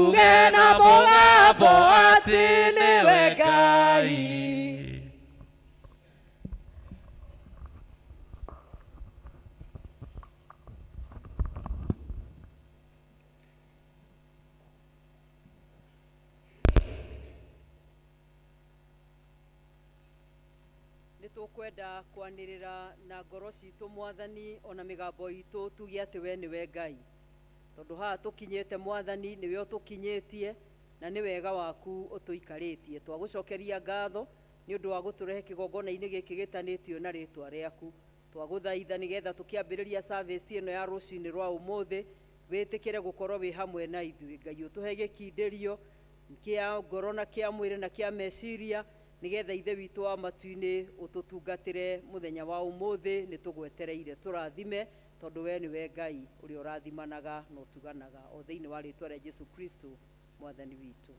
Tuge na mũgambo atĩ nĩwe Ngai. Nĩ tũkwenda kwanĩrĩra na ngoro citũ Mwathani ona mĩgambo itũ tuge atĩ we nĩwe Ngai. Tondũ haha tũkinyĩte Mwathani nĩwe ũtũkinyĩtie na nĩ wega waku ũtũikarĩtie. Twagũcokeria ngatho nĩ ũndũ wa gũtũrehe kĩgongona-inĩ gĩkĩ gĩtanĩtio na rĩtwa rĩaku. Twagũthaitha nĩgetha tũkĩambĩrĩria service ĩno ya rũcinĩ rwa ũmũthĩ wĩtĩkĩre gũkorwo wĩ hamwe na ithuĩ. Ngai ũtũhe gĩkindĩrio kĩa ngoro na kĩa mwĩrĩ na kĩa meciria nĩgetha Ithe witũ wa matu-inĩ ũtũtungatĩre mũthenya wa ũmũthĩ. Nĩ tũgwetereire tũrathime tondũ we nĩwe Ngai ũrĩa ũrathimanaga na ũtuganaga, o thĩinĩ wa rĩtwa rĩa Jesu Kristo Mwathani witũ.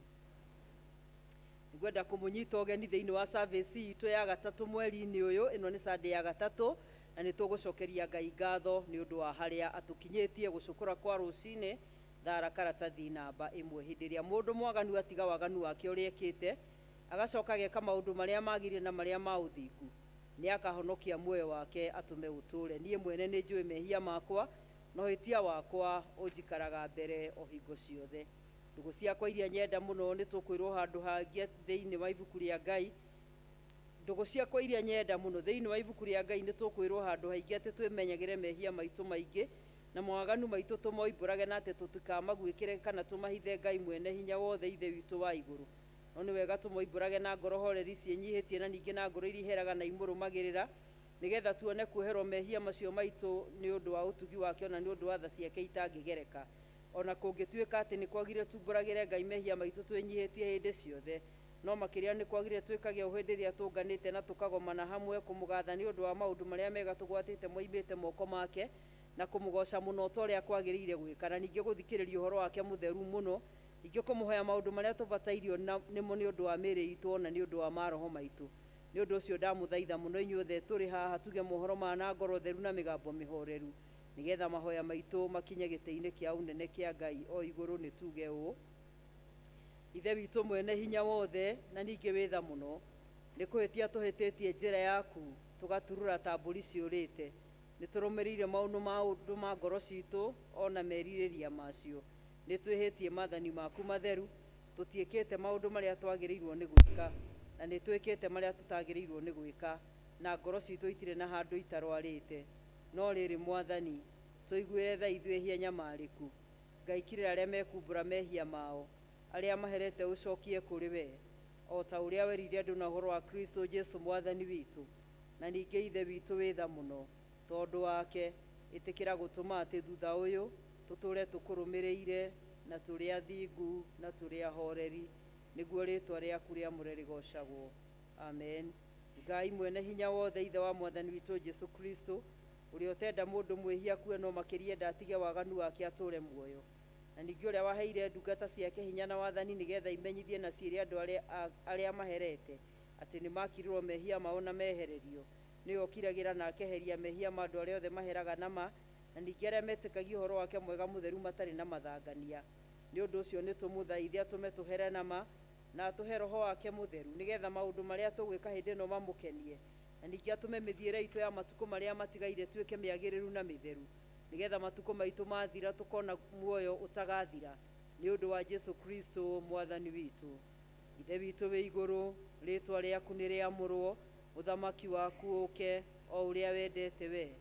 Ngwenda kũmũnyita ũgeni thĩinĩ wa service itũ ya gatatũ mweri-inĩ ũyũ. Ĩno nĩ Sunday ya gatatũ na nĩ tũgũcokeria Ngai ngatho nĩ ũndũ wa harĩa atũkinyĩtie. Gũcũkũra kwa rũcinĩ thara karatathi namba ĩmwe. Hĩndĩ ĩrĩa mũndũ mwaganu atiga waganu wake ũrĩa ekĩte, agacoka ageka maũndũ marĩa magĩrĩire na marĩa ma ũthingu, nĩ akahonokia muoyo wake atũme ũtũũre. Niĩ mwene nĩ njũĩ mehia makwa, na ũhĩtia wakwa ũnjikaraga mbere o hingo ciothe. Ndũgũ ciakwa iria nyenda mũno, nĩ tũkwĩrwo handũ hangĩ thĩinĩ wa ibuku rĩa Ngai. Ndũgũ ciakwa iria nyenda mũno, thĩinĩ wa ibuku rĩa Ngai nĩ tũkwĩrwo handũ haingĩ atĩ twĩmenyagĩre mehia maitũ maingĩ na mawaganu maitũ tũmoimbũrage, na atĩ tũtikamaguĩkĩre kana tũmahithe Ngai mwene hinya wothe Ithe witũ wa igũrũ. No nĩ wega tũmoimbũrage na ngoro horeri ciĩnyihĩtie na ningĩ na ngoro iria iheraga na imũrũmagĩrĩra, nĩgetha tuone kuoherwo mehia macio maitũ nĩ ũndũ wa ũtugi wake ona nĩ ũndũ wa tha ciake itangĩgereka. Ona kũngĩtuĩka atĩ nĩ kwagĩrĩire tumbũragĩre Ngai mehia maitũ twĩnyihĩtie hĩndĩ ciothe, no makĩria nĩ kwagĩrĩire twĩkage ũũ hĩndĩ ĩrĩa tũnganĩte na tũkagomana hamwe kũmũgatha nĩ ũndũ wa maũndũ marĩa mega tũgwatĩte moimĩte moko make, na kũmũgoca mũno ta ũrĩa kwagĩrĩire gwĩka, na ningĩ gũthikĩrĩria ũhoro wake mũtheru mũno, ningĩ kũmũhoya maũndũ marĩa tũbatairio nĩmo nĩ ũndũ wa mĩĩrĩ itũ ona nĩ ũndũ wa maroho maitũ. Nĩ ũndũ ũcio ndamũthaitha mũno inyuothe tũrĩ haha tuge mohoro maya na ngoro theru na mĩgambo mĩhoreru, nĩgetha mahoya maitũ makinye gĩtĩ-inĩ kĩa ũnene kĩa Ngai o igũrũ. Nĩ tuge ũũ: Ithe witũ mwene hinya wothe na ningĩ wĩ tha mũno, nĩ kũhĩtia tũhĩtĩtie njĩra yaku, tũgaturura ta mbũri ciũrĩte. Nĩ tũrũmĩrĩire maũndũ ma ngoro citũ ona merirĩria macio. Nĩ twĩhĩtie maathani maku matheru, tũtiĩkĩte maũndũ marĩa twagĩrĩirwo nĩ gwĩka, na nĩ twĩkĩte marĩa tũtagĩrĩirwo nĩ gwĩka, na ngoro citũ itirĩ na handũ itarwarĩte. No rĩrĩ Mwathani, tũiguĩre tha ithuĩ ehia nyamarĩku. Ngai kirĩra arĩa mekumbũra mehia mao, arĩa maherete ũcokie kũrĩ we, o ta ũrĩa werire andũ na ũhoro wa Kristo Jesu Mwathani witũ. Na ningĩ Ithe witũ wĩ tha mũno, tondũ wake, ĩtĩkĩra gũtũma atĩ thutha ũyũ tũtũũre tũkũrũmĩrĩire na tũrĩ athingu na tũrĩ ahoreri, nĩguo rĩĩtwa rĩaku rĩamũre rĩgoocagwo. Amen. Ngai mwene hinya wothe, Ithe wa Mwathani witũ Jesu Kristo, ũrĩa ũtenda mũndũ mwĩhia akue no makĩria enda atige waganu wake atũũre muoyo, na ningĩ ũrĩa waheire ndungata ciake hinya na wathani nĩgetha imenyithie na ciĩre andũ arĩa maherete atĩ nĩ makirirwo mehia mao na mehererio, nĩwe ũkiragĩra na akeheria mehia ma andũ arĩa othe maheraga na ma, na ningĩ arĩa metĩkagia ũhoro wake mwega mũtheru matarĩ na mathangania. Nĩ ũndũ ũcio nĩ tũmũthaithe atũme tũhere na ma, na atũhe roho wake mũtheru, nĩgetha maũndũ marĩa tũgwĩka hĩndĩ ĩno mamũkenie, na ningĩ atũme mĩthiĩre itũ ya matukũ marĩa matigaire ĩtuĩke mĩagĩrĩru na mĩtheru, nĩgetha matukũ maitũ mathira tũkona muoyo ũtagathira, nĩ ũndũ wa Jesu Kristo Mwathani witũ. Ithe witũ wĩ igũrũ, rĩĩtwa rĩaku nĩ rĩamũrwo, ũthamaki waku ũũke, o ũrĩa wendete we,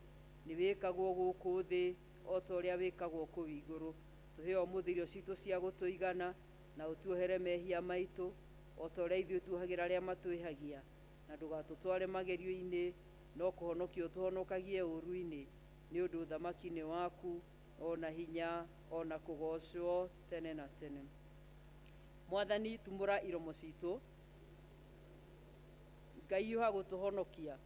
nĩ wĩkagwo gũkũ thĩ o ta ũrĩa wĩkagwo kũu igũrũ. Tũhe ũmũthĩ irio citũ cia gũtũigana, na ũtuohere mehia maitũ o ta ũrĩa ithuĩ tuohagĩra arĩa matwĩhagia, na ndũgatũtware magerio-inĩ, no kũhonokia ũtũhonokagie ũũru-inĩ, nĩ ũndũ ũthamaki nĩ waku, o na hinya, o na kũgoocwo tene na tene. Mwathani, tumũra iromo citũ. Ngai hiũha gũtũhonokia.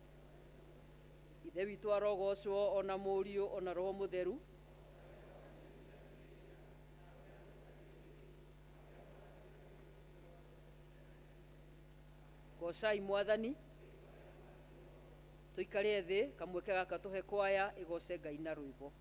Ithe witũ arogocwo, o na Mũriũ, o na Roho Mũtheru. Gocai Mwathani. Tũikare thĩ, kamweke gaka tũhe kwaya ĩgoce Ngai na rwĩmbo.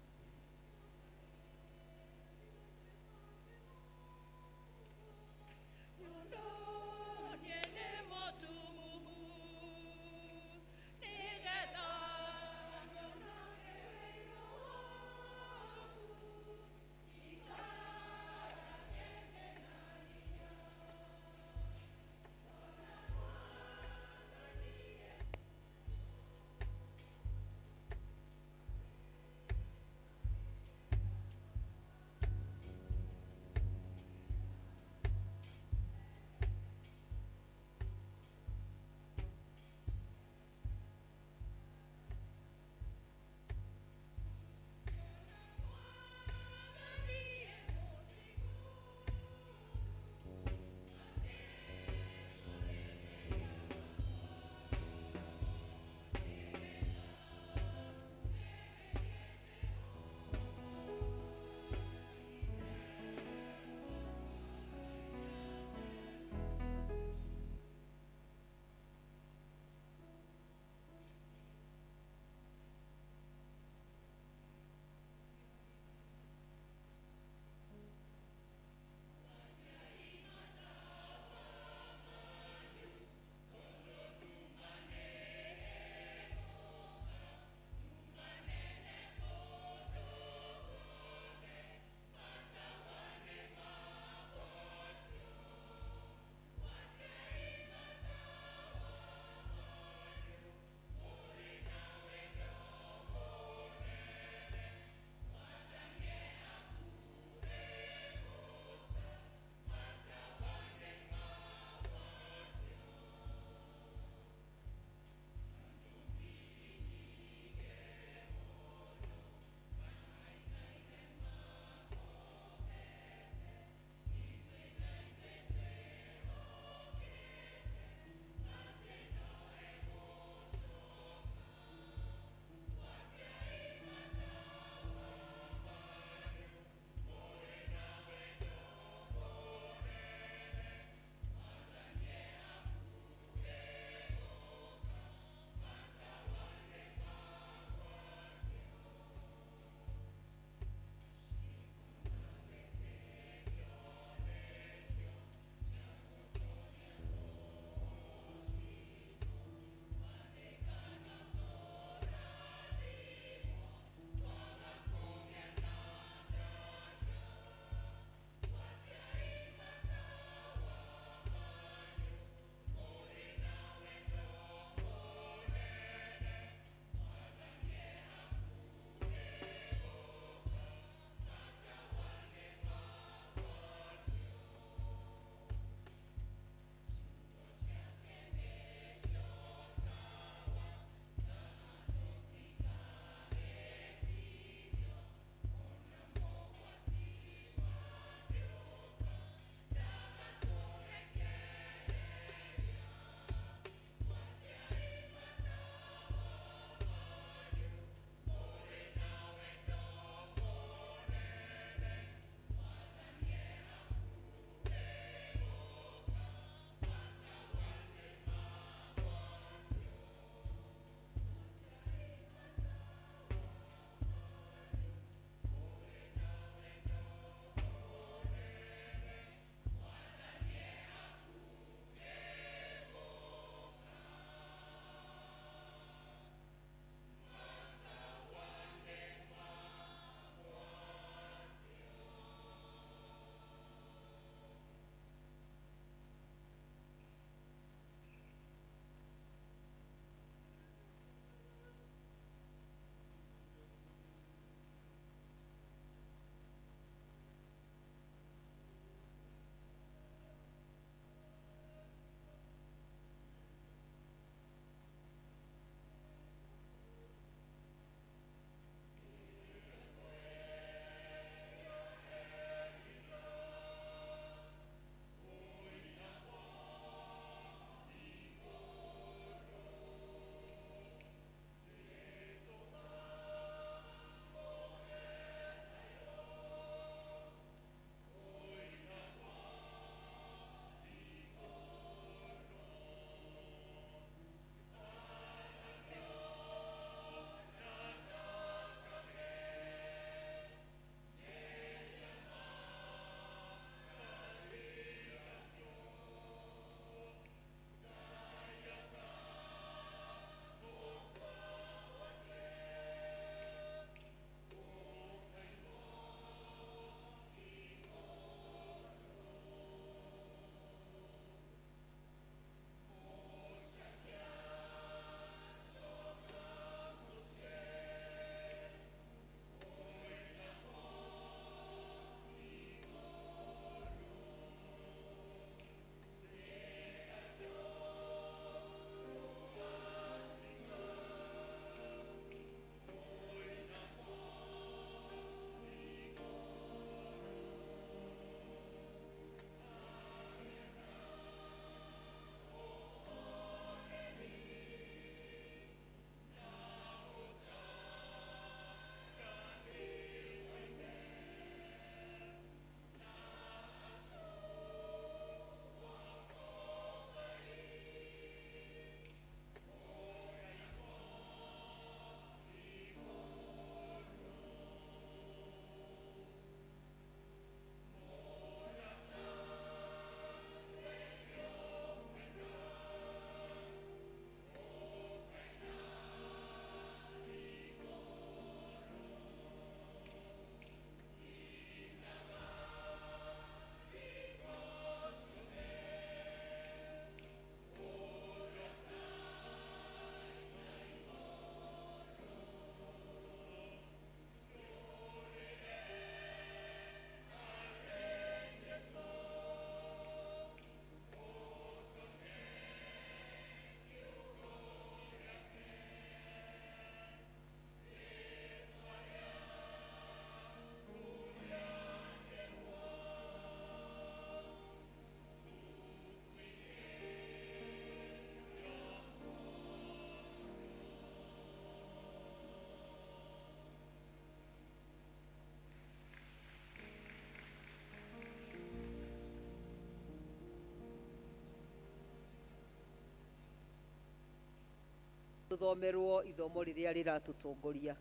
Tũthomerwo ithomo rĩrĩa rĩratũtongoria.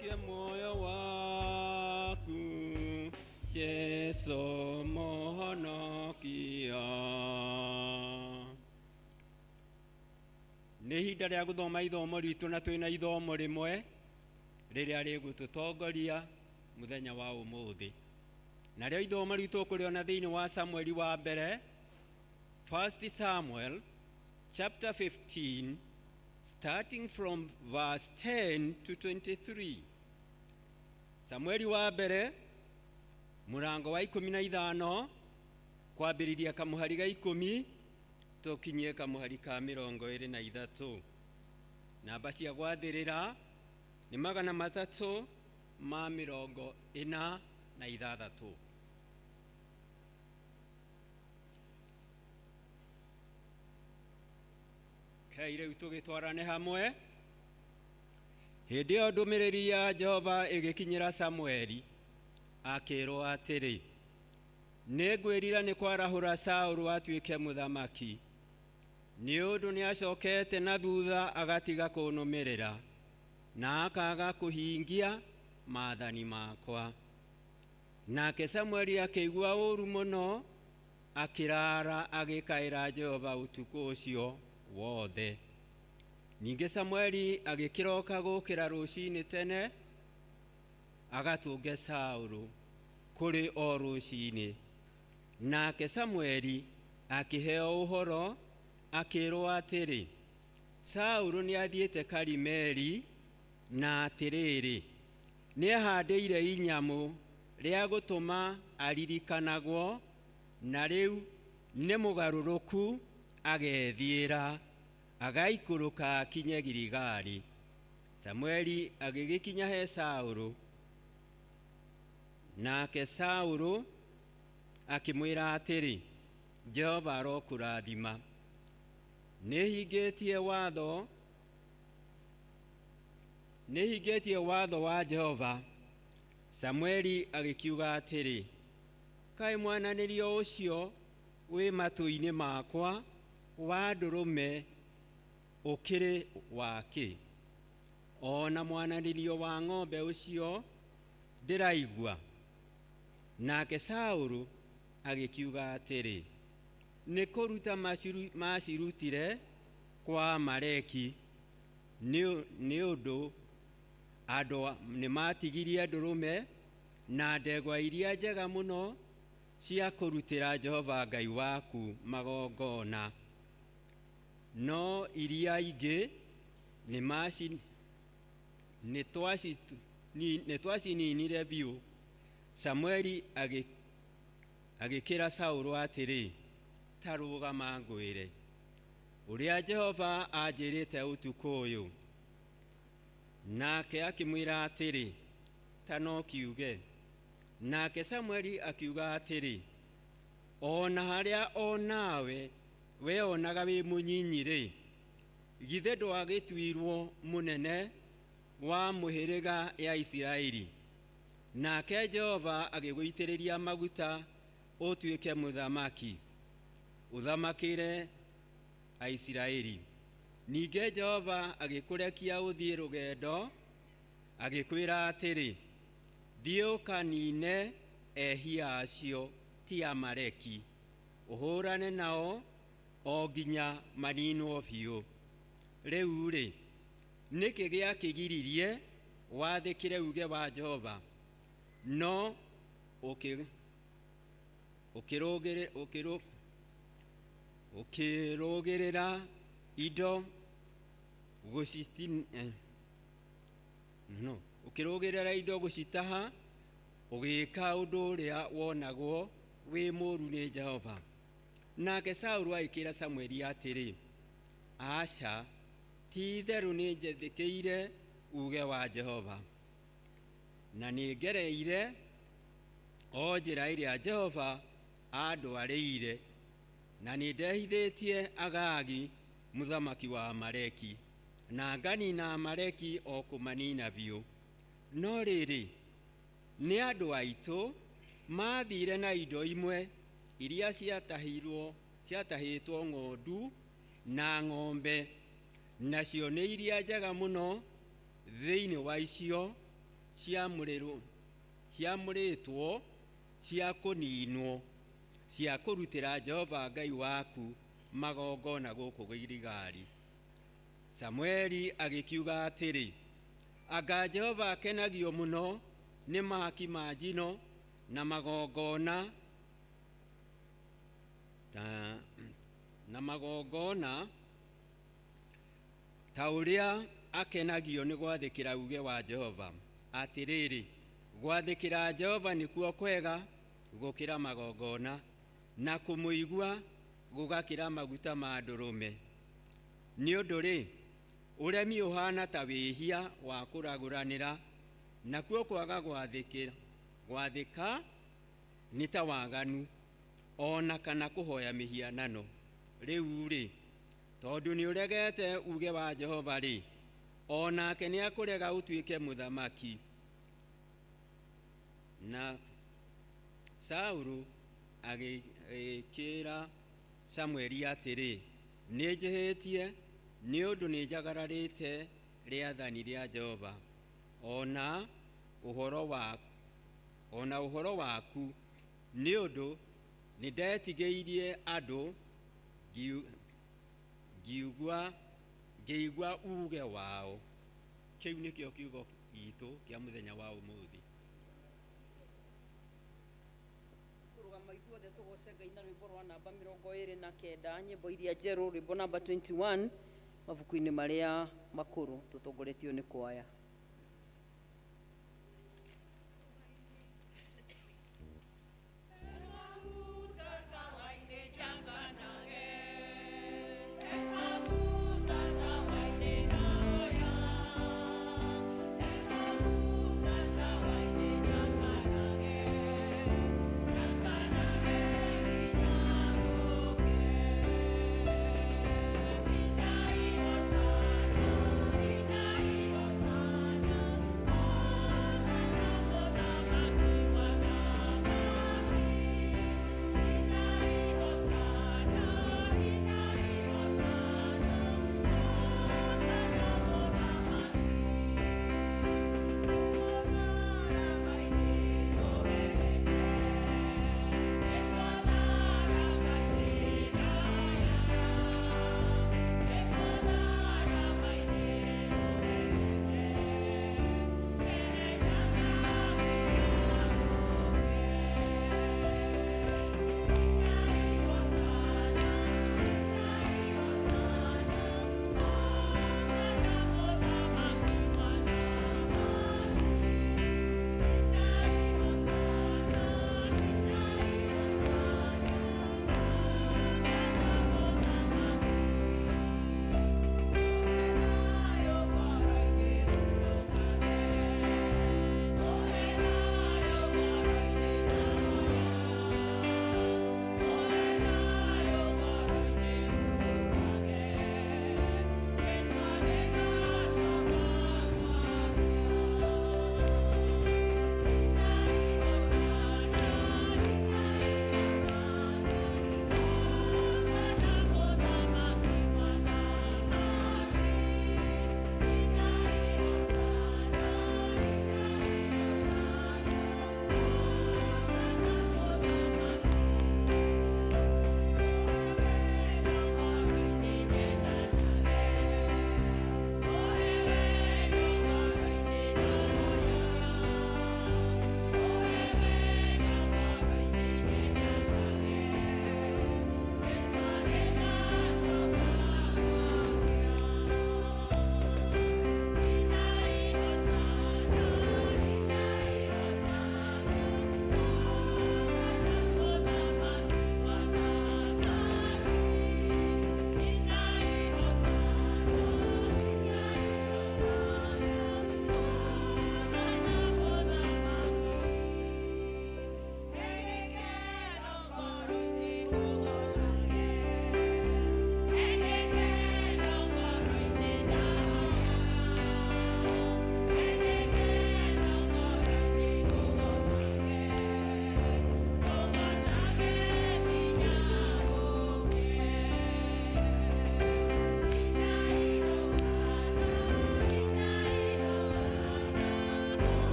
Toyoke moyo waku Jesu mohonokia. Nĩ ihinda rĩa gũthoma ithomo ritũ na twĩna ithomo rĩmwe rĩrĩa rĩgũtũtongoria mũthenya wa ũmũthĩ. Narĩo ithomo ritũ ũkũrĩona thĩinĩ wa Samueli wa mbere, 1 Samuel chapter 15, starting from verse 10 to 23. Samueli wa mbere mũrango wa 15 kwambĩrĩria kamũhari ga 10 tũkinyie kamũhari ka 23. Namba cia gwathĩrĩra nĩ 346. Kei rĩu tũgĩtwarane hamwe. Hĩndĩ ĩyo ndũmĩrĩri ya Jehova ĩgĩkinyĩra Samueli akĩrwo atĩrĩ, nĩngwĩrira nĩ kwarahũra Saũlũ atuĩke mũthamaki, nĩ ũndũ nĩacokete na thutha agatiga kũnũmĩrĩra na akaga kũhingia maathani makwa. Nake Samueli akĩigua ũũru mũno, akĩrara agĩkaĩra Jehova ũtukũ ũcio wothe. Ningĩ Samueli agĩkĩroka gũkĩra rũcinĩ tene agatũnge Saũlũ kũrĩ o rũcinĩ. Nake Samueli akĩheo ũhoro akĩrwo atĩrĩ, Saũlũ nĩathiĩte Karimeli, na atĩrĩrĩ, nĩehandĩire inyamũ rĩa gũtũma aririkanagwo, na rĩu nĩ mũgarũrũku agethiĩra agaikũrũka akinye Giligali. Samueli agĩgĩkinya he Saũlũ, nake Saũlũ akĩmwĩra atĩrĩ, Jehova arokũrathima, nĩhingĩtie watho wa Jehova. Samueli agĩkiuga atĩrĩ, kaĩ mwananĩrio ũcio wĩ matũ-inĩ makwa wa ndũrũme ũkĩrĩ wakĩ? Ona mwananĩrio wa ng'ombe ũcio ndĩraigua. Nake Saũlũ agĩkiuga atĩrĩ, nĩ kũruta macirutire kwa Amaleki, nĩ ũndũ andũ nĩmatigirie ndũrũme na ndegwa iria njega mũno cia kũrutĩra Jehova Ngai waku magongona, no iria ingĩ nĩtwacininire biũ. Samueli agĩkĩra Saũlũ atĩrĩ, ta rũgama ngwĩre ũrĩa Jehova anjĩrĩte ũtukũ ũyũ. Nake akĩmwĩra atĩrĩ, ta no kiuge. Nake Samueli akiuga atĩrĩ, ona harĩa o nawe weonaga wĩ mũnyinyi-rĩ, githĩ ndwagĩtuirwo mũnene wa mũhĩrĩga ya Isiraeli? Nake Jehova agĩgũitĩrĩria maguta ũtuĩke mũthamaki, ũthamakĩre Aisiraeli. Ningĩ Jehova agĩkũrekia ũthiĩ rũgendo, agĩkwĩra atĩrĩ, thiĩ ũkanine ehia acio ti Amaleki, ũhũrane nao o nginya maninwo biũ. Rĩu-rĩ, nĩkĩ gĩakĩgiririe wathĩkĩre uge wa Jehova? No ũkĩrũgĩrĩra indo ũkĩrũgĩrĩra indo gũcitaha, ũgĩka ũndũ ũrĩa wonagwo wĩ mũũru nĩ Jehova. Nake Saũlũ agĩkĩra Samueli atĩrĩ, aca, ti itherũ nĩnjathĩkĩire uge wa Jehova, na nĩngereire o njĩra ĩrĩa Jehova andwarĩire, na nĩndehithĩtie Agagi mũthamaki wa Amaleki, na nganina Amaleki o kũmanina biũ. No rĩrĩ, nĩ andũ aitũ maathire na indo imwe iria ciatahĩtwo ng'ondu na ng'ombe, nacio nĩ iria njega mũno thĩinĩ wa icio ciamũrĩtwo cia kũninwo, cia kũrutĩra Jehova Ngai waku magongona gũkũ Giligali. Samueli agĩkiuga atĩrĩ, anga Jehova akenagio mũno nĩ mahaki ma njino na magongona ta ũrĩa akenagio nĩ gwathĩkĩra uge wa Jehova. Atĩrĩrĩ, gwathĩkĩra Jehova nĩkuo kwega gũkĩra magongona, na kũmũigua gũgakĩra maguta ma ndũrũme. Nĩ ũndũ-rĩ, ũremi ũhana ta wĩhia wa kũragũranĩra, nakuo kwaga gwathĩka nĩ ta waganu, ona kana kũhoya mĩhianano. Rĩu-rĩ, tondũ nĩũregete uge wa Jehova-rĩ, o nake nĩakũrega ũtuĩke mũthamaki. Na Saũlũ agĩkĩra Samueli atĩrĩ, nĩnjĩhĩtie nĩ ũndũ nĩnjagararĩte rĩathani rĩa Jehova, ona ũhoro waku, nĩ ũndũ nĩndetigĩirie andũ ngĩigua uge wao. Kĩu nĩkĩo kiugo gitũ kĩa mũthenya wa ũmũthĩ. Kũrũgama ithuothe tũgoce Ngai na rwĩmbo rwa namba 29, nyĩmbo iria njerũ, rwĩmbo namba 21 mabuku-inĩ marĩa makũrũ, tũtongoretio nĩ kwaya.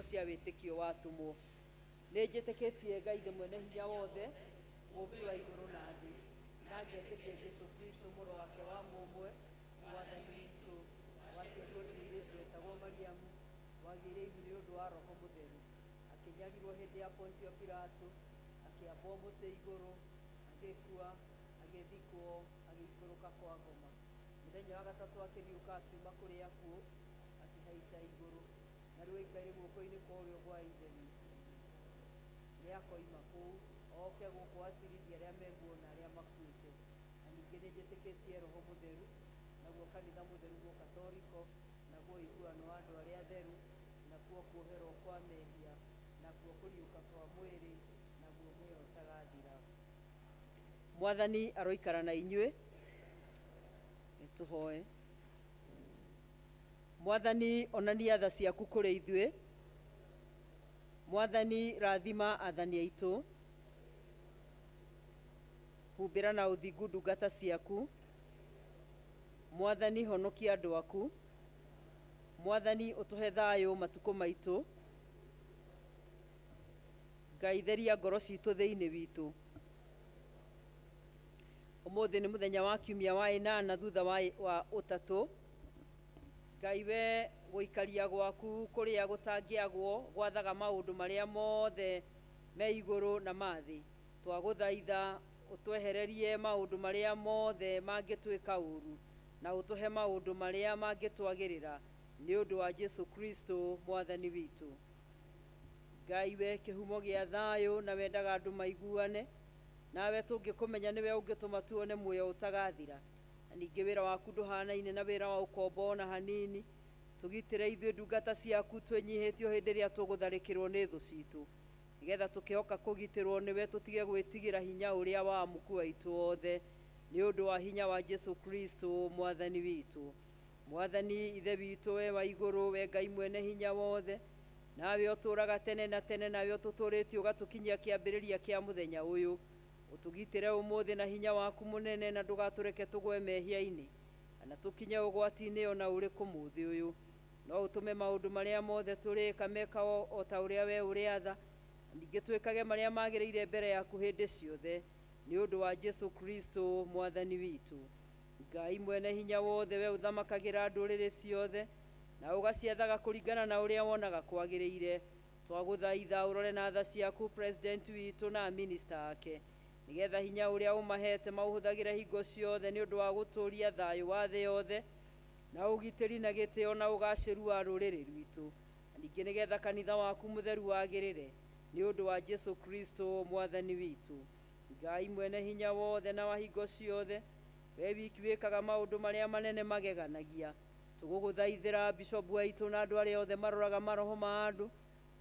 Ciugo cia wĩtĩkio wa atũmwo. Nĩ njĩtĩkĩtie Ngai Ithe mwene hinya wothe, mũũmbi wa igũrũ na thĩ, na ngetĩkia Jesũ Kristo, mũrũ wake wa mũmwe, Mwathani witũ, waciarirwo nĩ mũirĩtu wetagwo Mariamu, wagĩire ihu nĩ ũndũ wa Roho Mũtheru, akĩnyarirwo hĩndĩ ya Pontio Pilato, akĩambwo mũtĩ igũrũ, agĩkua, agĩthikwo, agĩikũrũka kwa ngoma. Mũthenya wa gatatũ akĩriũka akiuma kũrĩ akuũ, akĩhaica igũrũ, na rĩu aikaire guoko-inĩ kwa ũrĩo gwa Ithe witũ. Nĩ akoima kũu oke gũkũ acirithie arĩa me muoyo na arĩa makuĩte. Na ningĩ nĩ njĩtĩkĩtie Roho Mũtheru, naguo kanitha mũtheru Mũkatoriko, naguo ũiguano wa andũ arĩa atheru, nakuo kuoherwo kwa mehia, nakuo kũriũka kwa mwĩrĩ, naguo muoyo ũtagathira. Mwathani aroikara na inyuĩ. Nĩtũhoe. Mwathani, onania tha ciaku kũrĩ ithuĩ. Mwathani, rathima athani aitũ. Humbĩra na ũthingu ndungata ciaku. Mwathani, honokia andũ aku. Mwathani, ũtũhe thayũ matukũ maitũ. Ngai, theria ngoro citũ thĩinĩ witũ. Ũmũthĩ nĩ mũthenya wa kiumia wa ĩnana thutha wa ũtatũ. Ngai, we gũikaria gwaku kũrĩa gũtangĩagwo gwathaga maũndũ marĩa mothe me igũrũ na ma thĩ. Twagũthaitha ũtwehererie maũndũ marĩa mothe mangĩtwĩka ũru, na ũtũhe maũndũ marĩa mangĩtwagĩrĩra, nĩ ũndũ wa Jesu Kristo Mwathani witũ. Ngai, we kĩhumo gĩa thayũ na wendaga andũ maiguane nawe, tũngĩkũmenya nĩwe ũngĩtũma tuone muoyo ũtagathira. Na ningĩ wĩra waku ndũhanaine na wĩra wa ũkombo ona hanini. Tũgitĩre ithuĩ ndungata ciaku twĩnyihĩtio hĩndĩ ĩrĩa tũgũtharĩkĩrwo nĩ thũ citũ, nĩgetha tũkĩhoka kũgitĩrwo nĩwe tũtige gwĩtigĩra hinya ũrĩa wa amuku aitũ othe, nĩ ũndũ wa hinya wa Jesu Kristo Mwathani witũ. Mwathani Ithe witũ, we wa igũrũ, we Ngai mwene hinya wothe, nawe ũtũũraga tene na tene, nawe ũtũtũũrĩtie ũgatũkinyia kĩambĩrĩria kĩa mũthenya ũyũ, ũtũgitĩre ũmũthĩ na hinya waku mũnene, na ndũgatũreke tũgwe mehia-inĩ kana tũkinye ũgwati-inĩ ona ũrĩkũ mũthĩ ũyũ. No ũtũme maũndũ marĩa mothe tũrĩka meka o ta ũrĩa we ũrĩatha, na ningĩ twĩkage marĩa magĩrĩire mbere yaku hĩndĩ ciothe, nĩ ũndũ wa Jesu Kristo Mwathani witũ. Ngai mwene hinya wothe, we ũthamakagĩra ndũrĩrĩ ciothe na ũgaciathaga kũringana na ũrĩa wonaga kwagĩrĩire, twagũthaitha ũrore na tha ciaku president witũ na minista ake, nĩgetha hinya ũrĩa ũmahete maũhũthagĩre hingo ciothe nĩ ũndũ wa gũtũũria thayũ wa thĩ yothe na ũgitĩri na gĩtĩo na ũgacĩru wa rũrĩrĩ rwitũ, na ningĩ nĩgetha kanitha waku mũtheru wagĩrĩre, nĩ ũndũ wa Jesu Kristo Mwathani witũ. Ngai mwene hinya wothe na wa hingo ciothe, we wiki wĩkaga maũndũ marĩa manene mageganagia, tũgũgũthaithĩra bishopu aitũ na andũ arĩa othe maroraga maroho ma andũ,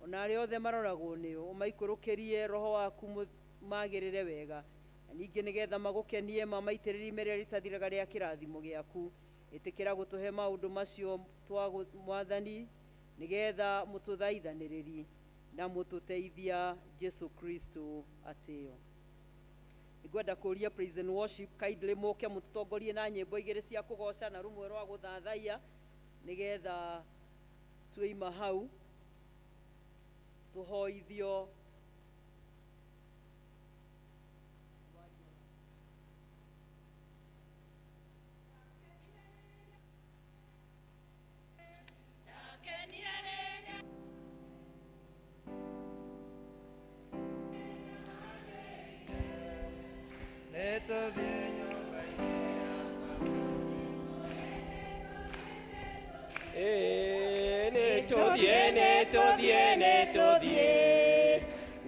ona arĩa othe maroragwo nĩo, ũmaikũrũkĩrie roho waku magĩrĩre wega, na ningĩ nĩgetha magũkenie mamaitĩrĩrie ime rĩrĩa rĩtathiraga rĩa kĩrathimo gĩaku. Ĩtĩkĩra gũtũhe maũndũ macio twa Mwathani, nĩgetha mũtũthaithanĩrĩri na mũtũteithia Jesu Kristo atĩo. Ngwenda kũria praise and worship kindly mũke mũtũtongorie na nyĩmbo igĩrĩ cia kũgoca na rũmwe rwa gũthathaiya, nĩgetha twĩima hau tũhoithio. Nĩtũthiĩ nyũmba-inĩ ya Nĩtũthiĩ, nĩtũthiĩ, nĩtũthiĩ,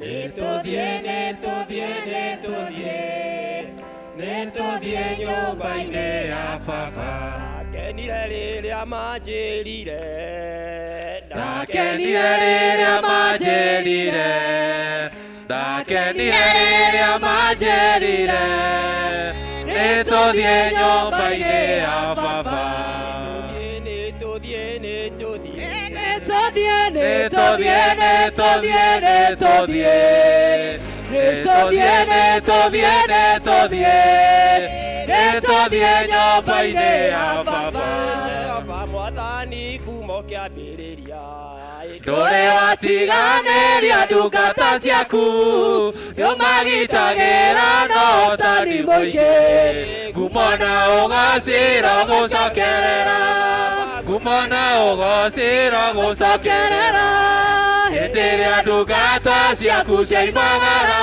nĩtũthiĩ, nĩtũthiĩ, nĩtũthiĩ, nĩtũthiĩ nyũmba-inĩ ya baba. Ndakenire rĩrĩa manjĩrire. Ndakenire rĩrĩa manjĩrire, ndakenire rĩrĩa manjĩrire, nĩtũthiĩ nyũmba-inĩ ya baba. Nĩtũthiĩ, nĩtũthiĩ. Nĩtũthiĩ, nĩtũthiĩ, nĩtũthiĩ, nĩtũthiĩ, nĩtũthiĩ, nĩtũthiĩ, nĩtũthiĩ, nĩtũthiĩ nyũmba-inĩ ya baba. Baba Mwathani kuma kĩambĩrĩria. Ndũrĩ watiganĩria ndungata ciaku nĩũmagitagĩra na ũhotani mũingĩ ngumo na ũgacĩra gũcokerera ngumo na ũgacĩra gũcokerera hĩndĩ ĩrĩa ndungata ciaku ciaimagara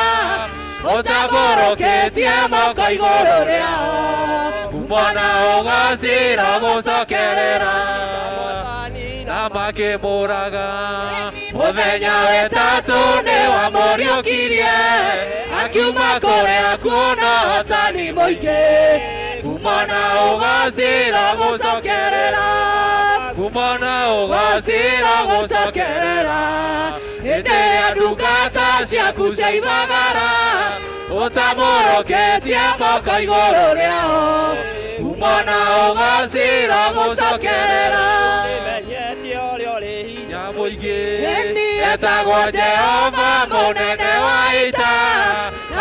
ũtambũrũkĩtie moko igũrũ rĩao ngumo na ũgacĩra gũcokerera na makĩmũraga mũthenya wetatũ nĩwamũriũkirie akiuma kũrĩa kuona ũhotani mũingĩ ngumo na ũgacĩra gũcokerera ngumo na ũgacĩra gũcokerera hĩndĩ ĩrĩa ndungata ciaku ciaimagara ũtambũrũkĩtie moko igũrũ rĩao ngumo na ũgacĩra gũcokerera etagwo Jehova mũnene wa ita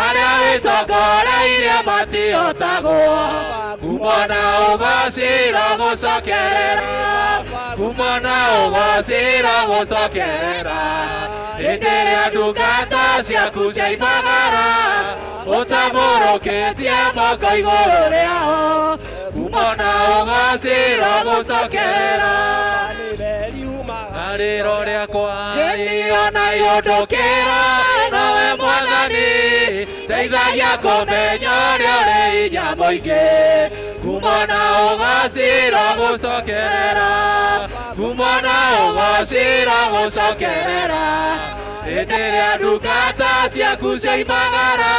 arĩa wĩtongoreirie matihotagwo ngumo na ũgacĩra gũcokerera ngumo na ũgacĩra gũcokerera hĩndĩ ĩrĩa ndungata ciaku ciaimagara ũtambũrũkĩtie moko igũrũ rĩao ngumo na ũgacĩra gũcokerera rĩro rĩakwa ona iũndũkĩra nowe mwathani ndeithagia kũmenya ũrĩa ũrĩ hinya mũingĩ ngumo na ũgacĩra gũcokerera ngumo na ũgacĩra gũcokerera hĩndĩ ĩrĩa ndungata ciaku ciaimagara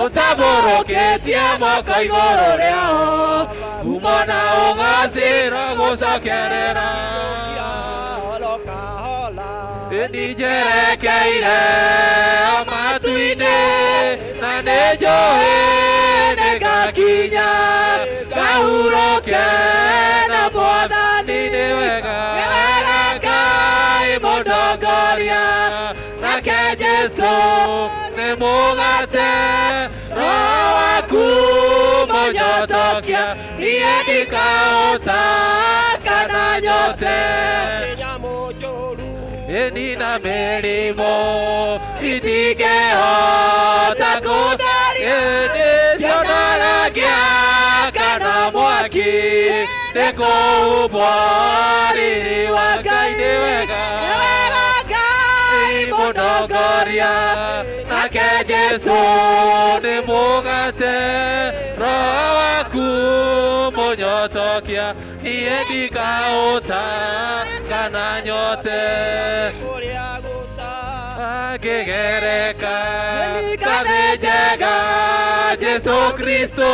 ũtambũrũkĩtie moko igũrũ rĩao ngumo na ũgacĩra gũcokerera njerekeire matu-inĩ na nĩnjũĩ nĩngakinya ngahurũke na mwathani nĩ wega Ngai mũndongoria nake Jesũ nĩ mũgate Roho waku mũnyotokia niĩ ndikahota kana nyote eni na mĩrimũ itingĩhota kũndaria cionanagia kana mwaki nĩkũhumbwo riri wa Ngai nĩ wega Ngai mũndongoria nake Jesũ nĩ mũgate Roho waku mũnyotokia niĩ ndikahota kana nyote ngĩgereka ngathĩ njega Jesũ Kristo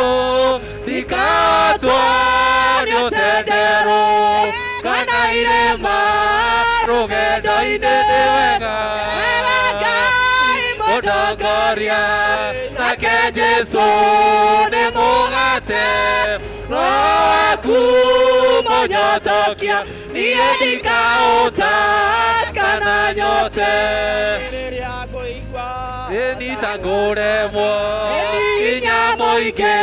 ndikatwo nĩ ũtendero kana irĩma rũgendo-inĩ nĩ wega Ngai mũndongoria nake Jesũ nĩ mũgate Roho waku mũnyotokia niĩ ndikahota kana nyote nĩtangũremwo hinya mũingĩ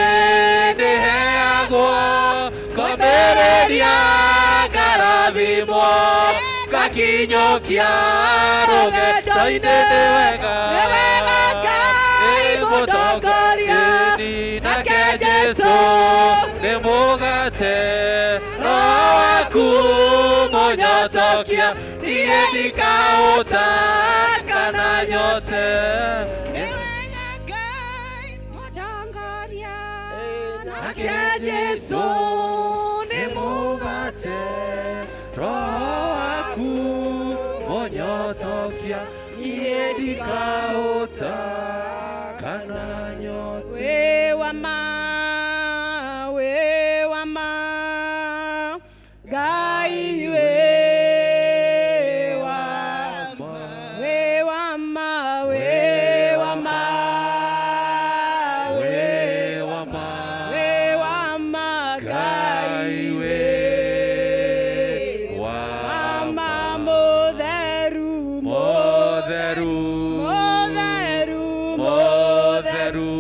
nĩheagwo ngomĩrĩria ngarathimwo ngakinyũkia rũgendo-inĩ nĩ wega Ngai mũndongoria nake Jesũ nĩ mũgate Roho waku mũnyotokia niĩ ndikahota kana nyote nake Jesũ nĩ mũgate Roho waku mũnyotokia niĩ ndikahota kana nyote. We wa ma, we wa ma, Ngai we wa ma, we wa ma, we wa ma, we wa ma, we wa ma, Ngai we wa ma, mũtheru, mũtheru, mũtheru, mũtheru,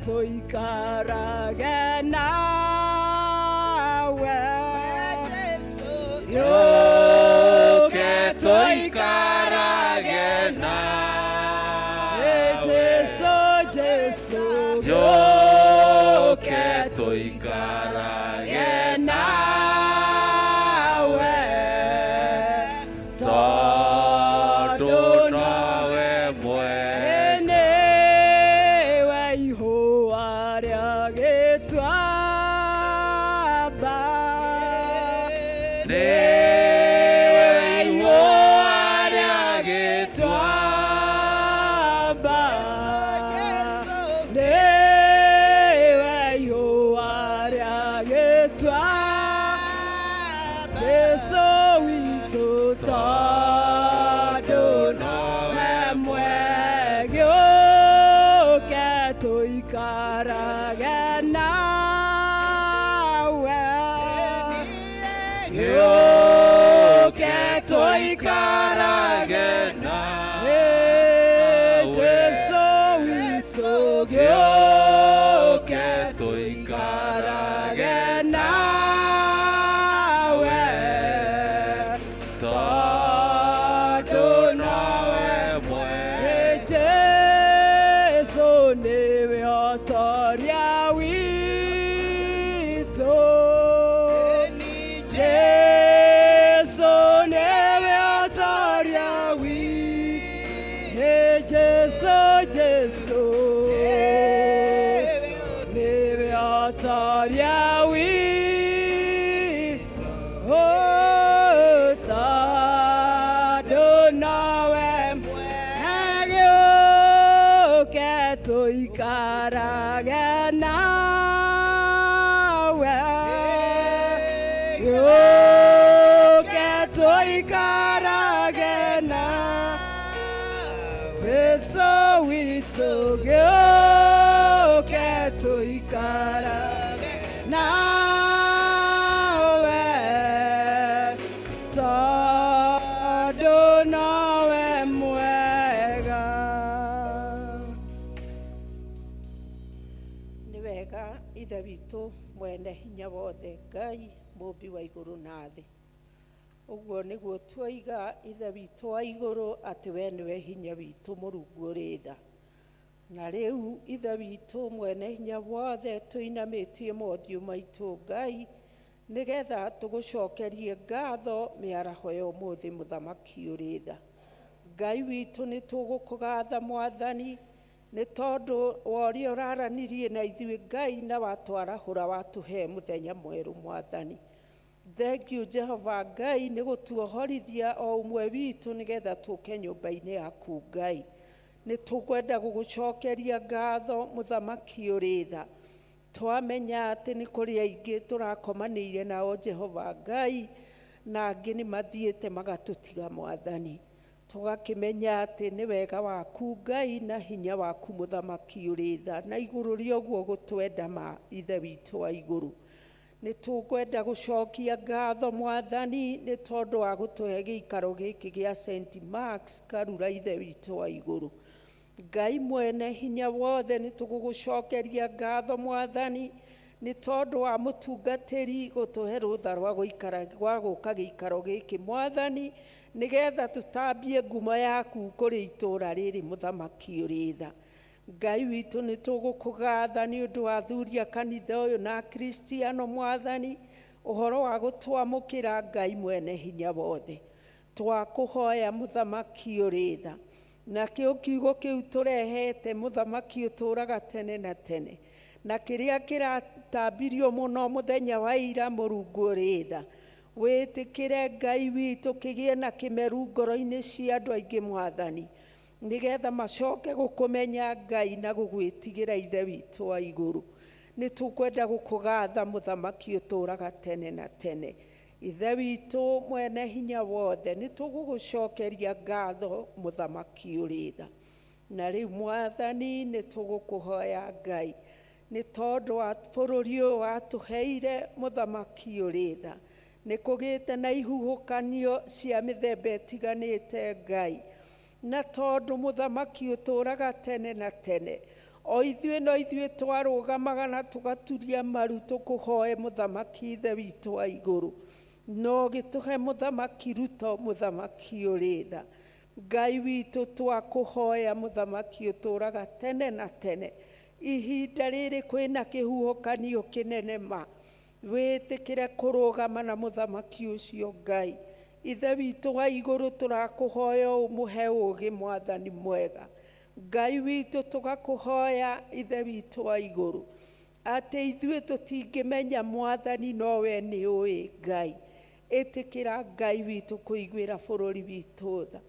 Tũikarage nawe. Gĩũke tũikarage nawe. Jesu, Jesu, Gĩũke tũikarage nawe. Tondũ nowe mwega. Nĩwe ihũa rĩa gĩtuamba. Nĩwe ihũa rĩa gĩtuamba. Nĩwe ihũa rĩa gĩtuamba. Jesu witũ, tondũ nowe mwega, ũke tũikarage nawe. Gĩũke tũikarage nawe. Jesu witũ, Gĩũke tũikarage nawe. Tondũ nowe mwega. Jesu nĩwe ũtoria witũ. Jesu nĩwe ũtoria witũ. Jesu, Jesu nĩwe ũtoria witũ. Tondũ nowe mwega, ũke tũikarage nawe. Gĩũke tũikarage nawe. Jesu witũ, gĩũke tũikarage nawe. Tondũ nowe mwega. Nĩ wega, Ithe witũ mwene hinya wothe, Ngai mũmbi wa igũrũ na thĩ. Ũguo nĩguo tuoiga, Ithe witũ wa igũrũ, atĩ we nĩwe hinya witũ, Mũrungu ũrĩ tha. Na rĩu, Ithe witũ mwene hinya wothe, tũinamĩtie mothiũ maitũ, Ngai, nĩgetha tũgũcokerie ngatho mĩaraho ya ũmũthĩ, Mũthamaki ũrĩ tha. Ngai witũ, nĩ tũgũkũgatha, Mwathani, nĩ tondũ wa ũrĩa ũraranirie na ithuĩ, Ngai, na watwarahũra watũhe mũthenya mwerũ, Mwathani. Thank you, Jehova Ngai, nĩ gũtuohorithia o ũmwe witũ nĩgetha tũke nyũmba-inĩ yaku, Ngai. Nĩ tũkwenda gũgũcokeria ngatho, Mũthamaki ũrĩ tha. Twamenya atĩ nĩ kũrĩ aingĩ tũrakomanĩire nao, Jehova Ngai, na angĩ nĩ mathiĩte magatũtiga, Mwathani. Tũgakĩmenya atĩ nĩ wega waku, Ngai, na hinya waku, Mũthamaki ũrĩ tha, na igũrũ rĩa ũguo gũtwenda ma, Ithe witũ wa igũrũ. Nĩ tũkwenda gũcokia ngatho, Mwathani, nĩ tondũ wa gũtũhe gĩikaro gĩkĩ gĩa St Marks Karura, Ithe witũ wa igũrũ. Ngai mwene hinya wothe, nĩ tũgũgũcokeria ngatho, Mwathani, nĩ tondũ wa mũtungatĩri gũtũhe rũtha rwa gũikara rwa gũka gĩikaro gĩkĩ, Mwathani, nĩgetha tũtambie ngumo yaku kũrĩ itũũra rĩrĩ, Mũthamaki ũrĩ tha. Ngai witũ, nĩ tũgũkũgatha nĩ ũndũ wa athuri a kanitha ũyũ na Akristiano, Mwathani, ũhoro wa gũtwamũkĩra, Ngai mwene hinya wothe. Twakũhoya, Mũthamaki ũrĩ tha, nakĩo kiugo kĩu tũrehete, Mũthamaki ũtũũraga tene na tene, na kĩrĩa kĩratambirio mũno mũthenya wa ira, Mũrungu ũrĩ tha, wĩtĩkĩre, Ngai witũ, kĩgĩe na kĩmeru ngoro-inĩ cia andũ aingĩ, Mwathani, nĩgetha macoke gũkũmenya, Ngai, na gũgwĩtigĩra, Ithe witũ wa igũrũ. Nĩ tũkwenda gũkũgatha, Mũthamaki ũtũũraga tene na tene, Ithe witũ mwene hinya wothe. Nĩ tũgũgũcokeria ngatho, Mũthamaki ũrĩ tha. Na rĩu, Mwathani, nĩ tũgũkũhoya, Ngai, nĩ tondũ wa bũrũri ũyũ watũheire, Mũthamaki ũrĩ tha. Nĩ kũgĩte na ihuhũkanio cia mĩthemba ĩtiganĩte, Ngai. Na tondũ mũthamaki ũtũũraga tene na tene, o ithuĩ no ithuĩ twarũgamaga na tũgaturia maru tũkũhoe mũthamaki Ithe witũ wa igũrũ, no gĩtũhe mũthamaki Ruto, mũthamaki ũrĩ tha. Ngai witũ, twakũhoya mũthamaki ũtũũraga tene na tene, ihinda rĩrĩ kwĩna kĩhuhũkanio kĩnene ma, wĩtĩkĩre kũrũgama na mũthamaki ũcio. Ngai Ithe witũ wa igũrũ, tũrakũhoya ũmũhe ũũgĩ, mwathani mwega. Ngai witũ, tũgakũhoya Ithe witũ wa igũrũ, atĩ ithuĩ tũtingĩmenya mwathani, no we nĩ ũĩ. Ngai, ĩtĩkĩra Ngai witũ kũiguĩra bũrũri witũ tha.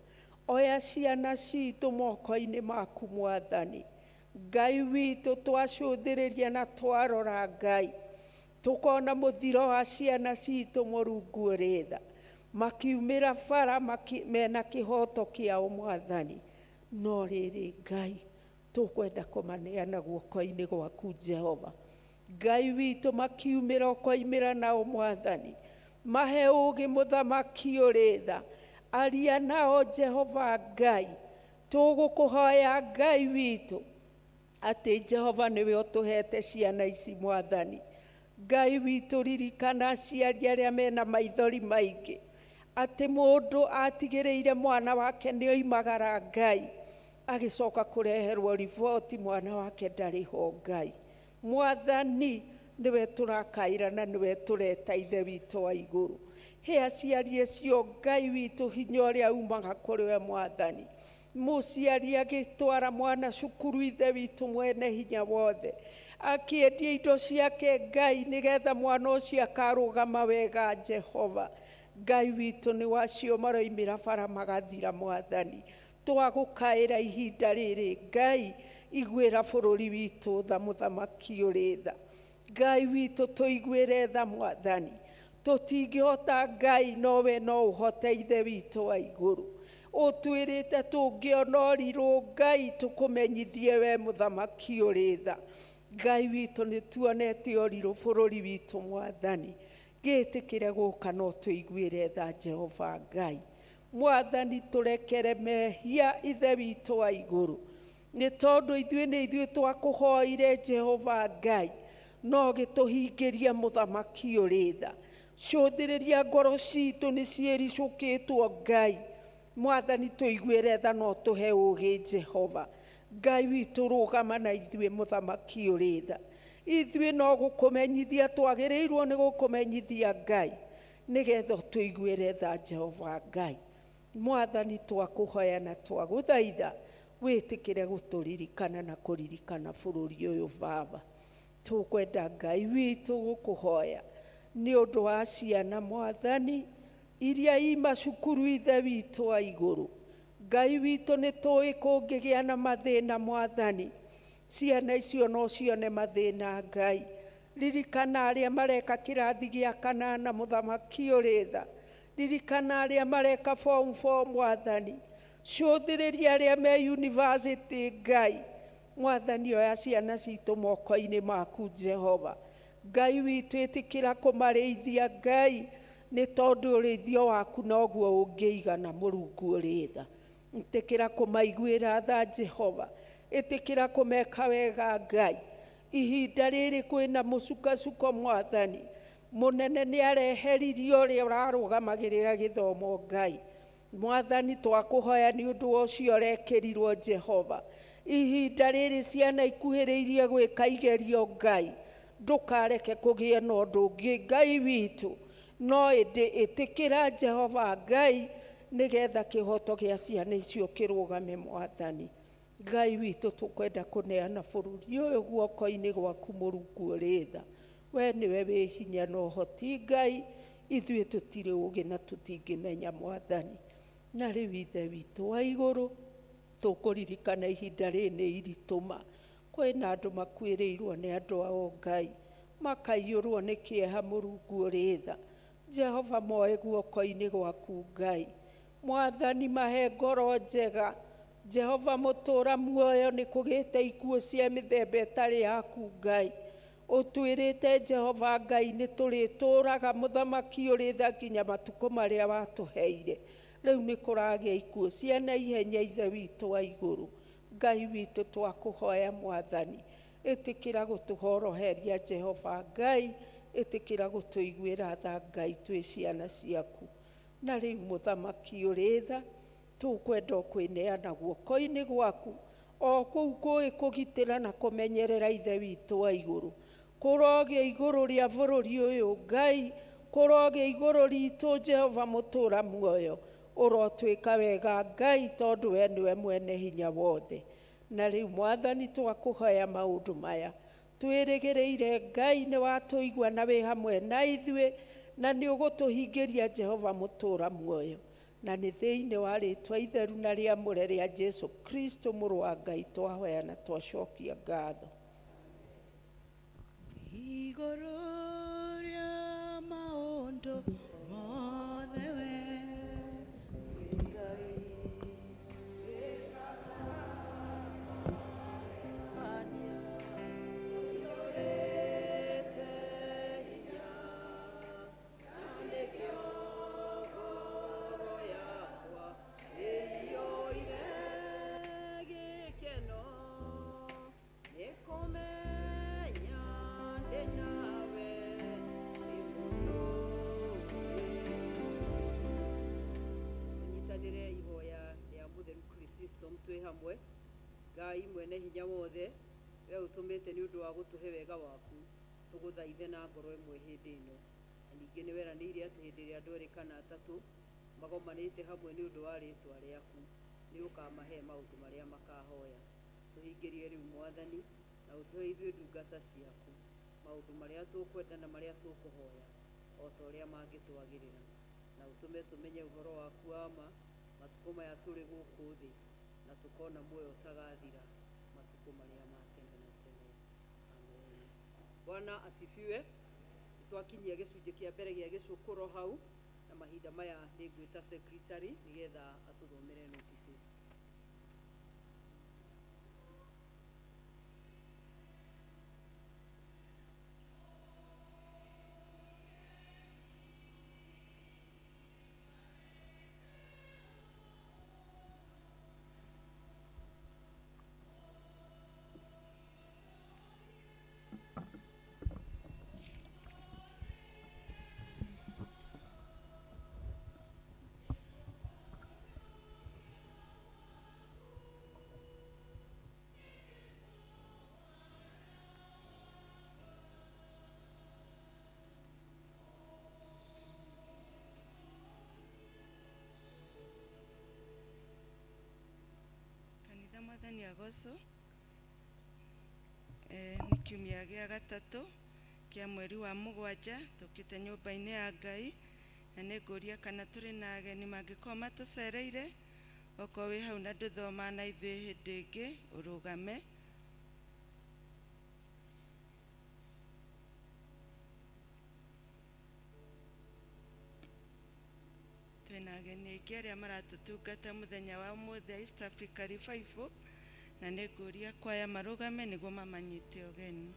Oya ciana citũ moko-inĩ maku, mwathani Ngai witũ. Twacũthĩrĩria na twarora, Ngai, tũkona mũthiro wa ciana citũ, Mũrungu ũrĩ tha, makiumĩra bara mena kĩhoto kĩao, mwathani. No rĩrĩ, Ngai, tũkwenda kũmaneana guoko-inĩ gwaku, Jehova Ngai witũ. Makiumĩra ũkoimĩra nao, mwathani. Mahe ũũgĩ, mũthamaki ũrĩ tha. Aria nao, Jehova Ngai. Tũgũkũhoya, Ngai witũ, atĩ Jehova nĩwe ũtũhete ciana ici. Mwathani Ngai witũ, ririkana aciari arĩa mena maithori maingĩ, atĩ mũndũ atigĩrĩire mwana wake nĩ oimagara, Ngai, agĩcoka kũreherwo riboti mwana wake ndarĩ ho. Ngai mwathani, nĩwe tũrakaĩra na nĩwe tũreta, Ithe witũ wa igũrũ. He aciari acio, Ngai witũ, hinya ũrĩa umaga kũrĩ we, mwathani. Mũciari agĩtwara mwana cukuru, Ithe witũ mwene hinya wothe, akĩendia indo ciake, Ngai, nĩgetha mwana ũcio akarũgama wega. Jehova Ngai witũ, nĩ wacio maroimĩra bara magathira. Mwathani, twagũkaĩra ihinda rĩrĩ. Ngai, iguĩra bũrũri witũ tha. Mũthamaki ũrĩ tha, Ngai witũ, tũiguĩre tha. Mwathani, tũtingĩhota, Ngai, nowe no ũhote. Ithe witũ wa igũrũ, ũtwĩrĩte tũngĩona ũrirũ, Ngai, tũkũmenyithie we, mũthamaki ũrĩ tha. Ngai witũ, nĩ tuonete ũrirũ bũrũri witũ. Mwathani, gĩtĩkĩre gũka no tũiguĩre tha. Jehova Ngai mwathani, tũrekere mehia, Ithe witũ wa igũrũ, nĩ tondũ ithuĩ nĩ ithuĩ twakũhoire. Jehova Ngai, no gĩtũhingĩria. Mũthamaki ũrĩ tha, cũthĩrĩria ngoro citũ nĩ ciĩricũkĩtwo. Ngai mwathani, tũiguĩre tha no tũhe ũũgĩ. Jehova Ngai witũ, rũgama na ithuĩ. Mũthamaki ũrĩ tha, ithuĩ no gũkũmenyithia twagĩrĩirwo nĩ gũkũmenyithia, Ngai, nĩgetha ũtũiguĩre tha. Jehova Ngai mwathani, twakũhoya na twagũthaitha wĩtĩkĩre gũtũririkana na kũririkana bũrũri ũyũ. Baba, tũkwenda, Ngai witũ, gũkũhoya nĩ ũndũ wa ciana, mwathani, iria i macukuru. Ithe witũ wa igũrũ, Ngai witũ, nĩ tũĩ kũngĩgĩa na mathĩna, mwathani, ciana icio no cione mathĩna. Ngai, ririkana arĩa mareka kĩrathi gĩa kanana. Mũthamaki ũrĩ tha, ririkana arĩa mareka form 4. Mwathani, cũthĩrĩria arĩa me university. Ngai mwathani, oya ciana citũ moko-inĩ maku. Jehova Ngai witũ, ĩtĩkĩra kũmarĩithia, Ngai, nĩ tondũ ũrĩithio waku noguo ũngĩigana. Mũrungu ũrĩ tha, ĩtĩkĩra kũmaiguĩra tha. Jehova, ĩtĩkĩra kũmeka wega. Ngai, ihinda rĩrĩ kwĩna mũcukacuko, mwathani mũnene nĩ areheririe ũrĩa ũrarũgamagĩrĩra gĩthomo. Ngai mwathani, twakũhoya nĩ ũndũ wa ũcio ũrekĩrirwo. Jehova, ihinda rĩrĩ ciana ikuhĩrĩirie gwĩka igerio, Ngai, ndũkareke kũgĩe na ũndũ ũngĩ, Ngai witũ, no ĩndĩ ĩtĩkĩra, Jehova Ngai, nĩgetha kĩhoto gĩa ciana icio kĩrũgame. Mwathani Ngai witũ, tũkwenda kũneana bũrũri ũyũ guoko-inĩ gwaku. Mũrungu ũrĩ tha, we nĩwe wĩ hinya na ũhoti. Ngai, ithuĩ tũtirĩ ũũgĩ na tũtingĩmenya, mwathani. Na rĩu, Ithe witũ wa igũrũ, tũkũririkana ihinda rĩrĩ nĩ iritũ ma kwĩna andũ makuĩrĩirwo nĩ andũ ao, Ngai, makaiyũrwo nĩ kĩeha. Mũrungu ũrĩ tha, Jehova, moe guoko-inĩ gwaku. Ngai mwathani, mahe ngoro njega. Jehova mũtũra muoyo, nĩ kũgĩte ikuũ cia mĩthemba ĩtarĩ yaku. Ngai, ũtwĩrĩte, Jehova Ngai, nĩ tũrĩtũraga, mũthamaki ũrĩ tha, nginya matukũ marĩa watũheire. Rĩu nĩ kũragĩa ikuũ cia naihenya Ithe witũ wa igũrũ. Ngai witũ twakũhoya Mwathani, ĩtĩkĩra gũtũhoroheria Jehova Ngai, ĩtĩkĩra gũtũiguĩra tha Ngai twĩ ciana ciaku. Na rĩu mũthamaki ũrĩ tha, tũkwenda kwĩneana guoko-inĩ gwaku o kũu kũĩ kũgitĩra na kũmenyerera Ithe witũ wa igũrũ. Kũrogĩa igũrũ rĩa bũrũri ũyũ Ngai, kũrogĩa igũrũ ritũ Jehova mũtũra muoyo, ũrotwĩka wega Ngai tondũ we nĩwe mwene hinya wothe. Na rĩu Mwathani twakũhoya maũndũ maya, twĩrĩgĩrĩire Ngai nĩ watũigua na wĩ hamwe na ithuĩ, na nĩ ũgũtũhingĩria Jehova mũtũra muoyo. Na nĩ thĩinĩ wa rĩtwa itheru na rĩamũre rĩa Jesu Kristo mũrũ wa Ngai twahoya na twacokia ngatho. Igũrũ rĩa maũndũ mothe we Tũnyitanĩre ihoya rĩa mũtheru Chrysostom twĩ hamwe. Ngai mwene hinya wothe, we ũtũmĩte nĩ ũndũ wa gũtũhe wega waku, tũgũthaithe na ngoro ĩmwe hĩndĩ ĩno. Na ningĩ nĩ weranĩire atĩ hĩndĩ ĩrĩa andũ erĩ kana atatũ magomanĩte hamwe nĩ ũndũ wa rĩtwa rĩaku, nĩ ũkamahe maũndũ marĩa makahoya. Tũhingĩrie rĩu Mwathani, na ũtũhe ithuĩ ndungata ciaku maũndũ marĩa tũkwenda na marĩa tũkũhoya o ta ũrĩa mangĩtwagĩrĩra, na ũtũme tũmenye ũhoro waku wa ma matukũ maya tũrĩ gũkũ thĩ, na tũkona muoyo ũtagathira matukũ marĩa ma tene na tene. Amen. Bwana asifiwe. Twakinyia gĩcunjĩ kĩa mbere gĩa gĩcũkũro hau, na mahinda maya nĩ ngwĩta secretary nĩgetha atũthomere notices. Kanitha Mwathani agocwo. Nĩ kiumia gĩa gatatũ kĩa mweri wa mũgwanja tũkĩte nyũmba-inĩ ya Ngai, na nĩ ngũria kana tũrĩ na ageni mangĩkorwo matũcereire. Okorwo wĩ hau na ndũthoma na ithuĩ hĩndĩ ĩngĩ, ũrũgame. Twĩna ageni aingĩ arĩa maratũtungata mũthenya wa ũmũthĩ a East Africa Revival, na nĩ ngũria kwaya marũgame nĩguo mamanyite ũgeni.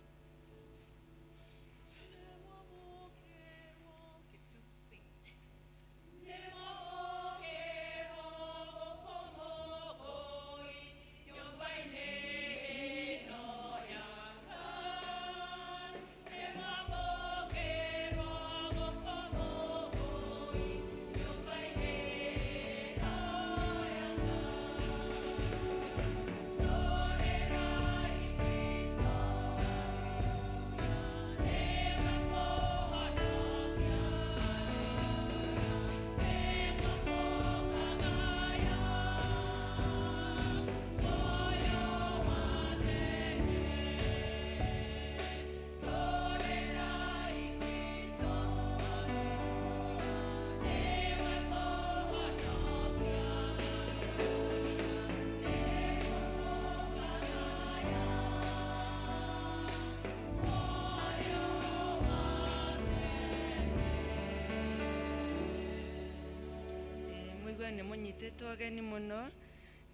Mũigue nĩ mũnyitĩtwo ũgeni mũno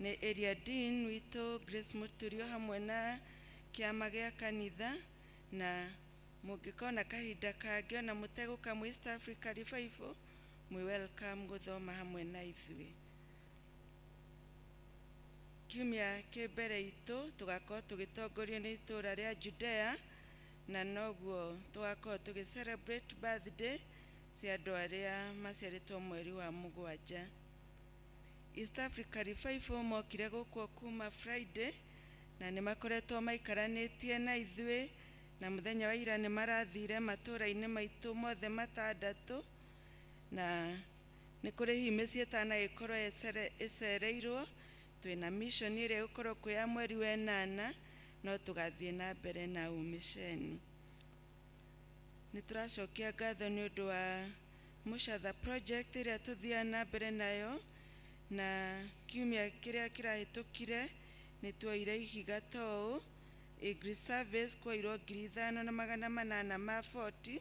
nĩ area dean witũ Grace Muturio hamwe na kĩama gĩa kanitha, na mũngĩkona kahinda kangĩ ona mũtegũka mwĩ East Africa Revival, Mwĩ welcome gũthoma hamwe na ithuĩ. Kiumia kĩ mbere itũ tũgakorwo tũgĩtongorio nĩ itũra rĩa Judea, na noguo tũgakorwo tũgĩ celebrate birthday cia andũ arĩa maciarĩtwo mweri wa mũgwanja. East Africa Revival mokire gũkũ kuma Friday na nĩ makoretwo maikaranĩtie na ithuĩ, na mũthenya wa ira nĩ marathire matũra-inĩ maitũ mothe matandatũ, na nĩ kũrĩ hihi mĩciĩ ĩtanagĩkorwo ĩcereirwo. Twĩna mission ĩrĩa ĩgũkorwo kwĩ ya mweri wa ĩnana, no tũgathiĩ na mbere na ũmĩceni. Nĩ tũracokia ngatho nĩ ũndũ wa Mũcatha project ĩrĩa tũthiaga na mbere nayo, na kiumia kĩrĩa kĩrahĩtũkire nĩ tuoire ihiga ta ũũ. English service kwoirwo 5840,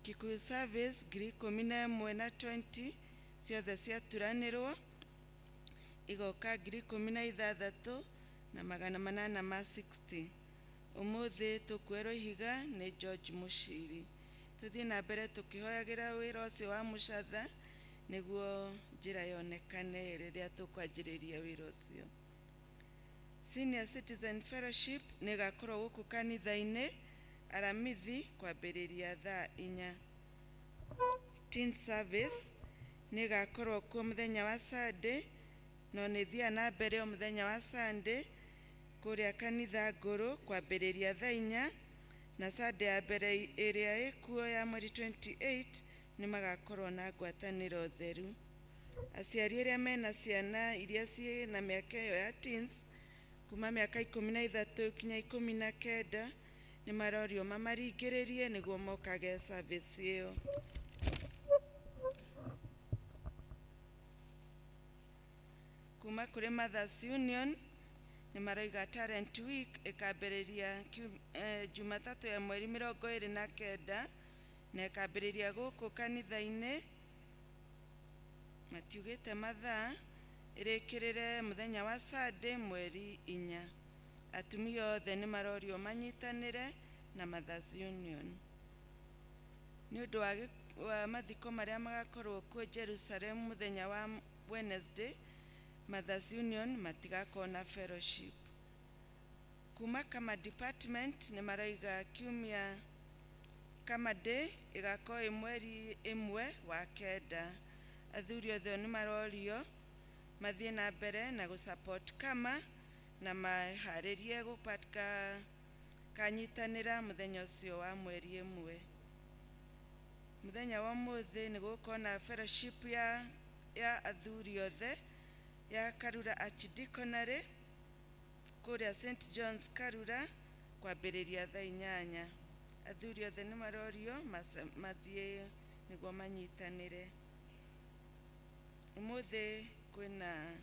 Kikuyu service 110,020, ciothe ciaturanĩrwo igoka 16860. Ũmũthĩ tũkuerwo ihiga nĩ George Mũciri. Tũthiĩ na mbere tũkĩhoyagĩra wĩra ũcio wa Mũcatha nĩguo njĩra yonekane rĩrĩa tũkwanjĩrĩria wĩra ũcio. Senior Citizen Fellowship nĩ ĩgakorwo gũkũ kanitha-inĩ Aramithi kwambĩrĩria thaa 4. Teen service nĩ ĩgakorwo kuo mũthenya wa Sunday, no nĩ ĩthiaga na mbere o mũthenya wa Sunday kũrĩa kanitha ngũrũ kwambĩrĩria thaa 4, na Sunday ya mbere ĩrĩa ĩkuo ya mweri 28 nĩ magakorwo na ngwatanĩro theru. Aciari arĩa mena ciana iria ciĩ na mĩaka ĩyo ya teens kuma mĩaka 13 kinya 19 nĩ marorio mamaringĩrĩrie nĩguo mokage service ĩyo. Kuma kũrĩ Mothers Union nĩ maroiga Talent Week ĩkambĩrĩria Jumatatũ ya mweri 29 na ĩkambĩrĩria gũkũ kanitha-inĩ, matiugĩte mathaa, ĩrĩkĩrĩre mũthenya wa Sunday mweri 4. Atumia othe nĩ marorio manyitanĩre na Mothers Union. Nĩ ũndũ wa mathiko marĩa magakorwo kuo Jerusalem mũthenya wa Wednesday, Mothers Union matigakorwo na fellowship. Kuma kama department nĩ maroiga kiumia kama day ĩgakorwo ĩ mweri 1 wa 9. Athuri othe nĩ marorio mathiĩ na mbere na gũsupport kama na maharĩrie gũpatka kanyitanĩra mũthenya ũcio wa mweri 1. Mũthenya wa ũmũthĩ nĩ gũgũkorwo na fellowship ya athuri othe ya Karura Archdeaconry kũrĩa St John's Karura kwambĩrĩria thaa 8. Athuri othe nĩ marorio mathiĩ nĩguo manyitanĩre. Ũmũthĩ kwĩna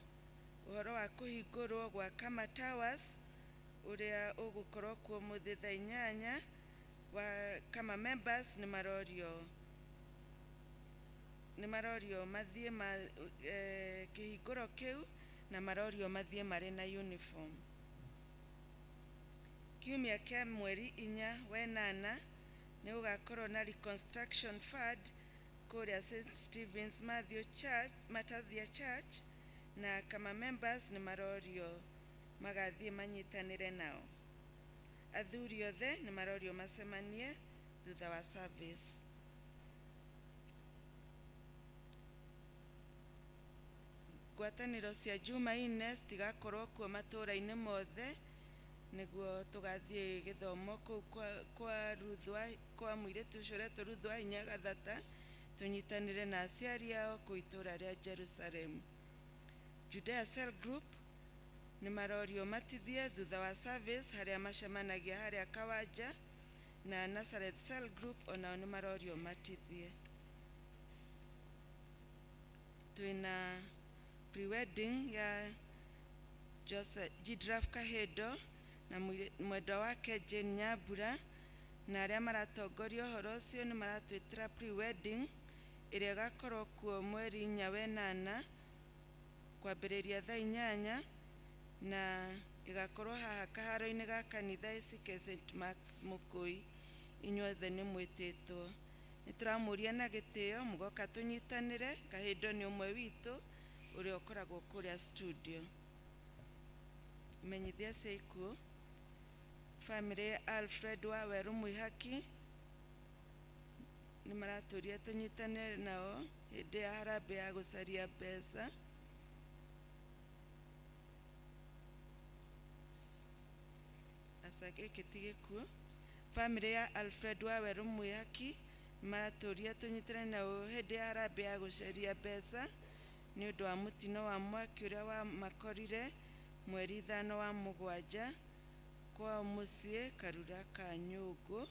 ũhoro wa kũhingũrwo gwa Kama Towers ũrĩa ũgũkorwo kuo ũmũthĩ thaa 8. Wa Kama members nĩ marorio mathiĩ kĩhingũro kĩu, na marorio mathiĩ marĩ na uniform. Kiumia kĩa mweri 4 wenana nĩ gũgakorwo na reconstruction fund kũrĩa St Stephen's Matthew Church, Matathia Church, na kama members nĩ marorio magathiĩ manyitanĩre nao. Athuri othe nĩ marorio macemanie thutha wa service. Ngwatanĩro cia Jumaine citigakorwo kuo matũra-inĩ mothe nĩguo tũgathiĩ gĩthomo kũu kwa mũirĩtu ũcio ũretwo Ruth wa Hinya Gathata, tũnyitanĩre na aciari ao kũu itũra rĩa Jerusalem. Judea Cell Group nĩ marorio matithie thutha wa service harĩa macemanagia harĩa Kawanja, na Nazareth Cell Group onao nĩ marorio matithie. Twĩna pre-wedding ya Joseph Jidraf Kahedo na mwendwa wake Jane Nyambura, na arĩa maratongoria ũhoro ũcio nĩ maratwĩtĩra pre-wedding ĩrĩa ĩgakorwo kuo mweri 4 wenana kwambĩrĩria thaa 8, na ĩgakorwo haha kaharo-inĩ ga kanitha ACK St Mark's Mũkũi. Inyuothe nĩ mwĩtĩtwo. Nĩ tũramũria na gĩtĩo mũgoka tũnyitanĩre. Kahindo nĩ ũmwe witũ ũrĩa ũkoragwo kũrĩa studio. Imenyithia cia ikuũ: bamĩrĩ ya Alfred wa Werũ Mwihaki nĩ maratũria tũnyitanĩre nao hĩndĩ ya harambee ya gũcaria mbeca. Aca, gĩkĩ ti gĩkuũ. Bamĩrĩ ya Alfred wa Werũ Mwihaki nĩ maratũria tũnyitanĩre nao hĩndĩ ya harambee ya gũcaria mbeca nĩ ũndũ wa mũtino wa mwaki ũrĩa wamakorire mweri 5 wa mũgwanja kwao mũciĩ Karura ka Nyũngũ.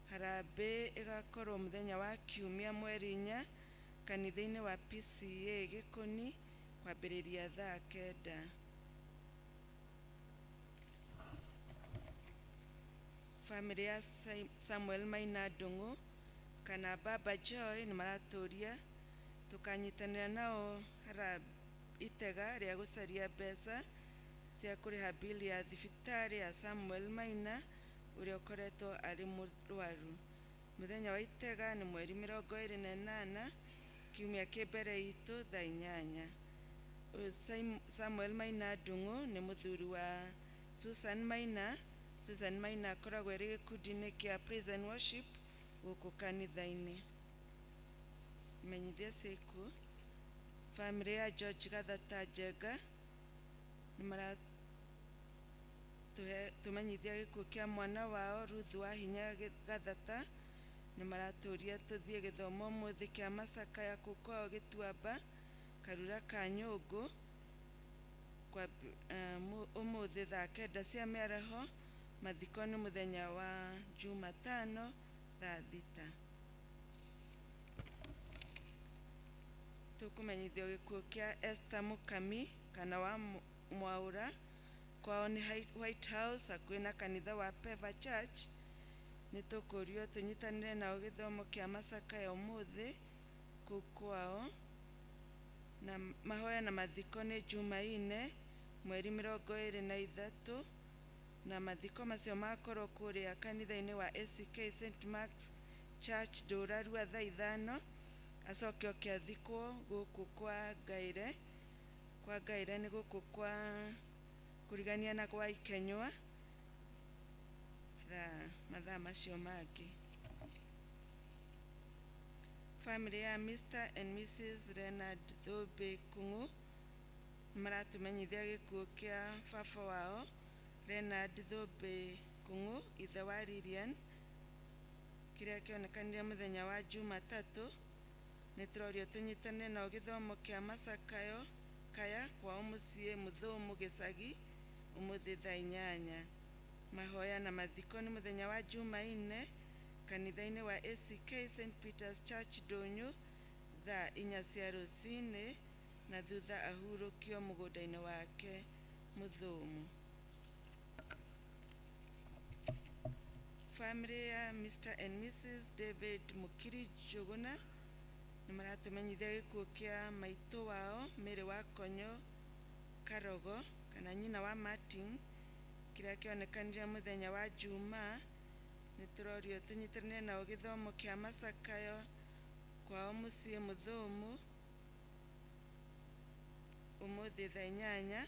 Harambee ĩgakorwo mũthenya wa Kiumia mweri 4 kanitha-inĩ wa PCA Gĩkũni kwambĩrĩria thaa 9. Bamĩrĩ ya Samuel Maina Ndung'u kana Baba Joy nĩ maratũria tũkanyitanĩra nao hara itega rĩa gũcaria mbeca cia kũrĩha bili ya thibitarĩ ya Samuel Maina ũrĩa ũkoretwo arĩ mũrwaru. Mũthenya wa itega nĩ mweri 28 kiumia kĩ mbere itũ thaa 8. Ũyũ Samuel Maina Ndung'u nĩ mũthuri wa Susan Maina. Susan Maina akoragwo arĩ gĩkundi-inĩ kĩa Praise and Worship gũkũ kanitha-inĩ. Imenyithia cia ikuũ: bamĩrĩ ya George Gathata Njenga nĩ maratũmenyithia gĩkuũ kĩa mwana wao Ruth wa Hinya Gathata. Nĩ maratũria tũthiĩ gĩthomo ũmũthĩ kĩa macakaya kũu kwao Gĩtuamba Karura ka Nyũngũ ũmũthĩ thaa 9 cia mĩaraho. Mathiko nĩ mũthenya wa Jumatano thaa 6. Tũkũmenyithio gĩkuũ kĩa Esther Mukami kana wa Mwaũra, kwao nĩ White House hakuhĩ na kanitha wa Peva Church. Nĩ tũkũrio tũnyitanĩre nao gĩthomo kĩa macakaya ũmũthĩ kũu kwao, na mahoya na mathiko nĩ Jumaine mweri 23, na mathiko macio makorwo kũrĩa kanitha-inĩ wa ACK St Mark's Church Ndũrarua thaa 5, acoke oke athikwo gũkũ kwa Ngaire. Kwa Ngaire nĩ gũkũ kwa kũrigania na gwa Ikenywa thaa mathaa macio mangĩ. Family ya Mr and Mrs Leonard Thũmbĩ Kung'u nĩ maratũmenyithia gĩkuũ kĩa baba wao Leonard Thũmbĩ Kung'u, ithe wa Lilian, kĩrĩa kĩonekanire mũthenya wa Jumatatũ. Nĩ tũrorio tũnyitane nao gĩthomo kĩa macakayo kaya kwao mũciĩ Mũthũmũ gĩcagi ũmũthĩ thaa 8. Mahoya na mathiko nĩ mũthenya wa Jumaine kanitha-inĩ wa ACK St Peters Church Ndũnyũ thaa 4 cia rũcinĩ, na thutha ahurũkio mũgũnda-inĩ wake Mũthũmũ. Family ya Mr and Mrs David Mukiri Njuguna nĩ maratũmenyithia gĩkuũ kĩa maitũ wao Mary wa Konyo Karogo kana nyina wa Martin, kĩrĩa kĩonekanire mũthenya wa Jumaa. Nĩ tũrorio tũnyitanĩre nao gĩthomo kĩa macakayo kwao mũciĩ Mũthũmũ ũmũthĩ thaa 8.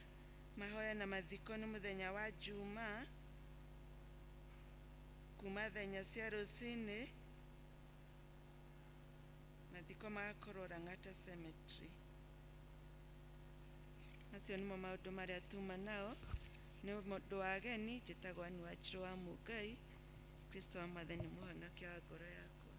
Mahoya na mathiko nĩ mũthenya wa Jumaa kuma thaa 4 cia rũcinĩ. Mathiko magakorwo Lang'ata Cemetery. Macio nĩmo maũndũ marĩa tuma nao. Nĩ mũndũ wa ageni, njĩtagwo Ann Wanjirũ wa Mũngai. Kristo wa Mwathani mũhonokia wa ngoro yakwa.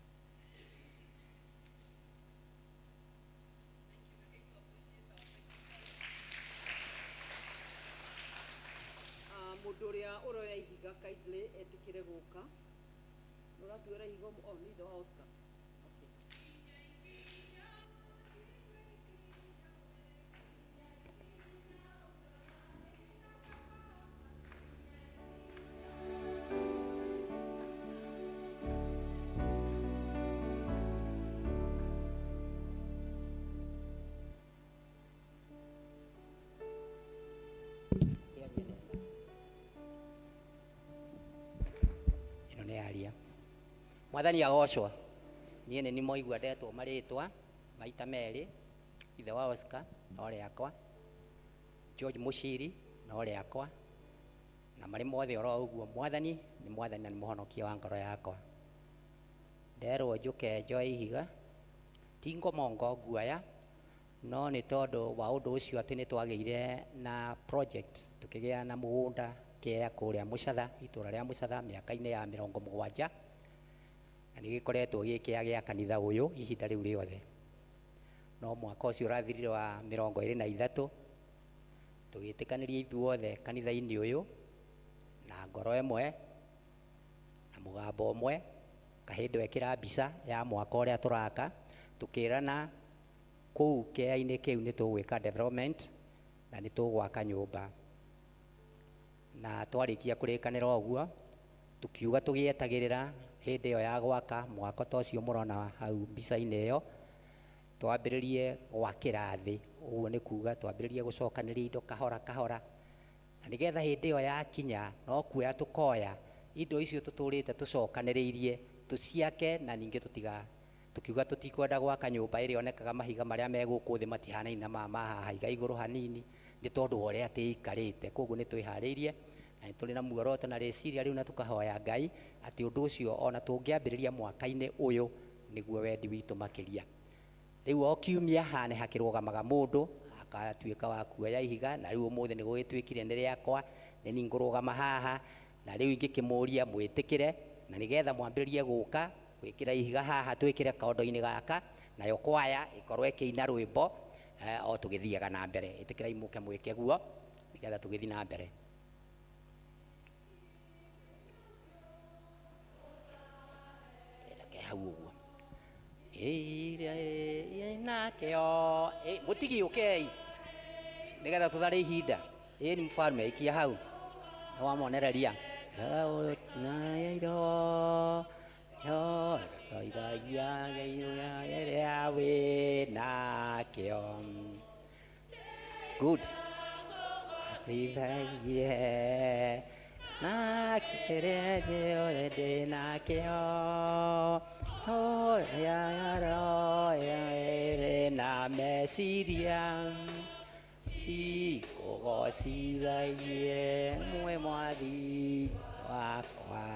Mũndũ ũrĩa ũroya ihiga kindly etĩkĩre gũka. Nĩ ũratuĩra ihiga oh, nĩ ithe wa Oscar. Okay. Ĩno nĩ aria. Mwathani agocwo. Niĩ nĩ nĩmoigua ndetwo marĩtwa maita merĩ, ithe wa Oscar no rĩakwa, George Mushiri no rĩakwa, na marĩ mothe oro ũguo. Mwathani nĩ Mwathani na nĩ mũhonokia wa ngoro yakwa. Nderwo njũke njoe ihiga, ti ngomongo nguoya, no nĩ tondũ wa ũndũ ũcio atĩ nĩ twagĩire na project, tũkĩgĩa na mũgũnda kĩea kũrĩa Mũcatha, itũra rĩa Mũcatha, mĩaka-inĩ ya 70, na nĩ gĩkoretwo gĩ kĩa gĩa kanitha ũyũ ihinda rĩu rĩothe. No mwaka ũcio ũrathirire wa 23, tũgĩtĩkanĩria ithuothe kanitha-inĩ ũyũ na ngoro ĩmwe na mũgambo ũmwe, kahĩndĩ wekĩra mbica ya mwaka ũrĩa tũraka, tũkĩrana kũu kĩea-inĩ kĩu nĩ tũgwĩka development na nĩ tũgwaka nyũmba. Na twarĩkia kũrĩkanĩra ũguo, tukiuga tũgĩetagĩrĩra hĩndĩ ĩyo ya gwaka mwako ta ũcio mũrona hau mbica-inĩ ĩyo, twambĩrĩrie gwakĩra thĩ. Ũguo nĩ kuga twambĩrĩrie gũcokanĩria indo kahora kahora, na nĩgetha hĩndĩ ĩyo yakinya no kuoya tũkoya indo icio tũtũrĩte tũcokanĩrĩirie tũciake. Na ningĩ tũtiga tukiuga tũtikwenda gwaka nyũmba ĩrĩa onekaga mahiga marĩa me gũkũ thĩ matihanaine na maya ma haha iga igũrũ hanini, nĩ tondũ wa ũrĩa tĩikarĩte. Koguo nĩ twĩharĩirie na nĩ tũrĩ na muoroto na rĩciria rĩu, na tũkahoya Ngai atĩ ũndũ ũcio ona tũngĩambĩrĩria mwaka-inĩ ũyũ nĩguo wendi witũ makĩria. Rĩu o kiumia haha nĩ hakĩrũgamaga mũndũ akatuĩka wa kuoya ihiga, na rĩu ũmũthĩ nĩ gũgĩtuĩkire nĩ rĩakwa, nĩ niĩ ngũrũgama haha. Na rĩu ingĩkĩmũria mwĩtĩkĩre na nĩgetha mwambĩrĩrie gũka gwĩkĩra ihiga haha, twĩkĩre kondo-inĩ gaka, nayo kwaya ĩkorwo ĩkĩina rwĩmbo o tũgĩthiaga na mbere. Ĩtĩkĩrai mũke mwĩke guo nĩgetha tũgĩthiĩ na mbere. Reke hau ũguo nakĩo mũtigiũkei nĩgetha tũthare ihinda. Ĩĩ, nĩ mfalme, ikia hau nĩ wamonereria ĩrĩa wĩ nakĩo. Good. Cithagie na kĩrĩa gĩothe ndĩ nakĩo, ĩrĩ na meciria ikũgocithagie mwe mwathi wakwa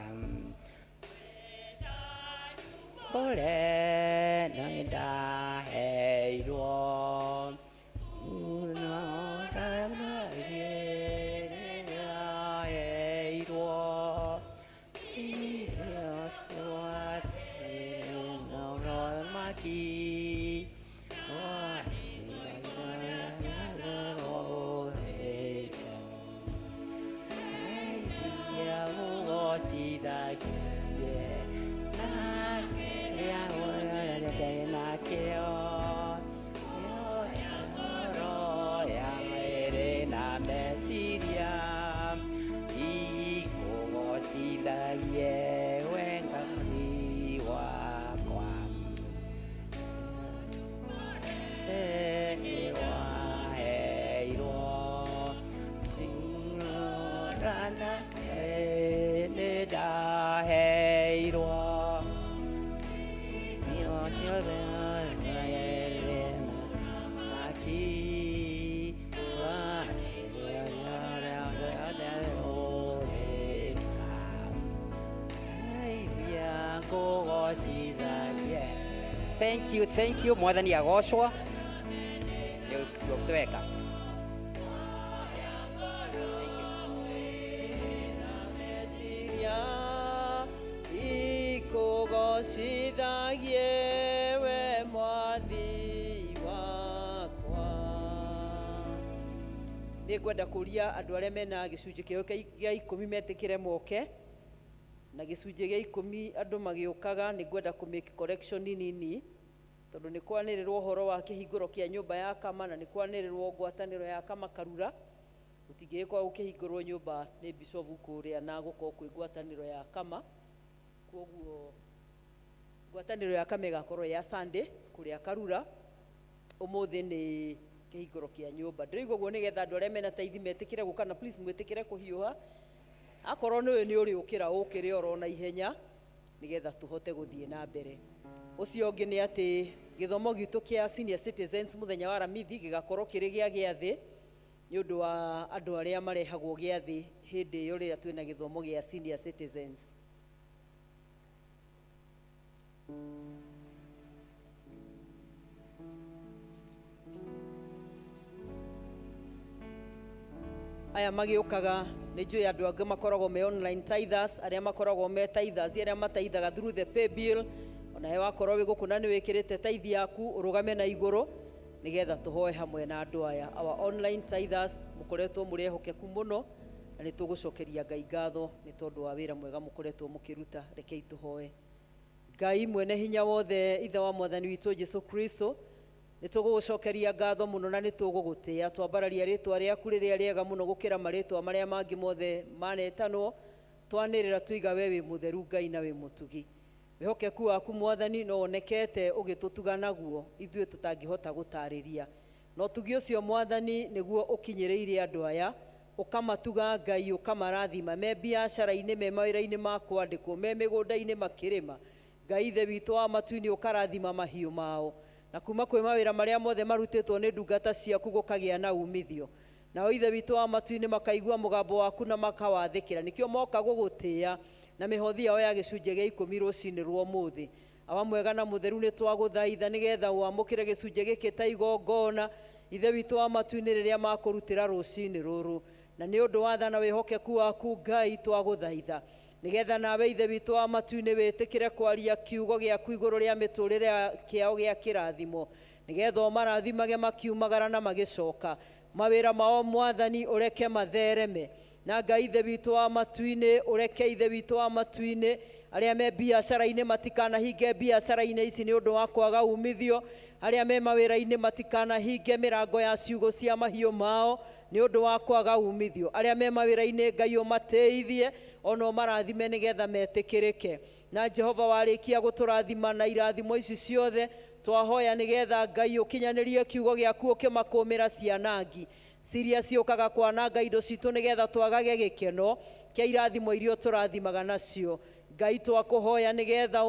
kũrĩa ndaheirwo. Ikũgocithagie we Ngai wakwa waheirwo nĩ ndaheirwo. Thank you, thank you. Mwathani agocwo. Nĩguo tweka. Meciria ikũgocithagie we mwathi wakwa. Nĩ ngwenda kũria andũ arĩa mena gĩcunjĩ kĩao gĩa 10 metĩkĩre moke na gĩcunjĩ gĩa 10. Andũ magĩũkaga, nĩ ngwenda kũ make correction nini, tondũ nĩ kwanĩrĩrwo ũhoro wa kĩhingũro kĩa nyũmba ya kama, na nĩ kwanĩrĩrwo ngwatanĩro ya kama Karura. Gũtingĩgĩkorwo gũkĩhingũrwo nyũmba nĩ bishofu kũrĩa na gũkorwo kwĩ ngwatanĩro ya kama. Koguo ngwatanĩro ya kama ĩgakorwo ya Sunday kũrĩa Karura, ũmũthĩ nĩ kĩhingũro kĩa nyũmba. Ndĩraigua ũguo nĩgetha andũ arĩa mena taithi metĩkĩre gũka, na please mwĩtĩkĩre kũhiũha. Akorwo nĩ ũyũ nĩ ũrĩũkĩra, ũkĩre oro na ihenya nĩgetha tũhote gũthiĩ na mbere. Ũcio ũngĩ nĩ atĩ gĩthomo gitũ kĩa senior citizens mũthenya wa Aramithi gĩgakorwo kĩrĩ gĩa gĩathĩ nĩ ũndũ wa andũ arĩa marehagwo gĩathĩ hĩndĩ ĩyo rĩrĩa twĩna gĩthomo gĩa senior citizens. Aya magĩũkaga nĩ njũĩ andũ angĩ makoragwo me online tithers, arĩa makoragwo me tithers, arĩa mataithaga through the pay bill. Onawe wakorwo wĩ gũkũ na nĩ wĩkĩrĩte tithe yaku, ũrũgame na igũrũ nĩgetha tũhoe hamwe na andũ aya. Our online tithers, mũkoretwo mũrĩ ehokeku mũno na nĩ tũgũcokeria Ngai ngatho nĩ tondũ wa wĩra mwega mũkoretwo mũkĩruta. Rekei tũhoe. Ngai mwene hinya wothe, ithe wa mwathani witũ Jesu Kristo, nĩ tũgũgũcokeria ngatho mũno na nĩ tũgũgũtĩĩa. Twambararia rĩtwa rĩaku rĩrĩa rĩega mũno gũkĩra marĩtwa marĩa mangĩ mothe manetanwo. Twanĩrĩra tuiga we wĩ mũtheru Ngai na wĩ mũtugi. Wĩhokeku waku mwathani no wonekete ũgĩtũtuga naguo ithuĩ tũtangĩhota gũtarĩria. Na ũtugi ũcio mwathani nĩguo ũkinyĩrĩire andũ aya, ũkamatuga Ngai, ũkamarathima me biacara-inĩ, me mawĩra-inĩ ma kwandĩkwo, me mĩgũnda-inĩ makĩrĩma. Ngai ithe witũ wa matu-inĩ, ũkarathima mahiũ mao, na kuma kwĩ mawĩra marĩa mothe marutĩtwo nĩ ndungata ciaku gũkagĩa na umithio. Nao ithe witũ wa matu-inĩ makaigua mũgambo waku na makawathĩkĩra, nĩkĩo moka gũgũtĩĩa na mĩhothi yao ya gĩcunjĩ gĩa ikũmi rũcinĩ rwa ũmũthĩ. Awa mwega na mũtheru, nĩ twagũthaitha nĩgetha wamũkĩre gĩcunjĩ gĩkĩ ta igongona, ithe witũ wa matu-inĩ, rĩrĩa makũrutĩra rũcinĩ rũrũ. Na nĩ ũndũ wa tha na wĩhokeku waku Ngai, twagũthaitha nĩgetha nawe ithe witũ wa matu-inĩ wĩtĩkĩre kwaria kiugo gĩaku igũrũ rĩa mĩtũrĩre kĩao gĩa kĩrathimo, nĩgetha ũmarathimage makiumagara na magĩcoka mawĩra mao. Mwathani, ũreke mathereme na Ngai ithe witũ wa matu-inĩ, ũreke ithe witũ wa matu-inĩ arĩa me biacara-inĩ matikanahinge biacara-inĩ ici nĩ ũndũ wa kwaga umithio, arĩa me mawĩra-inĩ matikanahinge mĩrango ya ciugũ cia mahiũ mao nĩ ũndũ wa kwaga umithio, arĩa me mawĩra-inĩ Ngai ũmatĩithie ona ũmarathime nĩgetha metĩkĩrĩke. Na Jehova, warĩkia gũtũrathima na irathimo ici ciothe, twahoya nĩgetha Ngai ũkinyanĩrie kiugo gĩaku ũkĩmakũmĩra cianangi ciria ciũkaga kwananga indo citũ nĩgetha twagage gĩkeno kĩa irathimo iria ũtũrathimaga nacio. Ngai, twakũhoya nĩgetha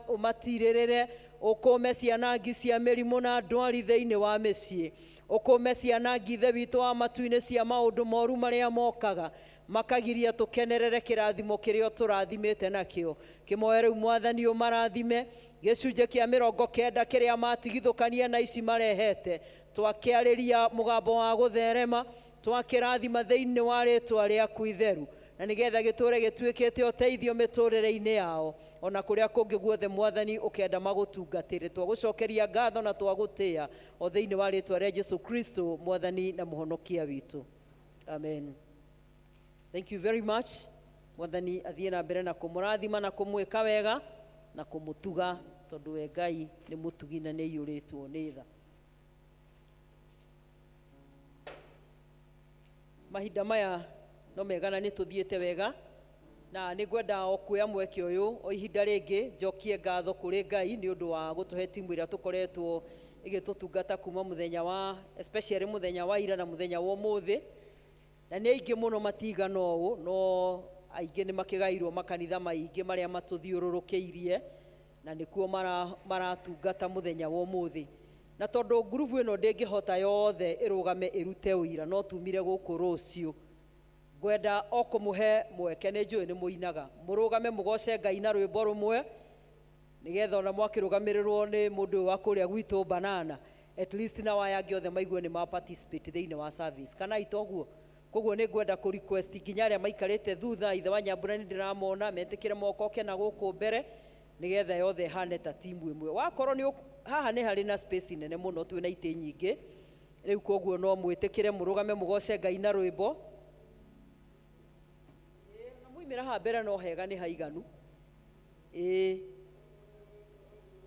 ũmatirĩrĩre, ũkũme cianangi cia mĩrimũ na ndwari thĩinĩ wa mĩciĩ, ũkũme cianangi ithe witũ wa matu-inĩ cia maũndũ moru marĩa mokaga makagiria tũkenerere kĩrathimo kĩrĩa ũtũrathimĩte nakĩo. Kĩmoe rĩu mwathani, ũmarathime gĩcunjĩ kĩa 90 kĩrĩa matigithũkania na ici marehete. Twakĩarĩria mũgambo wa gũtherema, twakĩrathima thĩinĩ wa rĩtwa rĩaku itheru, na nĩgetha gĩtũre gĩtuĩkĩte ũteithio mĩtũrĩre-inĩ yao ona kũrĩa kũngĩ guothe mwathani ũkenda magũtungatĩre. Twagũcokeria ngatho na twagũtĩĩa o thĩinĩ wa rĩtwa rĩa Jesu Kristo, mwathani na mũhonokia witũ, amen. Thank you very much. Mwathani athiĩ na mbere na kũmũrathima na kũmwĩka wega na kũmũtuga, tondũ we Ngai nĩ mũtugi na nĩ aiyũrĩtwo nĩ tha. Mahinda maya no mega na nĩ tũthiĩte wega, na nĩ ngwenda o kuoya mweke ũyũ o ihinda rĩngĩ njokie ngatho kũrĩ Ngai nĩ ũndũ wa gũtũhe timu ĩrĩa tũkoretwo ĩgĩtũtungata kuma mũthenya wa, especially mũthenya wa ira na mũthenya wa ũmũthĩ. Na nĩ aingĩ mũno, matigana ũũ, no aingĩ nĩ makĩgairwo makanitha maingĩ marĩa matũthiũrũrũkĩirie, na nĩkuo maratungata mũthenya wa ũmũthĩ. Na tondũ ngurubu ĩno ndĩngĩhota yothe ĩrũgame ĩrute ũira, no tumire gũkũ rũciũ, ngwenda o kũmũhe mweke. Nĩ njũĩ nĩ mũinaga, mũrũgame mũgoce Ngai na rwĩmbo rũmwe, nĩgetha ona mwakĩrũgamĩrĩrwo nĩ mũndũ ũyũ wa kũrĩa gwitũ banana, at least na waya angĩ othe maigue nĩ ma participate thĩinĩ wa service kana itoguo. Koguo nĩ ngwenda kũ request nginya arĩa maikarĩte thutha, ithe wa Nyambura nĩ ndĩramona, metĩkĩre mokoke na gũkũ mbere nĩgetha yothe ĩhane ta timu ĩmwe. Wakorwo nĩ haha nĩ harĩ na space nene mũno, twĩna itĩ nyingĩ rĩu, koguo no mwĩtĩkĩre mũrũgame mũgoce Ngai na rwĩmbo. Ĩĩ, na muimĩra haha mbere no hega, nĩ haiganu. Ĩĩ,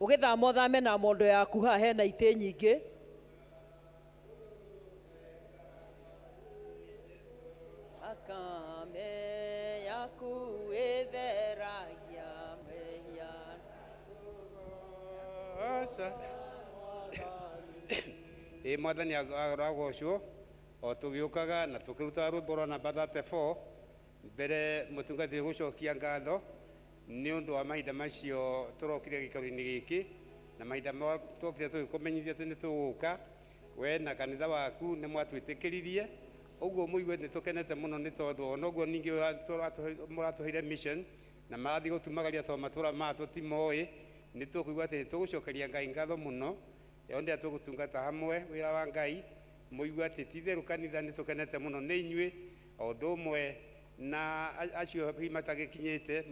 ũgĩthama ũthame na mondo yaku, haha hena itĩ nyingĩ. Thakame yaku ĩtheragia mehia. Aca. Ĩ mwathani aragocwo. O tũgĩũkaga na tũkĩrutaga rwĩmbo rwa namba 34 mbere, mũtungatĩri gũcokia ngatho nĩ ũndũ wa mahinda macio tũrokire gĩikaro-inĩ gĩkĩ. Na mahinda twokire tũgĩkũmenyithia atĩ nĩ tũgũka, we na kanitha waku nĩ mwatwĩtĩkĩririe. Ũguo mũigue nĩ tũkenete mũno, nĩ tondũ ona ũguo ningĩ mũratũheire mission na marathiĩ gũtumagaria, tondũ matũra maya tũtimoĩ. Nĩ tũkũigua atĩ nĩ tũgũcokeria Ngai ngatho mũno yondĩa tũgũtungata hamwe wĩra wa Ngai. Mũigue atĩ ti itherũ kanitha nĩ tũkenete mũno nĩ inyuĩ, o ũndũ ũmwe na acio hihi matagĩkinyĩte,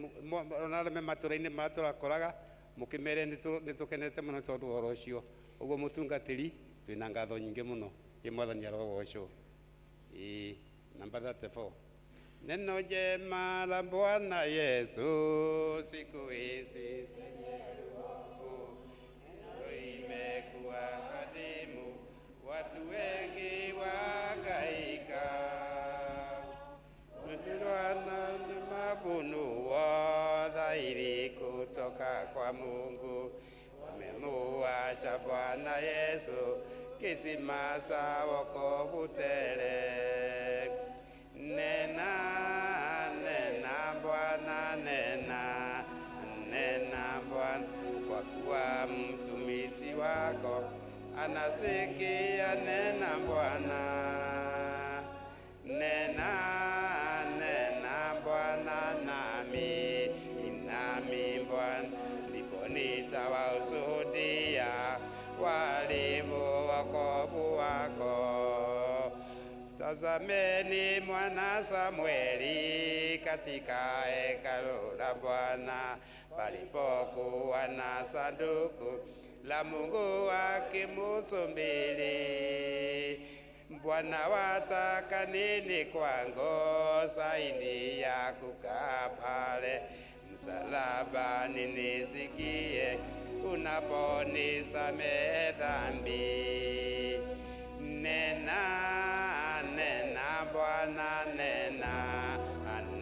ona arĩa me matũra-inĩ marĩa tũrakoraga, mũkĩmere nĩ tũkenete mũno tondũ ũhoro ũcio. Ũguo mũtungatĩri, twĩna ngatho nyingĩ mũno. Ĩ Mwathani arogocwo. Ĩ namba 34, neno jema la Bwana Yesu siku hizi imekuwa adimu, watu wengi wahangaika. Tuliona mavuno dhahiri kutoka kwa Mungu, wamemuasha Bwana Yesu, kisima cha wokovu tele. Nena, nena Bwana, nena, nena Bwana, kwa kuwa mtumishi wako anasikia. Nena Bwana, nena, nena Bwana, nami, nami Bwana, ndipo nitawashuhudia walivyo wokovu wako. Tazameni mwana Samueli katika hekalu la Bwana, palipokuwa na sanduku la Mungu akimusubiri. Bwana, wataka nini kwangu zaidi ya kukaa pale msalabani nisikie unaponisamehe dhambi? Nena, nena Bwana, nena,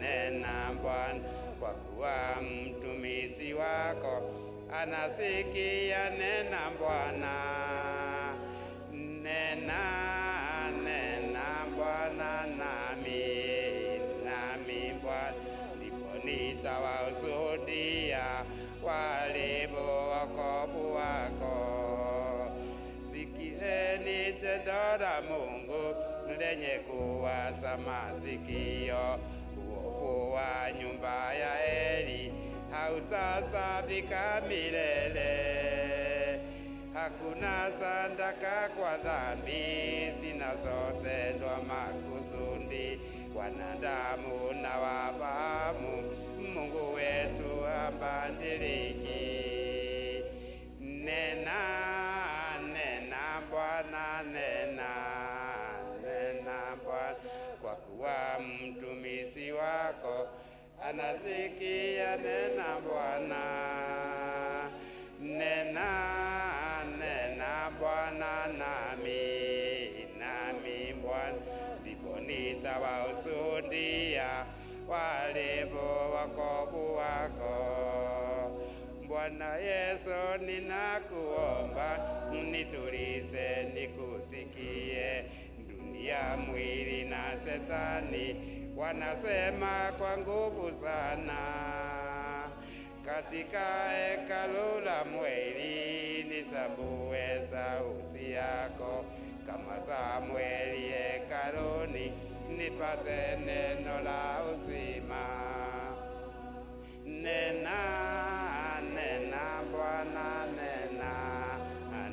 nena Bwana, kwa kuwa mtumishi wako anasikia. Nena Bwana, nena, nena Bwana, nami, nami Bwana, ndipo nitawashuhudia walivyo wokovu wako. Sikieni tendo la Mungu lenye kuwasa masikio. Uovu wa nyumba ya Eli hautasafika milele. Hakuna sadaka kwa dhambi zinazotendwa makusudi. Wanadamu na wafahamu Mungu wetu habadiliki. Nena, nena Bwana, nena, nena Bwana, kwa kuwa mtumishi wako anasikia. Nena Bwana, nena, nena Bwana, nami, nami Bwana, ndipo nitawashuhudia walivyo wokovu wako. Bwana Yesu, ninakuomba nitulize, nikusikie. Dunia, mwili na shetani wanasema kwa nguvu sana. Katika hekalu la mwili nitambue sauti yako, kama Samueli hekaluni, nipate neno la uzima. Nena, nena Bwana, nena,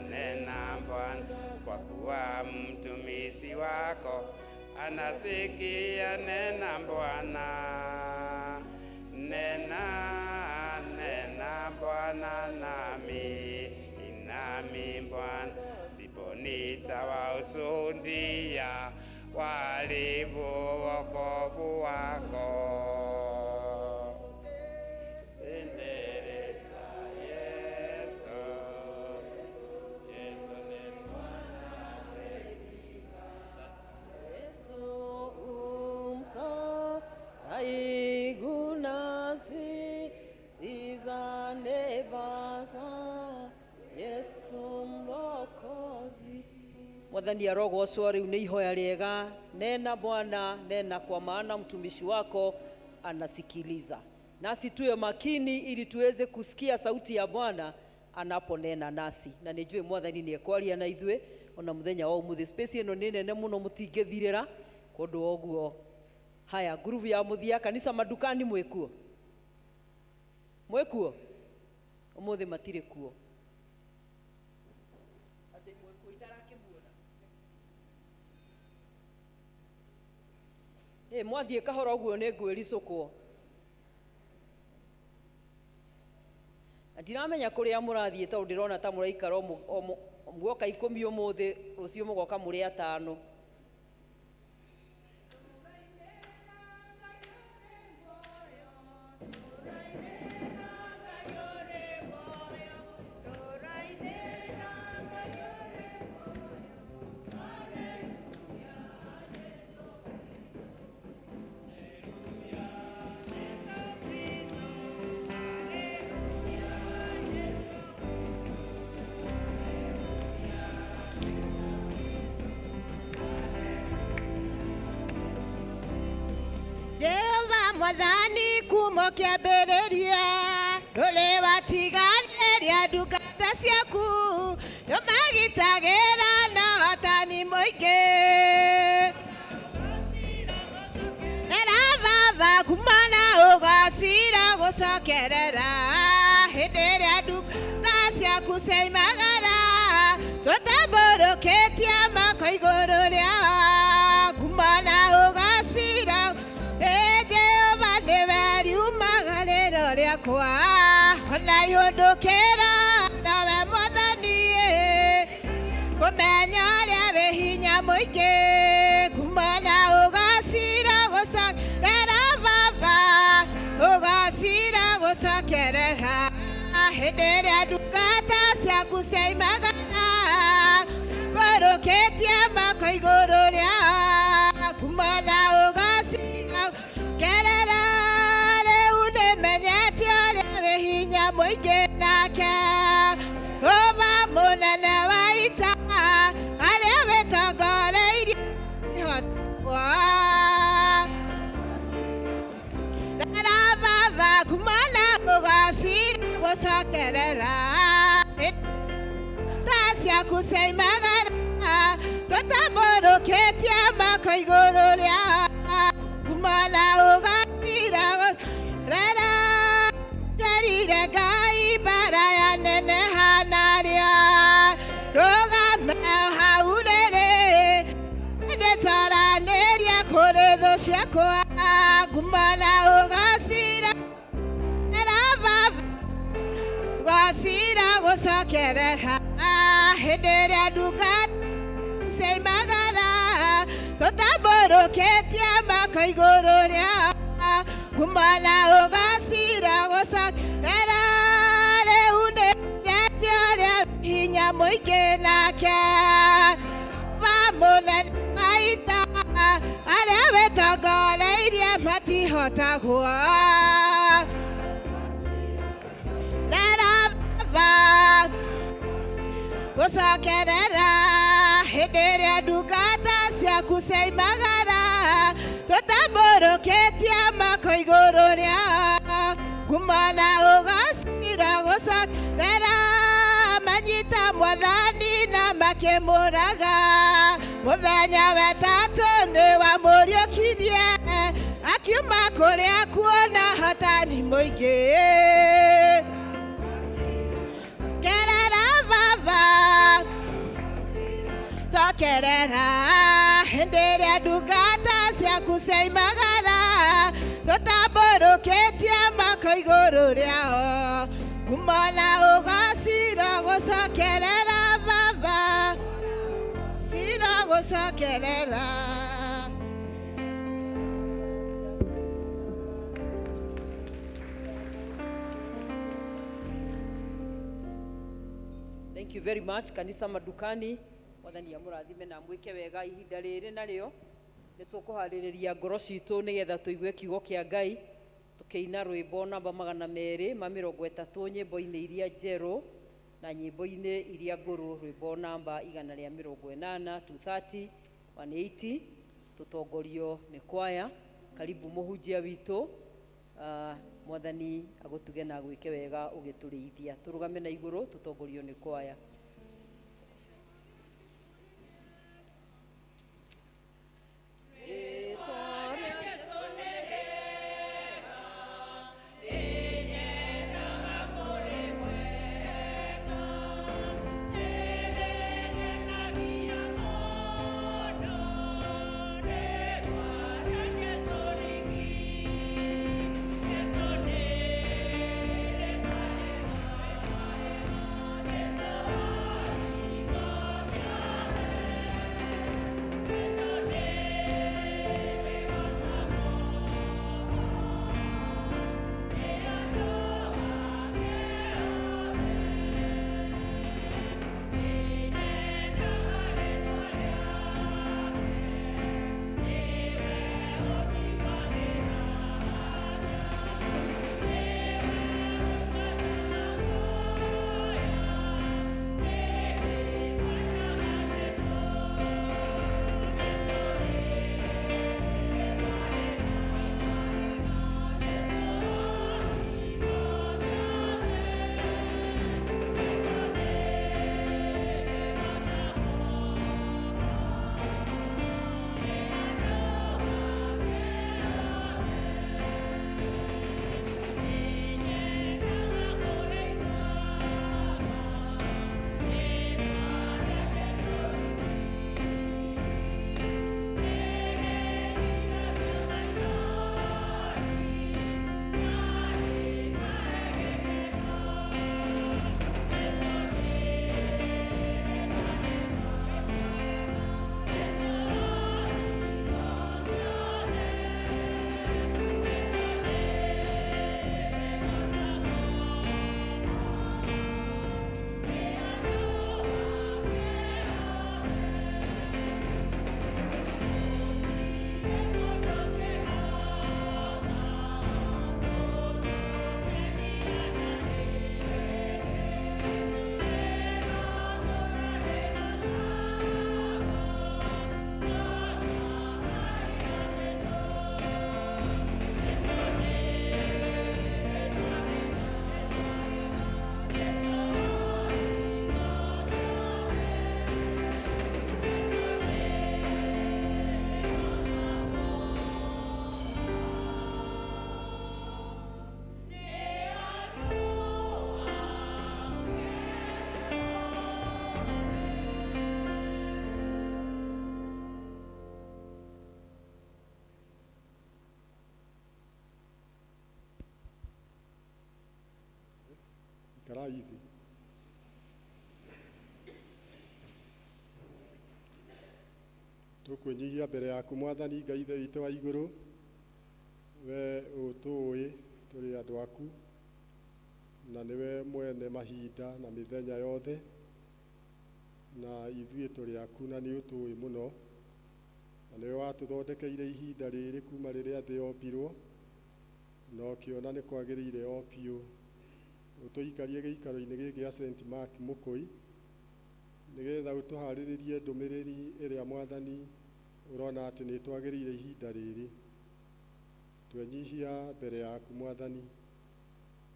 nena Bwana, kwa kuwa mtumishi wako anasikia. Nena Bwana, nena, nena Bwana, nami, nami Bwana, ndipo nitawashuhudia walivyo wokovu wako. Endeleza Yesu, Yesu ni Yesu umso saigunasi sizanebasa Yesu mlokozi. Mwathani arogocwo. Rĩu nĩ ihoya rĩega. Nena Bwana, nena, kwa maana mtumishi wako anasikiliza. Nasi tuwe makini ili tuweze kusikia sauti ya Bwana. anaponena nasi. Na nĩ njũĩ Mwathani nĩ ekwaria na ithuĩ ona mũthenya wa ũmũthĩ. Space ĩno nĩ nene mũno, mũtingĩthirĩra kũndũ ũguo. Haya, ngurubu ya mũthia, kanisa madukani, mwĩkuo? Mwĩkuo ũmũthĩ? Matirĩ kuo. Atĩ mwĩkuo itarakĩmuona? Ĩ, mwathiĩ kahora ũguo nĩ ngwĩricũkwo na ndiramenya kũrĩa mũrathiĩ, tondũ ndĩrona ta mũraikara o muoka 10 ũmũthĩ, rũciũ mũgoka mũrĩ atano. Jehova Mwathani, kuma kĩambĩrĩria ndũrĩ watiganĩria ndungata ciaku, nĩũmagitagĩra na ũhotani mũingĩ. Era baba, kumana ũgacira gũcokerera hĩndĩ ĩrĩa ndungata ciaku ciaimagara, tũtambũrũkĩtie moko igũrũ rĩao, kumana ũgacira. Ĩ Jehova, nĩwe riumaga rĩro rĩakwa, ona ihũndũkĩra nawe Mwathani, ĩ, kũmenya ũrĩa wĩ hinya mũingĩ, kumana ũgacira gũcokerera baba, ũgacira gũcokerera hĩndĩ ĩrĩa ndungata ciaku ciaimagara, barũkĩtie moko igũrũ rĩao, kumana ũgacira kerera. Rĩu nĩmenyete ũrĩa wĩ hinya mũingĩ, nake ũba mũnene wa ita arĩa wĩtongoreirie ihotwa. Rara baba, kumana ũgacira gũcokerera ta ciaku ciaimagara, tũtambũrũkĩtie moko igũrũ rĩao, kumana ũgacira rera. Twerire Ngai mbara ya neneha narĩa, rũgame hau rĩrĩ ndĩtoranĩrie kũrĩ thũ ciakwa, kumana ũgacira rera baba, ũgacira gũcokerera hĩndĩ ĩrĩa ndungata ciaimagara, tũtambũrũkĩtie moko igũrũ rĩao, kumana ũgacira gũcokerera. Rĩu nĩnyete ũrĩa hinya mũingĩ, nake wa mũnene wa ita arĩa wĩtongoreirie matihotagwo. Rera baba gũcokerera hĩndĩ ĩrĩa ndungata ciaku ciaimagara, tũtambũrũkĩtie moko igũrũ rĩao, kumana ũgacira gũcokerera. Manyita Mwathani na makĩmũraga, mũthenya wetatũ nĩ wamũriũkirie, akiuma kũrĩa kuona hotani mũingĩ. Kerera baba, cokerera hĩndĩ ĩrĩa ndungata ciaku ciaimagara, tũtambũrũkĩtie moko igũrũ rĩao, kumana ũgacira gũcokerera baba, ira gũcokerera. Thank you very much, kanisa madukani. Mwathani amũrathime na mwĩke wega. Ihinda rĩrĩ narĩo nĩ tũkũharĩrĩria ngoro citũ nĩgetha tũigue kiugo kĩa Ngai, tũkĩina rwĩmbo namba 230 nyĩmbo-inĩ iria njerũ na nyĩmbo-inĩ iria ngũrũ, rwĩmbo namba 180, 230, 180, tũtongorio nĩ kwaya. Karibu mũhunjia witũ. Mwathani agũtuge na agwĩke wega ũgĩtũrĩithia. Tũrũgame na igũrũ tũtongorio nĩ kwaya. Ikarai thĩ. Tũkwĩnyihia mbere yaku Mwathani Ngai Ithe witũ wa igũrũ, we ũtũũĩ tũrĩ andũ aku, na nĩwe mwene mahinda na mĩthenya yothe, na ithuĩ tũrĩ aku na nĩ ũtũũĩ mũno, na nĩwe watũthondekeire ihinda rĩrĩ kuma rĩrĩa thĩ yombirwo, na ũkĩona nĩ kwagĩrĩire o biũ ũtũikarie gĩikaro-inĩ gĩkĩ gĩa St. Mark Mũkũi, nĩgetha ũtũharĩrĩrie ndũmĩrĩri ĩrĩa Mwathani ũrona atĩ nĩ twagĩrĩire ihinda rĩrĩ. Twenyihia mbere yaku Mwathani,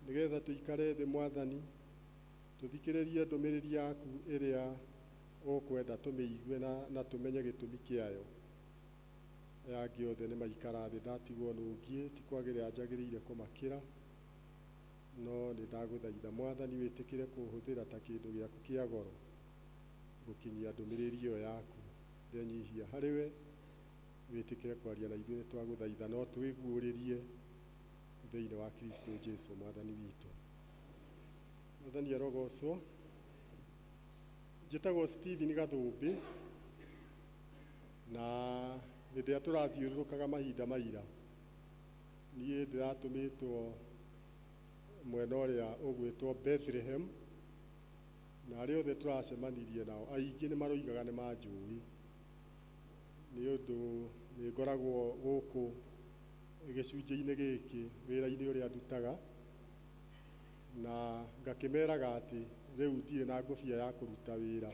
nĩgetha tũikare thĩ Mwathani, tũthikĩrĩrie ndũmĩrĩri yaku ĩrĩa ũkwenda tũmĩigue na tũmenye gĩtũmi kĩayo. Aya angĩ othe nĩ maikara thĩ, ndatigwo nũngiĩ, ti kwagĩrĩra njagĩrĩire kũmakĩra, no nĩ ndagũthaitha Mwathani wĩtĩkĩre kũhũthĩra ta kĩndũ gĩaku kĩa goro gũkinyia ndũmĩrĩri ĩyo yaku. Ndenyihia harĩ we, wĩtĩkĩre kwaria na ithuĩ, nĩ twagũthaitha no twĩguũrĩrie thĩinĩ wa Kristo Jesu Mwathani witũ. Mwathani arogocwo. Njĩtagwo Stephen Gathũmbĩ, na hĩndĩ ĩrĩa tũrathiũrũrũkaga mahinda maira, niĩ ndĩratũmĩtwo mwena ũrĩa ũgwĩtwo Bethlehem, na arĩa othe tũracemanirie nao aingĩ nĩ maroigaga nĩ manjũĩ, nĩ ũndũ nĩ ngoragwo gũkũ gĩcunjĩ-inĩ gĩkĩ wĩra-inĩ ũrĩa ndutaga, na ngakĩmeraga atĩ rĩu ndirĩ na ngũbia ya kũruta wĩra,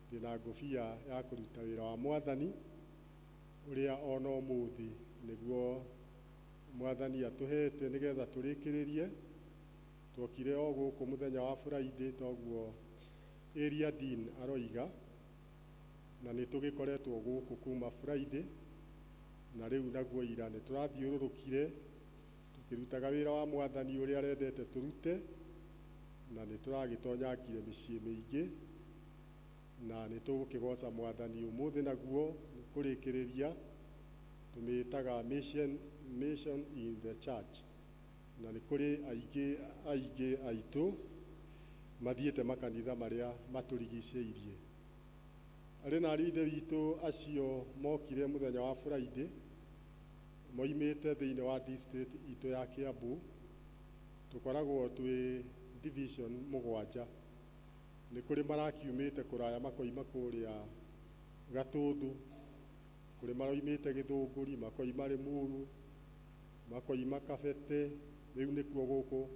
ndĩ na ngũbia ya kũruta wĩra wa Mwathani ũrĩa ona ũmũthĩ nĩguo Mwathani atũhete nĩgetha tũrĩkĩrĩrie. Twokire o gũkũ mũthenya wa Friday, toguo area dean aroiga, na nĩ tũgĩkoretwo gũkũ kuma Friday, na rĩu naguo ira nĩ tũrathiũrũrũkire tũkĩrutaga wĩra wa Mwathani ũrĩa arendete tũrute, na nĩ tũragĩtonyangire mĩciĩ mĩingĩ, na nĩ tũgũkĩgoca Mwathani. Ũmũthĩ naguo nĩ kũrĩkĩrĩria, tũmĩtaga mission in the church, na nĩ kũrĩ aingĩ aingĩ aitũ mathiĩte makanitha marĩa matũrigicĩirie. Arĩ na ariũ ithe witũ acio mokire mũthenya wa Friday moimĩte thĩinĩ wa district itũ ya Kiambu. Tũkoragwo twĩ division 7. Nĩ kũrĩ marakiumĩte kũraya, makoima kũrĩa Gatũndũ, kũrĩ maroimĩte Gĩthũngũri, makoima Rĩmuru, makoima Kabete, rĩu nĩkuo gũkũ,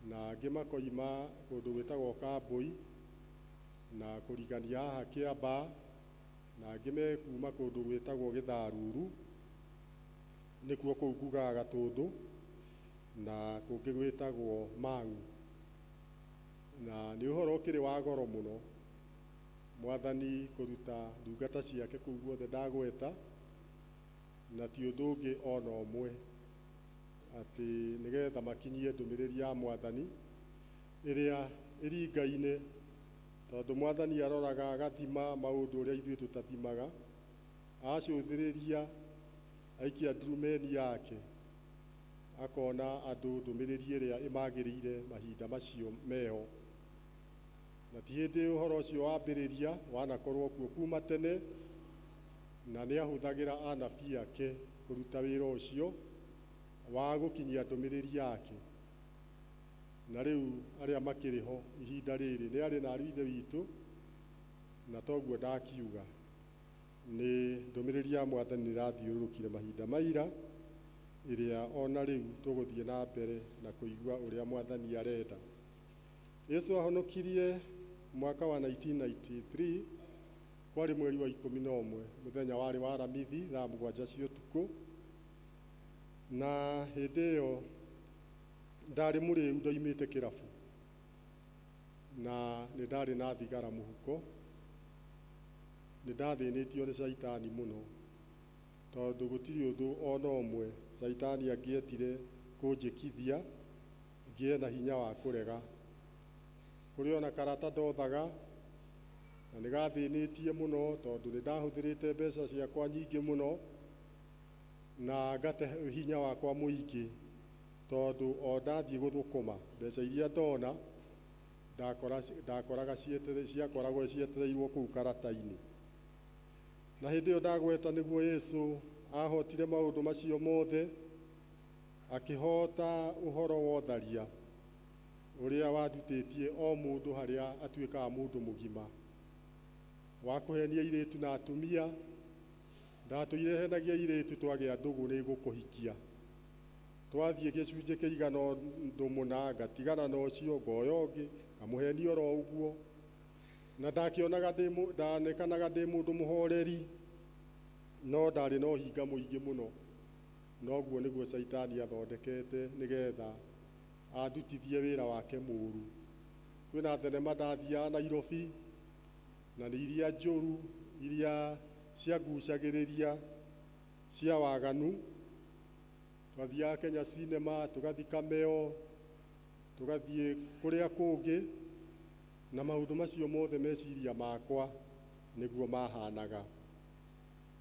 na angĩ makoima kũndũ gwĩtagwo Kambũi na kũrigania haha Kĩambaa, na angĩ me kuma kũndũ gwĩtagwo Gĩtharuru, nĩkuo kũu ngugaga Gatũndũ, na kũngĩ gwĩtagwo Mang'u. Na nĩ ũhoro ũkĩrĩ wa goro mũno Mwathani kũruta ndungata ciake kũu guothe ndagweta, na ti ũndũ ũngĩ ona ũmwe, atĩ nĩgetha makinyie ndũmĩrĩri ya Mwathani ĩrĩa ĩringaine, tondũ Mwathani aroraga agathima maũndũ ũrĩa ithuĩ tũtathimaga, acũthĩrĩria aikia ndurumeni yake akona andũ ndũmĩrĩri ĩrĩa ĩmagĩrĩire mahinda macio meho. Na ti hĩndĩ ũhoro ũcio wambĩrĩria, wanakorwo kuo kuma tene, na nĩ ahũthagĩra anabii ake kũruta wĩra ũcio wa gũkinyia ndũmĩrĩri yake. Na rĩu arĩa makĩrĩ ho ihinda rĩrĩ nĩ arĩ na ariũ ithe witũ, na toguo ndakiuga nĩ ndũmĩrĩri ya Mwathani nĩ ĩrathiũrũrũkire mahinda maira, ĩrĩa ona rĩu tũgũthiĩ na mbere na kũigua ũrĩa Mwathani arenda. Yesu ahonokirie mwaka wa 1993, kwarĩ mweri wa 11, mũthenya warĩ wa Aramithi, thaa 7 cia ũtukũ. Na hĩndĩ ĩyo ndarĩ mũrĩu, ndoimĩte kĩrabu, na nĩ ndarĩ na thigara mũhuko. Nĩ ndathĩnĩtio nĩ caitani mũno, tondũ gũtirĩ ũndũ ona ũmwe caitani angĩendire kũnjĩkithia ngĩe na hinya wa kũrega. Kũrĩ ona karata ndothaga, na nĩ gathĩnĩtie mũno, tondũ nĩ ndahũthĩrĩte mbeca ciakwa nyingĩ mũno na ngate hinya wakwa mũingĩ, tondũ o ndathiĩ gũthũkũma mbeca iria ndona ndakoraga ciakoragwo cietereirwo kũu karata-inĩ. Na hĩndĩ ĩyo ndagweta nĩguo Yesu ahotire maũndũ macio mothe, akĩhota ũhoro wa ũtharia ũrĩa wandutĩtie o mũndũ harĩa atuĩkaga mũndũ mũgima, wa kũhenia airĩtu na atumia. Ndatũire henagia airĩtu, twagĩa ndũgũ nĩ ngũkũhikia, twathiĩ gĩcunjĩ kĩigana ũndũ mũna ngatigana na ũcio, ngoya ũngĩ ngamũhenia oro ũguo. Na ndakĩonaga ndanekanaga ndĩ mũndũ mũhoreri, no ndarĩ na ũhinga mũingĩ mũno. Noguo nĩguo caitani athondekete nĩgetha andutithie wĩra wake mũru. Kwĩna thenema ndathiaga Nairobi, na nĩ iria njũru, iria ciangucagĩrĩria cia waganu. Twathiaga Kenya Cinema, tũgathiĩ Cameo, tũgathiĩ kũrĩa kũngĩ, na maũndũ macio mothe meciria makwa nĩguo mahanaga.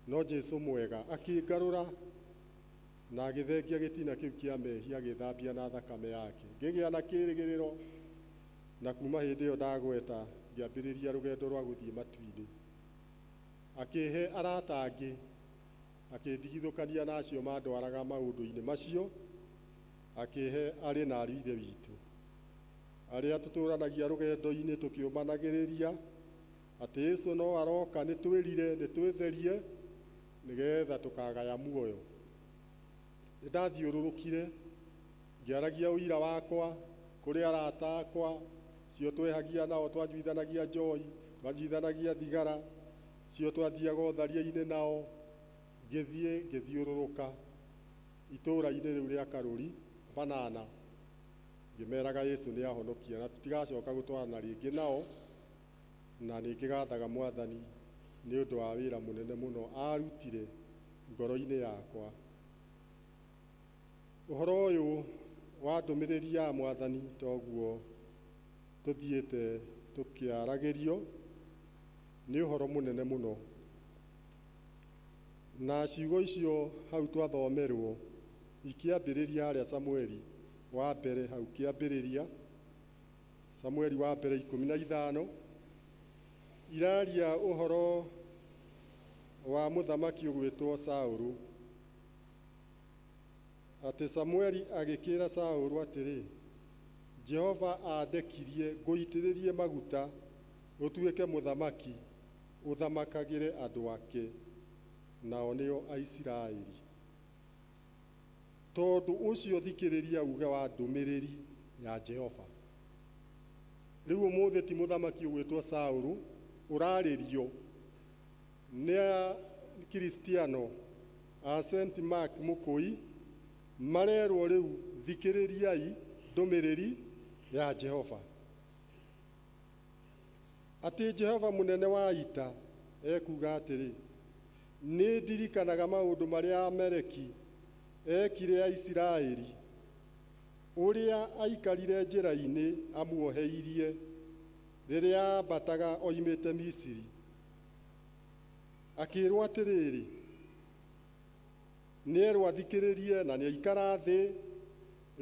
No Jesu mwega akĩngarũra na agĩthengia gĩtina kĩu kĩa mehia, agĩthambia na thakame yake, ngĩgĩa na kĩĩrĩgĩrĩro. Na kuma hĩndĩ ĩyo ndagweta ngĩambĩrĩria rũgendo rwa gũthiĩ matu-inĩ. Akĩhe arata angĩ, akĩndigithũkania na acio mandwaraga maũndũ-inĩ macio, akĩhe arĩ na ariũ ithe witũ arĩa tũtũranagia rũgendo-inĩ, tũkĩũmanagĩrĩria atĩ Yesu no aroka, nĩ twĩrire, nĩ twĩtherie nĩgetha tũkagaya muoyo. Nĩ ndathiũrũrũkire ngĩaragia ũira wakwa kũrĩ arata akwa cio twehagia nao, twanyuithanagia njohi, twanyuithanagia thigara, cio twathiaga ũtharia-inĩ nao. Ngĩthiĩ ngĩthiũrũrũka. Itũũra-inĩ rĩu rĩa Karũri Banana, ngĩmeraga Yesu nĩ ahonokia na tũtigacoka gũtwarana rĩngĩ nao, na nĩ ngĩgathaga Mwathani nĩ ũndũ wa wĩra mũnene mũno arutire ngoro-inĩ yakwa. Ũhoro ũyũ wa ndũmĩrĩri ya Mwathani toguo tũthiĩte tũkĩaragĩrio nĩ ũhoro mũnene mũno, na ciugo icio hau twathomerwo ikĩambĩrĩria harĩa Samueli wa mbere, hau kĩambĩrĩria Samueli wa mbere 15, iraria ũhoro wa mũthamaki ũgwĩtwo Saũlũ, atĩ Samueli agĩkĩra Saũlũ atĩrĩ, Jehova andekirie ngũitĩrĩrie maguta ũtuĩke mũthamaki ũthamakagĩre andũ ake, nao nĩo Aisiraeli. Tondũ ũcio thikĩrĩria uge wa ndũmĩrĩri ya Jehova. Rĩu ũmũthĩ ti mũthamaki ũgwĩtwo Saũlũ ũrarĩrio, nĩ Kristiano a St Mark Mũkũi marerwo rĩu thikĩrĩriai ndũmĩrĩri ya Jehova, atĩ Jehova mũnene wa ita ekuuga atĩrĩ, nĩ ndirikanaga maũndũ marĩa Amaleki ekire Aisiraeli, ũrĩa aikarire njĩra-inĩ amuoheirie rĩrĩa aambataga oimĩte Misiri. Akĩrwo atĩrĩrĩ, nĩerwo athikĩrĩrie na nĩaikara thĩ.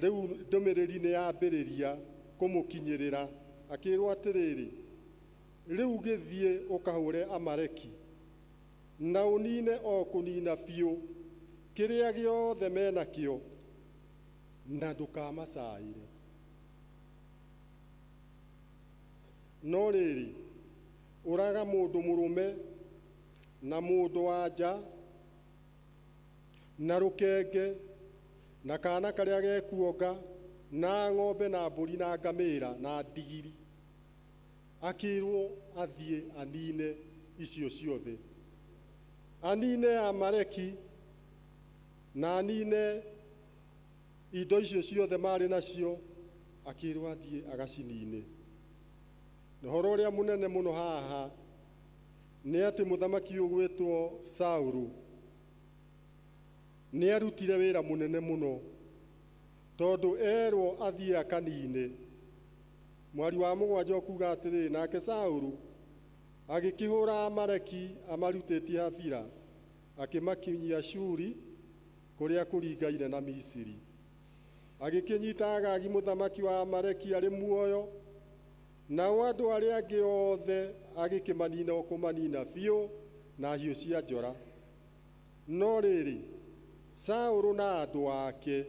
Rĩu ndũmĩrĩri nĩ yambĩrĩria kũmũkinyĩrĩra. Akĩrwo atĩrĩrĩ, rĩu gĩthiĩ ũkahũre Amaleki na ũnine o kũnina biũ kĩrĩa gĩothe menakĩo, na ndũkamacaĩre. No rĩrĩ, ũraga mũndũ mũrũme na mũndũ wa nja na rũkenge na kana karĩa gekuonga na ng'ombe na mbũri na ngamĩra na ndigiri. Akĩrwo athiĩ anine icio ciothe, anine Amaleki na anine indo icio ciothe marĩ nacio. Akĩrwo athiĩ agacinine. Na ũhoro ũrĩa mũnene mũno haha nĩ atĩ mũthamaki ũgwĩtwo Saũlũ nĩ arutire wĩra mũnene mũno, tondũ erwo athiĩ akanine. Mwari wa 7 ũkuga atĩrĩ, nake Saũlũ agĩkĩhũra Amaleki amarutĩtie Havila, akĩmakinyia Shuri kũrĩa kũringaine na Misiri. Agĩkĩnyita Agagi mũthamaki wa Amaleki arĩ muoyo, nao andũ arĩa angĩ othe agĩkĩmanina o kũmanina biũ na hiũ cia njora. No rĩrĩ, Saũlũ na andũ ake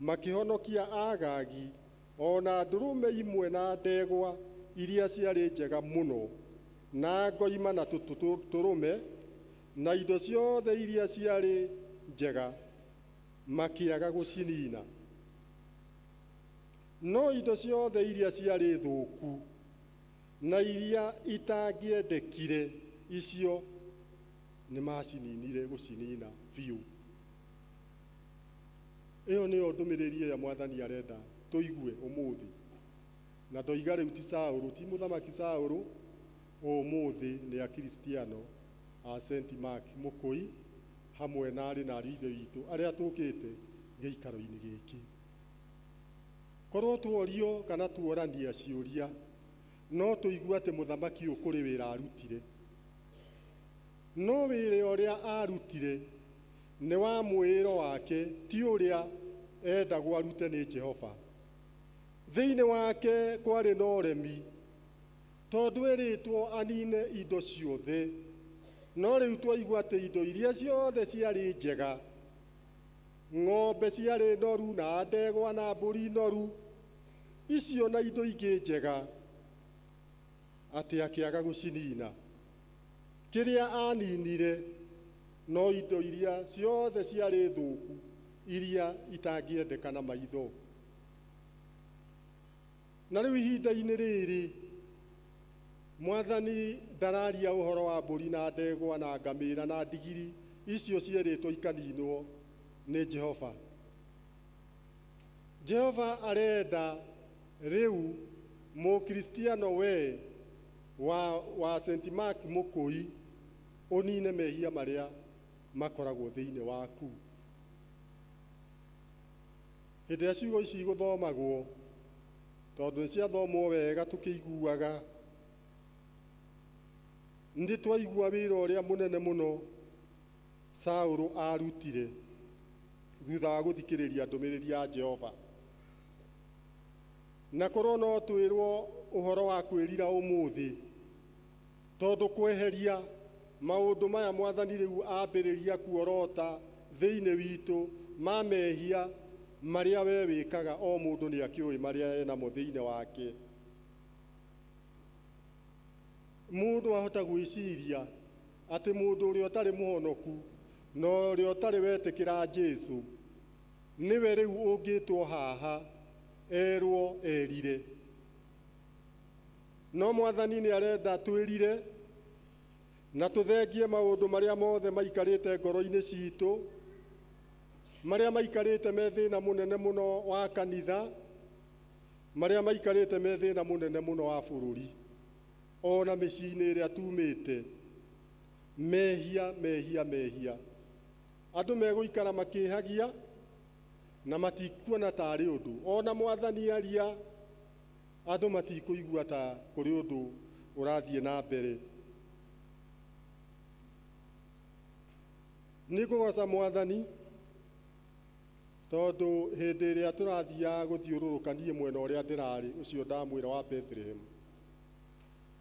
makĩhonokia Agagi o na ndũrũme imwe na ndegwa iria ciarĩ njega mũno, na ngoima na tũtũrũme na indo ciothe iria ciarĩ njega, makĩaga gũcinina. No indo ciothe iria ciarĩ thũku na iria itangĩendekire, icio nĩ macininire gũcinina biũ. Ĩyo nĩyo ndũmĩrĩri ĩrĩa Mwathani arenda tũigue ũmũthĩ. Na ndoiga rĩu ti Saũlũ, ti mũthamaki Saũlũ, ũmũthĩ nĩ Akristiano a St Mark Mũkũi hamwe na arĩ na ariũ ithe witũ arĩa tũkĩte gĩikaro-inĩ gĩkĩ. Korwo tuorio kana tuorania ciũria, no tũigue atĩ mũthamaki ũyũ kũrĩ wĩra arutire. No wĩra ũrĩa arutire nĩ wa mwĩĩro wake, ti ũrĩa endagwo arute nĩ Jehova. Thĩinĩ wake kwarĩ na ũremi, tondũ erĩtwo anine indo ciothe. No rĩu twaigua atĩ indo iria ciothe ciarĩ njega, ng'ombe ciarĩ noru na ndegwa na mbũri noru, icio na indo ingĩ njega, atĩ akĩaga gũcinina. Kĩrĩa aninire no indo iria ciothe ciarĩ thũku, iria itangĩendeka na maitho. Na rĩu ihinda-inĩ rĩrĩ Mwathani ndararia ũhoro wa mbũri na ndegwa na ngamĩra na ndigiri icio cierĩtwo ikaninwo nĩ Jehova. Jehova arenda rĩu mũkristiano we wa St. Mark Mũkũi ũnine mehia marĩa makoragwo thĩinĩ waku. Hĩndĩ ĩrĩa ciugo ici igũthomagwo, tondũ nĩ ciathomwo wega tũkĩiguaga, nĩ twaigua wĩra ũrĩa mũnene mũno Saũlũ arutire thutha wa gũthikĩrĩria ndũmĩrĩri ya Jehova. Na korwo no twĩrwo ũhoro wa kwĩrira ũmũthĩ, tondũ kweheria maũndũ maya mwathani rĩu ambĩrĩria kuorota thĩinĩ witũ ma mehia marĩa we wĩkaga, o mũndũ nĩ akĩũĩ marĩa enamo thĩinĩ wake. Mũndũ ahota gwĩciria atĩ mũndũ ũrĩa ũtarĩ mũhonoku na ũrĩa ũtarĩ wetĩkĩra Jesu nĩwe rĩu ũngĩtwo haha erwo erire. No mwathani nĩ arenda twĩrire na tũthengie maũndũ marĩa mothe maikarĩte ngoro-inĩ citũ, marĩa maikarĩte me thĩna mũnene mũno wa kanitha, marĩa maikarĩte me thĩna mũnene mũno wa bũrũri, ona mĩciĩ-inĩ ĩrĩa tumĩte. Mehia, mehia, mehia. Andũ megũikara makĩhagia na matikuona tarĩ ũndũ. Ona mwathani aria, andũ matikũigua ta kũrĩ ũndũ ũrathiĩ na mbere. Nĩ ngũgoca mwathani tondũ hĩndĩ ĩrĩa tũrathiaga gũthiũrũrũka niĩ mwena ũrĩa ndĩrarĩ, ũcio ndamwĩra wa Bethlehem,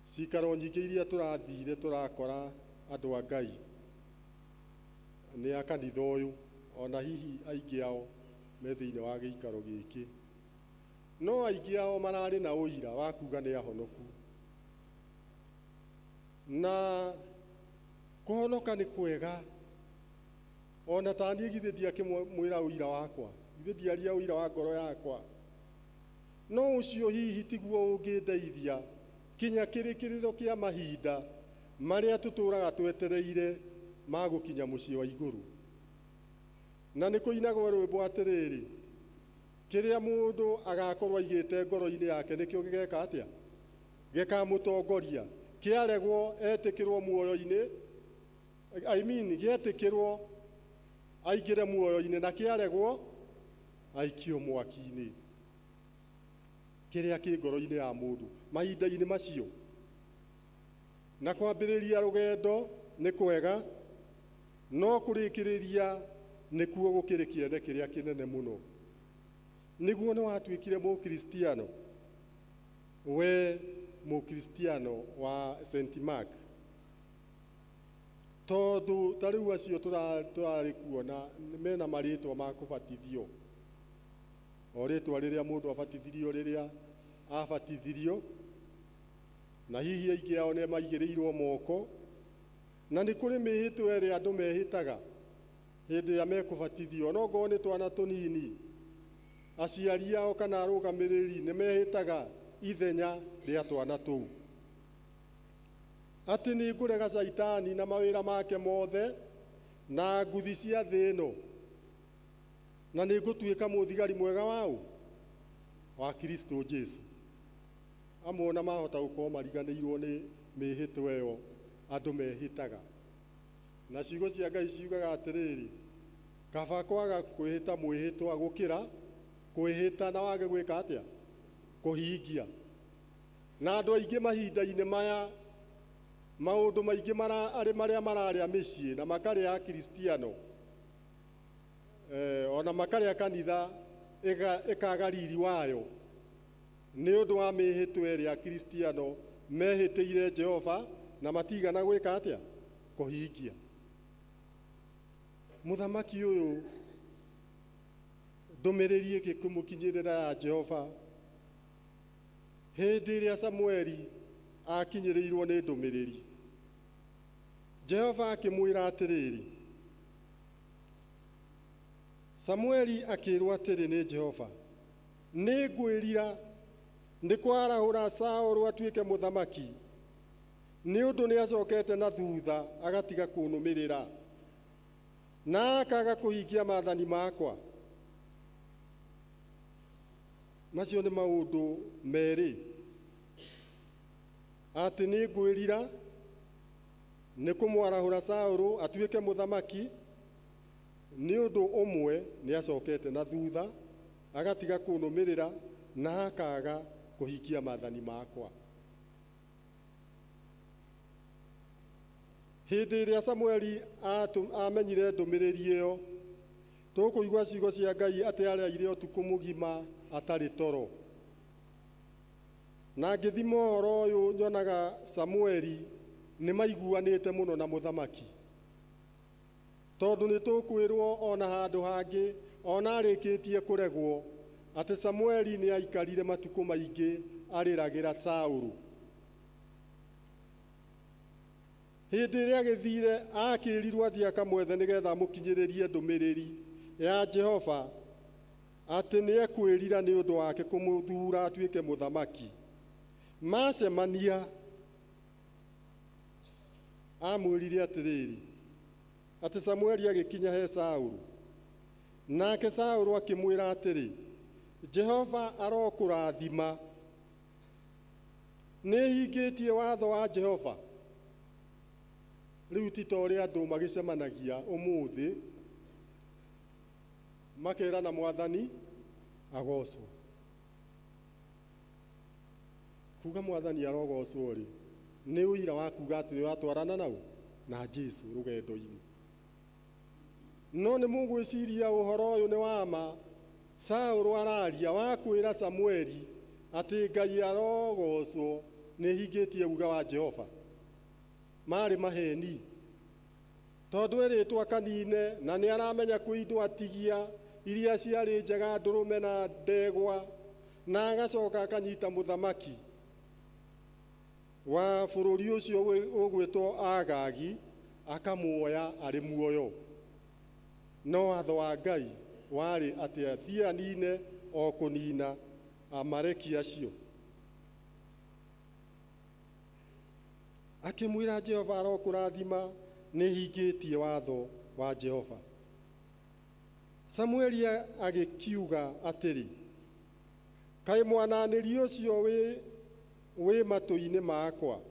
cikaro nyingĩ iria tũrathire tũrakora andũ a Ngai nĩ a kanitha ũyũ, ona hihi aingĩ ao me thĩinĩ wa gĩikaro gĩkĩ, no aingĩ ao mararĩ na ũira wa kuga nĩ ahonoku. Na kũhonoka nĩ kwega, ona ta niĩ githĩ ndiakĩmwĩra ũira wakwa, githĩ ndiaria ũira wa ngoro yakwa, no ũcio hihi tiguo ũngĩndeithia kinya kĩrĩkĩrĩro kĩa mahinda marĩa tũtũraga twetereire ma gũkinya mũciĩ wa igũrũ. Na nĩ kũinagwo rwĩmbo atĩrĩrĩ, kĩrĩa mũndũ agakorwo aigĩte ngoro-inĩ yake nĩkĩo gĩgeka atĩa? Gĩkamũtongoria. Kĩaregwo etĩkĩrwo muoyo-inĩ, I mean, gĩetĩkĩrwo aingĩre muoyo-inĩ, na kĩaregwo aikio mwaki-inĩ. Kĩrĩa kĩ ngoro-inĩ ya mũndũ mahinda-inĩ macio. Na kwambĩrĩria rũgendo nĩ kwega, no kũrĩkĩrĩria nĩkuo gũkĩrĩ kĩene kĩrĩa kĩnene mũno. Nĩguo nĩ watuĩkire mũkristiano, we mũkristiano wa St. Mark, tondũ ta rĩu acio tũrarĩ kuona mena marĩtwa ma kũbatithio, o rĩtwa rĩrĩa mũndũ abatithirio rĩrĩa abatithirio, na hihi aingĩ ao nĩ maigĩrĩirwo moko, na nĩ kũrĩ mĩhĩtwa ĩrĩa andũ mehĩtaga hĩndĩ ĩrĩa mekũbatithio, no ngorwo nĩ twana tũnini, aciari ao kana arũgamĩrĩri nĩ mehĩtaga ithenya rĩa twana tũu atĩ nĩ ngũrega caitani na mawĩra make mothe na nguthi cia thĩ ĩno, na nĩ ngũtuĩka mũthigari mwega waũ wa Kristo Jesu. Amwe ona mahota gũkorwo mariganĩirwo nĩ mĩhĩtwa ĩyo andũ mehĩtaga. Na ciugo cia Ngai ciugaga atĩrĩrĩ, kaba kwaga kwĩhĩta mwĩhĩtwa gũkĩra kwĩhĩta na wage gwĩka atĩa? Kũhingia. Na andũ aingĩ mahinda-inĩ maya maũndũ maingĩ arĩ marĩa mararĩa mĩciĩ na makarĩa akristiano, ona makarĩa kanitha ĩkaga riri wayo nĩ ũndũ wa mĩhĩtwa ĩrĩa akristiano mehĩtĩire Jehova na matigana gwĩka atĩa? Kũhingia. Mũthamaki ũyũ ndũmĩrĩri ĩgĩkĩmũkinyĩrĩra ya Jehova hĩndĩ ĩrĩa Samueli akinyĩrĩirwo nĩ ndũmĩrĩri. Jehova akĩmwĩra atĩrĩrĩ, Samueli akĩrwo atĩrĩ nĩ Jehova, nĩ ngwĩrira nĩ kwarahũra Saũlũ atuĩke mũthamaki, nĩ ũndũ nĩ acokete na thutha agatiga kũnũmĩrĩra na akaga kũhingia maathani makwa. Macio nĩ maũndũ merĩ, atĩ nĩ ngwĩrira nĩ kũmwarahũra Saũlũ atuĩke mũthamaki, nĩ ũndũ ũmwe nĩ acokete na thutha agatiga kũnũmĩrĩra na akaaga kũhingia maathani makwa. Hĩndĩ ĩrĩa Samueli amenyire ndũmĩrĩri ĩyo, tũkũigua ciugo cia Ngai atĩ araire ũtukũ mũgima atarĩ toro. Na ngĩthima ũhoro ũyũ nyonaga Samueli nĩ maiguanĩte mũno na mũthamaki, tondũ nĩ tũkwĩrwo ona handũ hangĩ ona arĩkĩtie kũregwo atĩ Samueli nĩ aikarire matukũ maingĩ arĩragĩra Saũlũ. Hĩndĩ ĩrĩa agĩthire akĩrirwo athiĩ akamwethe nĩgetha amũkinyĩrĩrie ndũmĩrĩri ya Jehova atĩ nĩ ekwĩrira nĩ ũndũ wake kũmũthura atuĩke mũthamaki. Macemania amwĩrire atĩrĩrĩ, atĩ Samueli agĩkinya he Saũlũ, nake Saũlũ akĩmwĩra atĩrĩ, Jehova arokũrathima, nĩ hingĩtie watho wa Jehova. Rĩu ti ta ũrĩa andũ magĩcemanagia ũmũthĩ makerana mwathani agocwo. Kuga mwathani arogocwo rĩ, nĩ ũira wa kuga atĩ nĩũratwarana nau na Jesu rũgendo-inĩ. No nĩ mũgwĩciria ũhoro ũyũ nĩ wa ma? Saũlũ araria wa kwĩra Samueli atĩ Ngai arogocwo nĩ hingĩtie uga wa Jehova. Marĩ maheni, tondũ erĩtwo akanine na nĩ aramenya kwĩ indo atigia iria ciarĩ njega, ndũrũme na ndegwa, na agacoka akanyita mũthamaki wa bũrũri ũcio ũgwĩtwo Agagi akamuoya arĩ muoyo. No watho wa Ngai warĩ atĩ athiĩ anine o kũnina Amaleki acio. Akĩmwĩra Jehova arokũrathima, nĩ hingĩtie watho wa Jehova. Samueli agĩkiuga atĩrĩ, kaĩ mwananĩri ũcio wĩ matũ-inĩ makwa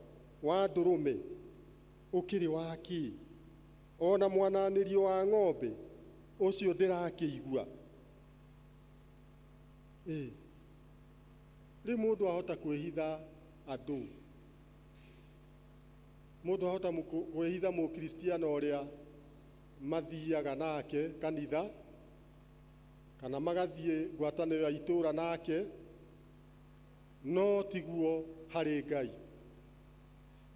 wa ndũrũme ũkĩrĩ wa kĩ? Ona mwananĩrio wa ng'ombe ũcio ndĩrakĩigua. Rĩu mũndũ ahota kwĩhitha andũ, mũndũ ahota kwĩhitha mũkristiano ũrĩa mathiaga nake kanitha kana magathiĩ ngwatanĩro ya itũũra nake, no tiguo harĩ Ngai.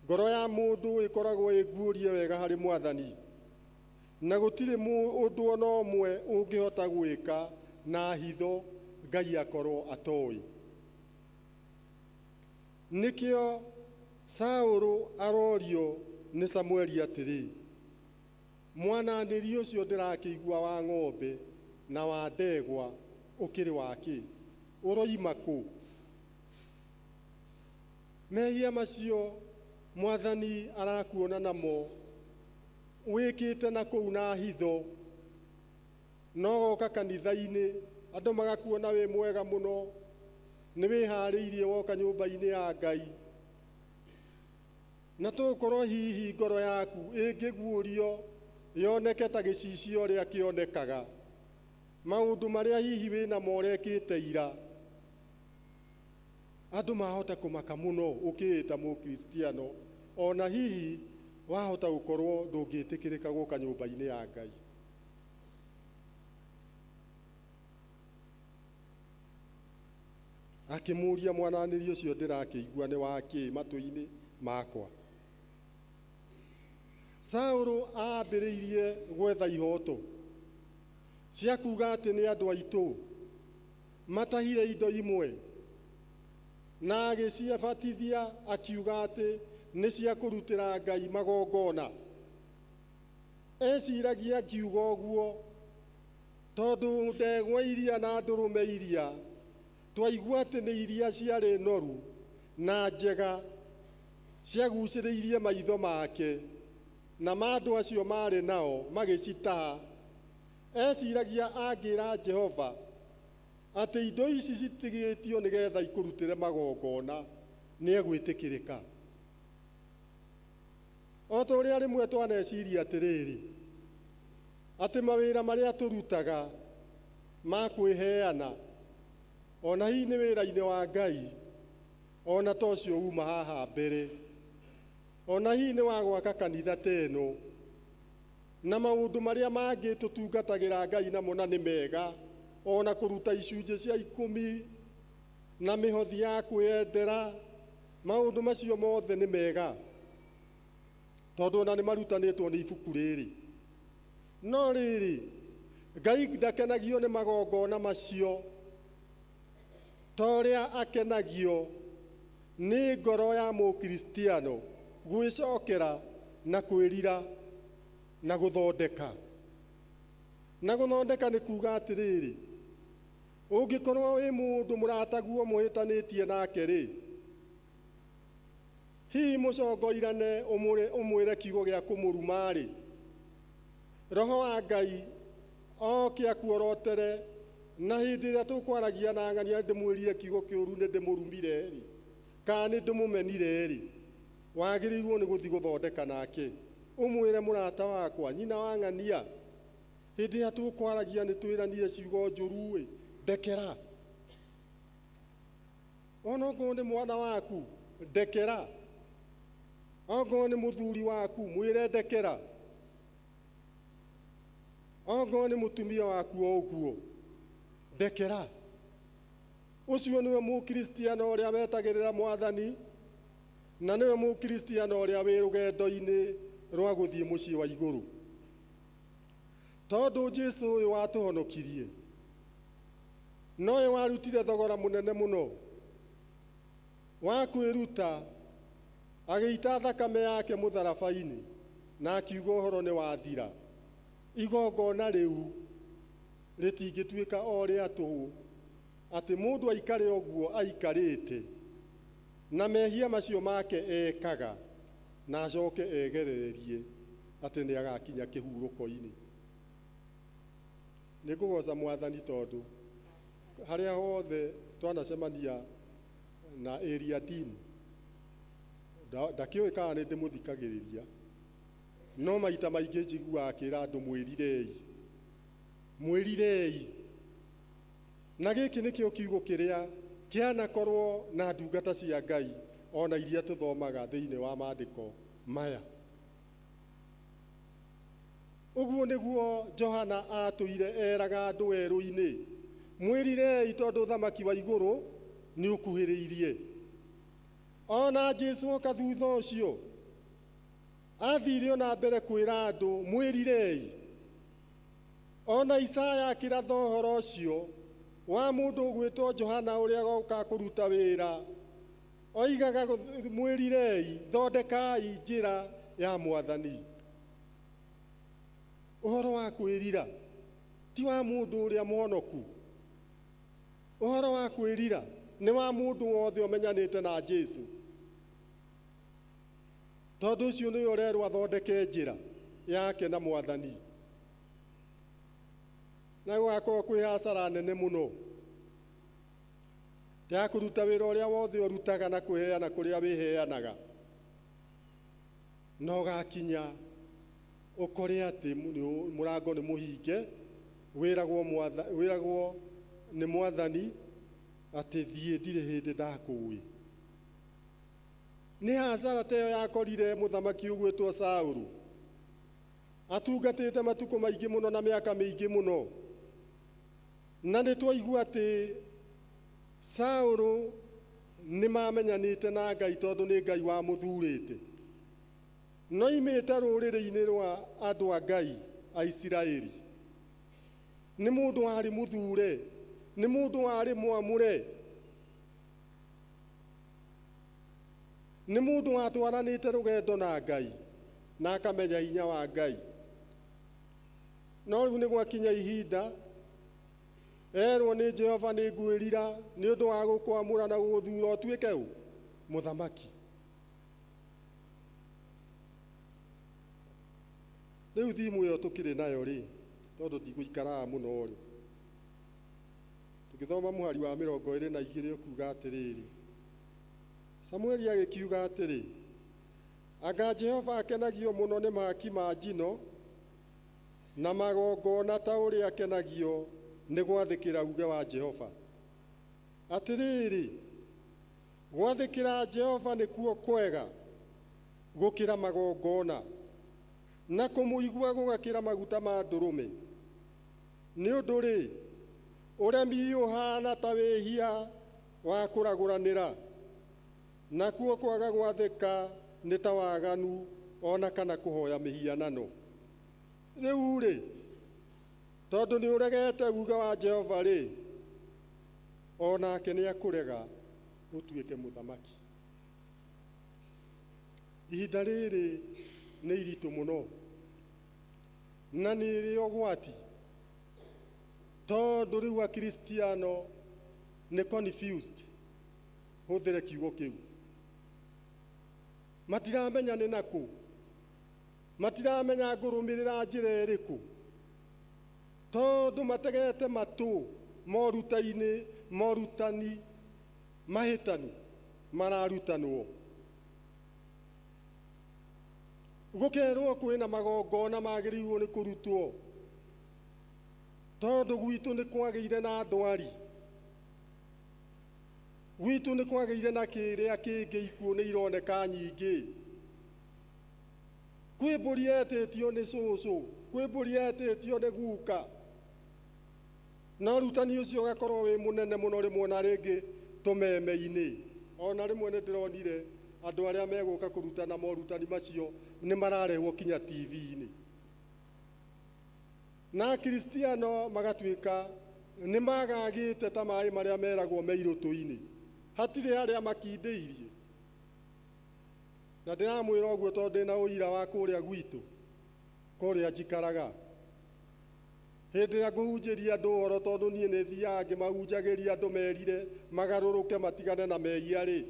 Ngoro ya mũndũ ĩkoragwo ĩguũrie wega harĩ mwathani, na gũtirĩ ũndũ ona ũmwe ũngĩhota gwĩka na hitho Ngai akorwo atoĩ. Nĩkĩo Saũlũ arorio nĩ Samueli atĩrĩ, mwananĩri ũcio ndĩrakĩigua wa ng'ombe na wa ndegwa ũkĩrĩ wa kĩ? Ũroima kũ? Mehia macio mwathani arakuona namo wĩkĩte na kũu na hitho, no goka kanitha-inĩ andũ magakuona wĩ mwega mũno, nĩ wĩharĩirie woka nyũmba-inĩ ya Ngai, na tũgũkorwo hihi ngoro yaku ĩngĩguũrio yoneke ta gĩcicio ũrĩa kĩonekaga, maũndũ marĩa hihi wĩnamo ũrekĩte ira, andũ mahota kũmaka mũno ũkĩĩta mũkristiano, ona hihi wahota gũkorwo ndũngĩtĩkĩrĩka gũka nyũmba-inĩ ya Ngai. Akĩmũria, mwananĩri ũcio ndĩrakĩigua nĩ wa kĩ matũ-inĩ makwa? Saũlũ aambĩrĩirie gwetha ihoto cia kuga atĩ nĩ andũ aitũ matahire indo imwe, na agĩciabatithia akiuga atĩ nĩ cia kũrutĩra Ngai magongona. Eciragia akiuga ũguo tondũ ndegwa iria na ndũrũme iria twaigua atĩ nĩ iria ciarĩ noru na njega ciagucĩrĩirie maitho make, na ma andũ acio marĩ nao magĩcitaha. Eciragia angĩra Jehova Atĩ indo ici citigĩtio nĩgetha ikũrutĩre magongona nĩ egwĩtĩkĩrĩka. O ta ũrĩa rĩmwe twaneciria atĩrĩrĩ, atĩ mawĩra marĩa tũrutaga ma kwĩheana, ona hihi nĩ wĩra-inĩ wa Ngai, ona ta ũcio uma haha mbere, ona hihi nĩ wa gwaka kanitha ta ĩno, na maũndũ marĩa mangĩ tũtungatagĩra Ngai namo na nĩ mega, ona kũruta icunjĩ cia ikũmi na mĩhothi ya kwĩyendera, maũndũ macio mothe nĩ mega, tondũ ona nĩ marutanĩtwo nĩ ibuku rĩrĩ. No rĩrĩ, Ngai ndakenagio nĩ magongona macio ta ũrĩa akenagio nĩ ngoro ya Mũkristiano gwĩcokera na kwĩrira na gũthondeka. Na gũthondeka nĩ kuga atĩrĩrĩ, ũngĩkorwo wĩ mũndũ mũrataguo mũhĩtanĩtie nake rĩ, hihi mũcongoirane ũmwĩre kiugo gĩa kũmũruma-rĩ, Roho wa Ngai oke akuorotere, na hĩndĩ ĩrĩa tũkwaragia na ng'ania ndĩmwĩrire kiugo kĩũru nĩ ndĩmũrumire-rĩ, kana nĩ ndĩmũmenire-rĩ, wagĩrĩirwo nĩ gũthiĩ gũthondeka nake, ũmwĩre mũrata wakwa, nyina wa ng'ania, hĩndĩ ĩrĩa tũkwaragia nĩ twĩranire ciugo njũru-ĩ, ndekera. Onokorwo nĩ mwana waku, ndekera. Okorwo nĩ mũthuri waku, mwĩre ndekera. Okorwo nĩ mũtumia waku o ũguo, ndekera. Ũcio nĩwe Mũkristiano ũrĩa wetagĩrĩra Mwathani, na nĩwe Mũkristiano ũrĩa wĩ rũgendo-inĩ rwa gũthiĩ mũciĩ wa igũrũ. Tondũ Jesu ũyũ watũhonokirie, nowe warutire thogora mũnene mũno wa kwĩruta, agĩita thakame yake mũtharaba-inĩ, na akiuga ũhoro nĩ wathira. Igongona rĩu rĩtingĩtuĩka o rĩa tũhũ, atĩ mũndũ aikare ũguo aikarĩte na mehia macio make ekaga, na acoke egerererie atĩ nĩ agakinya kĩhurũko-inĩ. Nĩ ngũgoca Mwathani tondũ harĩa hothe twanacemania na area dean, ndakĩũĩ kana nĩ ndĩmũthikagĩrĩria, no maita maingĩ njiguaga akĩra andũ mwĩrirei, mwĩrirei. Na gĩkĩ nĩkĩo kiugo kĩrĩa kĩanakorwo na ndungata cia Ngai ona iria tũthomaga thĩinĩ wa maandĩko maya. Ũguo nĩguo Johana atũire eraga andũ werũ-inĩ, mwĩrirei tondũ ũthamaki wa igũrũ nĩ ũkuhĩrĩirie. Ona Jesu oka thutha ũcio, athire ona mbere kwĩra andũ mwĩrirei. Ona Isaya akĩratha ũhoro ũcio wa mũndũ ũgwĩtwo Johana ũrĩa goka kũruta wĩra, oigaga mwĩrirei, thondekai njĩra ya Mwathani. Ũhoro wa kwĩrira ti wa mũndũ ũrĩa mũhonoku. Ũhoro wa kwĩrira nĩ wa mũndũ wothe ũmenyanĩte na Jesu. Tondũ ũcio nĩwe ũrerwo athondeke njĩra yake na Mwathani. Na gũgakorwo kwĩ hasara nene mũno ya kũruta wĩra ũrĩa wothe ũrutaga na kwĩheana kũrĩa wĩheanaga, na ũgakinya ũkore atĩ mũrango nĩ mũhinge, wĩragwo nĩ Mwathani atĩ thiĩ, ndirĩ hĩndĩ ndakũĩ. Nĩ hasara ta ĩyo yakorire mũthamaki ũgwĩtwo Saũlũ, atungatĩte matukũ maingĩ mũno na mĩaka mĩingĩ mũno, na nĩ twaigua atĩ Saũlũ nĩ mamenyanĩte na Ngai tondũ nĩ Ngai wamũthurĩte, no imĩte rũrĩrĩ-inĩ rwa andũ a Ngai a Isiraeli. Nĩ mũndũ warĩ mũthure, nĩ mũndũ warĩ mwamũre, nĩ mũndũ watwaranĩte rũgendo na Ngai na akamenya hinya wa Ngai. No rĩu nĩ gwakinya ihinda erwo nĩ Jehova, nĩ ngwĩrira nĩ ũndũ wa gũkwamũra na gũgũthura ũtuĩke ũ mũthamaki. Rĩu thimu ĩyo tũkĩrĩ nayo rĩ, tondũ ndigũikaraga mũno rĩ, Ũngĩthoma mũhari wa 22 ũkuga atĩrĩrĩ, Samueli agĩkiuga atĩrĩ, anga Jehova akenagio mũno nĩ mahaki ma njino na magongona ta ũrĩa akenagio nĩ gwathĩkĩra uge wa Jehova. Atĩrĩrĩ, gwathĩkĩra Jehova nĩkuo kwega gũkĩra magongona, na kũmũigua gũgakĩra maguta ma ndũrũme. Nĩ ũndũ-rĩ, ũremi ũhana ta wĩhia wa kũragũranĩra, nakuo kwaga gwathĩka nĩ ta waganu ona kana kũhoya mĩhianano. Rĩu-rĩ, tondũ nĩ ũregete uge wa Jehova-rĩ, o nake nĩ akũrega ũtuĩke mũthamaki. Ihinda rĩrĩ nĩ iritũ mũno na nĩ rĩ ũgwati, tondũ rĩu Akristiano nĩ confused, hũthĩre kiugo kĩu, matiramenya nĩ nakũ, matiramenya ngũrũmĩrĩra njĩra ĩrĩkũ, tondũ mategete matũ moruta-inĩ, morutani mahĩtanu mararutanwo. Gũkerwo kwĩna magongona magĩrĩirwo nĩ kũrutwo, tondũ gwitũ nĩ kwagĩire na ndwari, gwitũ nĩ kwagĩire na kĩrĩa kĩngĩ, ikuũ nĩ ironeka nyingĩ. Kwĩ mbũri yetĩtio nĩ cũcũ, kwĩ mbũri yetĩtio nĩ guka, na ũrutani ũcio ũgakorwo wĩ mũnene mũno rĩmwe na rĩngĩ tũmeme-inĩ. Ona rĩmwe nĩ ndĩronire andũ arĩa megũka kũrutana morutani macio nĩ mararehwo kinya TV-inĩ, na Akristiano magatuĩka nĩ magagĩte ta maĩ marĩa meragwo me irũtũ-inĩ, hatirĩ harĩa makindĩirie. Na ndĩramwĩra ũguo tondũ ndĩna ũira wa kũrĩa gwitũ, kũrĩa njikaraga. Hĩndĩ ĩrĩa ngũhunjĩria andũ ũhoro, tondũ niĩ nĩ thiaga ngĩmahunjagĩria andũ merire magarũrũke matigane na mehia rĩ,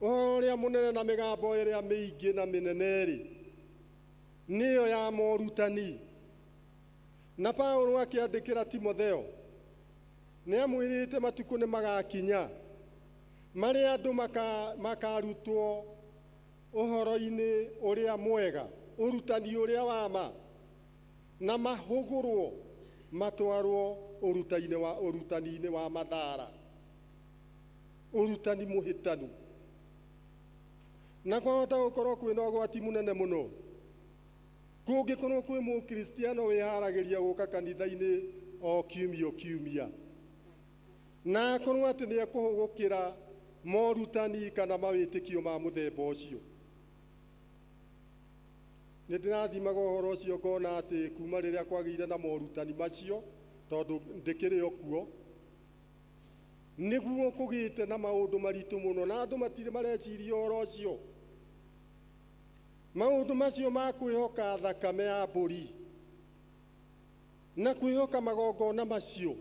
ũhoro ũrĩa mũnene na mĩgambo ĩrĩa mĩingĩ na mĩnene rĩ, nĩyo ya morutani. Na Paulo akĩandĩkĩra Timotheo nĩ amwĩrĩte matukũ nĩ magakinya marĩa andũ makarutwo ũhoro-inĩ ũrĩa mwega, ũrutani ũrĩa wa ma, na mahũgũrwo matwarwo ũrutani-inĩ wa mathara, ũrutani mũhĩtanu. Na kwahota gũkorwo kwĩna ũgwati mũnene mũno kũngĩkorwo kwĩ mũkristiano wĩharagĩria gũka kanitha-inĩ o kiumia o kiumia, na akorwo atĩ nĩ ekũhũgũkĩra morutani kana mawĩtĩkio ma mũthemba ũcio. Nĩ ndĩrathimaga ũhoro ũcio ngona atĩ kuma rĩrĩa kwagĩire na morutani macio, tondũ ndĩkĩrĩ o kuo, nĩguo kũgĩte na maũndũ maritũ mũno, na andũ matirĩ mareciria ũhoro ũcio. Maũndũ macio ma kwĩhoka thakame ya mbũri na kwĩhoka magongona macio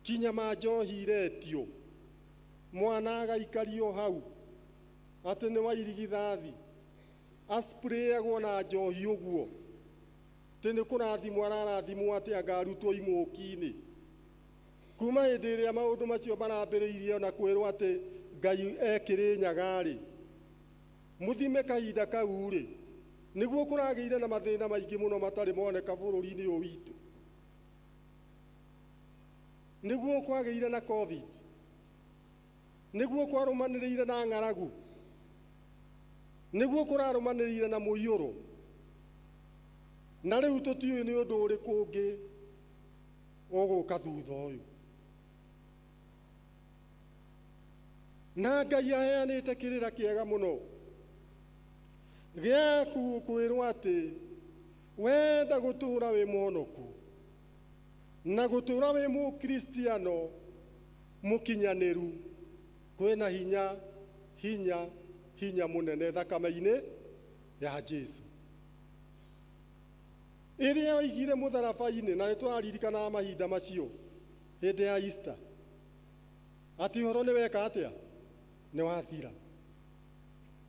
kinya ma njohi iretio, mwana agaikario hau atĩ nĩ wa irigithathi, asprayagwo na njohi ũguo atĩ nĩ kũrathimwo ararathimwo atĩ angarutwo ing'ũki-inĩ. Kuma hĩndĩ ĩrĩa maũndũ macio marambĩrĩirie na kwĩrwo atĩ Ngai ekĩrĩ nyaga-rĩ, mũthime kahinda kau-rĩ, nĩguo kũragĩire na mathĩna maingĩ mũno matarĩ moneka bũrũri-inĩ ũyũ witũ. Nĩguo kwagĩire na COVID, nĩguo kwarũmanĩrĩire na ng'aragu, nĩguo kũrarũmanĩrĩire na mũiyũro, na rĩu tũtiũĩ nĩ ũndũ ũrĩkũ ũngĩ ũgũka thutha ũyũ. Na Ngai aheanĩte kĩrĩra kĩega mũno gĩa kwĩrwo atĩ wenda gũtũũra wĩ mũhonoku na gũtũũra wĩ mũkristiano mũkinyanĩru, kwĩna hinya hinya hinya mũnene thakame-inĩ ya Jesu ĩrĩa oigire mũtharaba-inĩ. Na nĩtũraririkanaga mahinda macio hĩndĩ ya Easter atĩ ũhoro nĩ weka atĩa, nĩ wathira.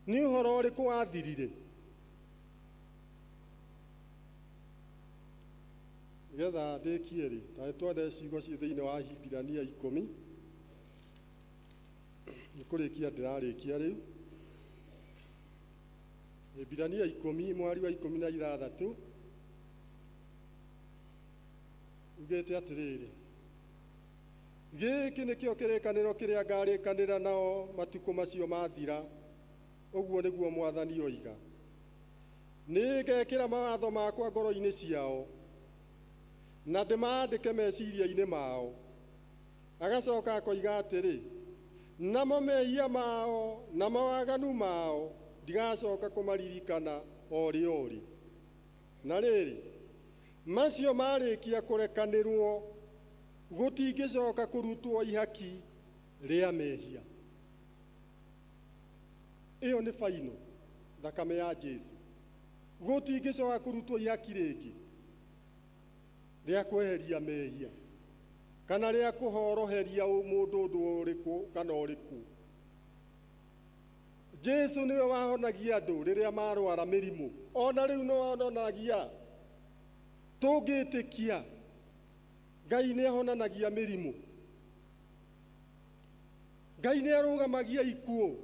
Nĩ ũhoro ũrĩkũ wathirire? Nĩgetha ndĩkie rĩ, ta tuone ciugo ciĩ thĩinĩ wa Hibirania 10. Nĩ kũrĩkia ndĩrarĩkia rĩu. Hibirania 10 mwari wa 16 ugĩte atĩrĩrĩ, gĩkĩ nĩkĩo kĩrĩkanĩro kĩrĩa ngarĩkanĩra nao matukũ macio mathira, ũguo nĩguo Mwathani oiga. Nĩngekĩra mawatho makwa ngoro-inĩ ciao na ndĩmaandĩke meciria-inĩ mao. Agacoka akoiga atĩrĩ, namo mehia mao na mawaganu mao ndigacoka kũmaririkana o rĩ o rĩ. Na rĩrĩ, macio marĩkia kũrekanĩrwo, gũtingĩcoka kũrutwo ihaki rĩa mehia. Ĩyo nĩ baino, thakame ya Jesu. Gũtingĩcoka kũrutwo ihaki rĩngĩ rĩa kweheria mehia kana rĩa kũhoroheria mũndũ ũndũ ũrĩkũ kana ũrĩkũ. Jesu nĩwe wahonagia andũ rĩrĩa marwara mĩrimũ, ona rĩu no ahonagia. Tũngĩtĩkia Ngai nĩ ahonanagia mĩrimũ, Ngai nĩ arũgamagia ikuũ,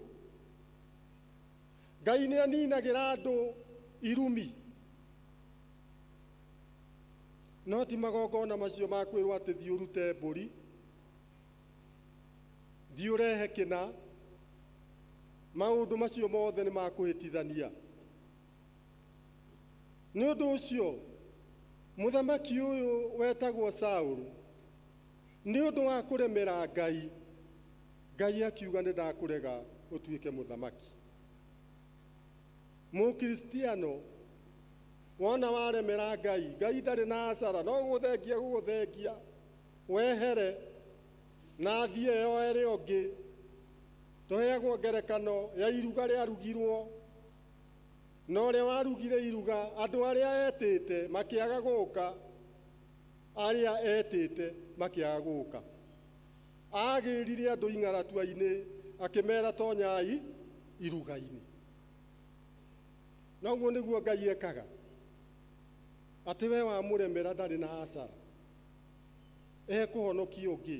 Ngai nĩ aninagĩra andũ irumi. No ti magongona macio ma kwĩrwo atĩ thiĩ ũrute mbũri, thiĩ ũrehe kĩna. Maũndũ macio mothe nĩ ma kũhĩtithania. Nĩ ũndũ ũcio mũthamaki ũyũ wetagwo Saũlũ, nĩ ũndũ wa kũremera Ngai, Ngai akiuga nĩ ndakũrega ũtuĩke mũthamaki. Mũkristiano wona waremera Ngai, Ngai ndarĩ na acara, no gũgũthengia gũgũthengia wehere na athiĩ eyoere ũngĩ. Tũheagwo ngerekano ya iruga rĩarugirwo, na ũrĩa warugire iruga andũ arĩa etĩte makĩaga gũka, arĩa etĩte makĩaga gũka. Agĩrire andũ ing'aratua-inĩ akĩmera tonyai iruga-inĩ. Na ũguo nĩguo Ngai ekaga, atĩ we wamũremera ndarĩ na acara, ekũhonokia ũngĩ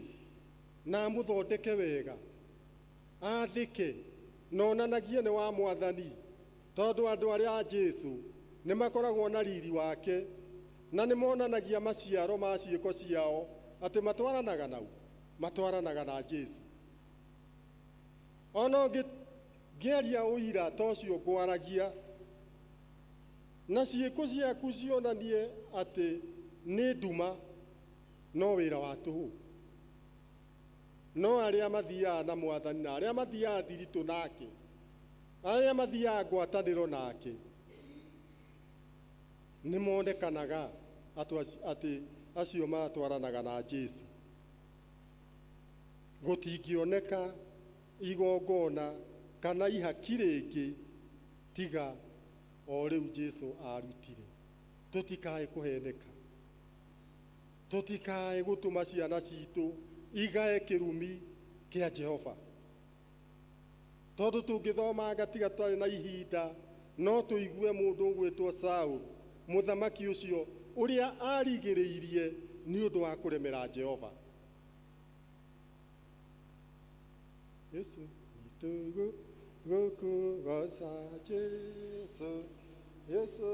na amũthondeke wega, athĩke na onanagie nĩ wa Mwathani, tondũ andũ arĩa a Jesu nĩ makoragwo na riri wake na nĩ monanagia maciaro ma ciĩko ciao atĩ matwaranaga nau, matwaranaga na Jesu. Ona ũngĩaria ũira ta ũcio ngwaragia, na ciĩko ciaku cionanie atĩ nĩ nduma, no wĩra wa tũhũ. No arĩa mathiaga na Mwathani na arĩa mathiaga thiritũ nake, arĩa mathiaga ngwatanĩro nake, nĩ monekanaga atĩ acio matwaranaga na Jesu. Gũtingĩoneka igongona kana ihaki rĩngĩ tiga o rĩu Jesu arutire. Tũtikae kũheneka, tũtikae gũtũma ciana citũ igae kĩrumi kĩa Jehova, tondũ tũngĩthomanga tiga twarĩ na ihinda no tũigue mũndũ ũgwĩtwo Saul, mũthamaki ũcio ũrĩa arigĩrĩirie nĩ ũndũ wa kũremera Jehova. Yesu itugu gũkũgoca Jesu, Yesu.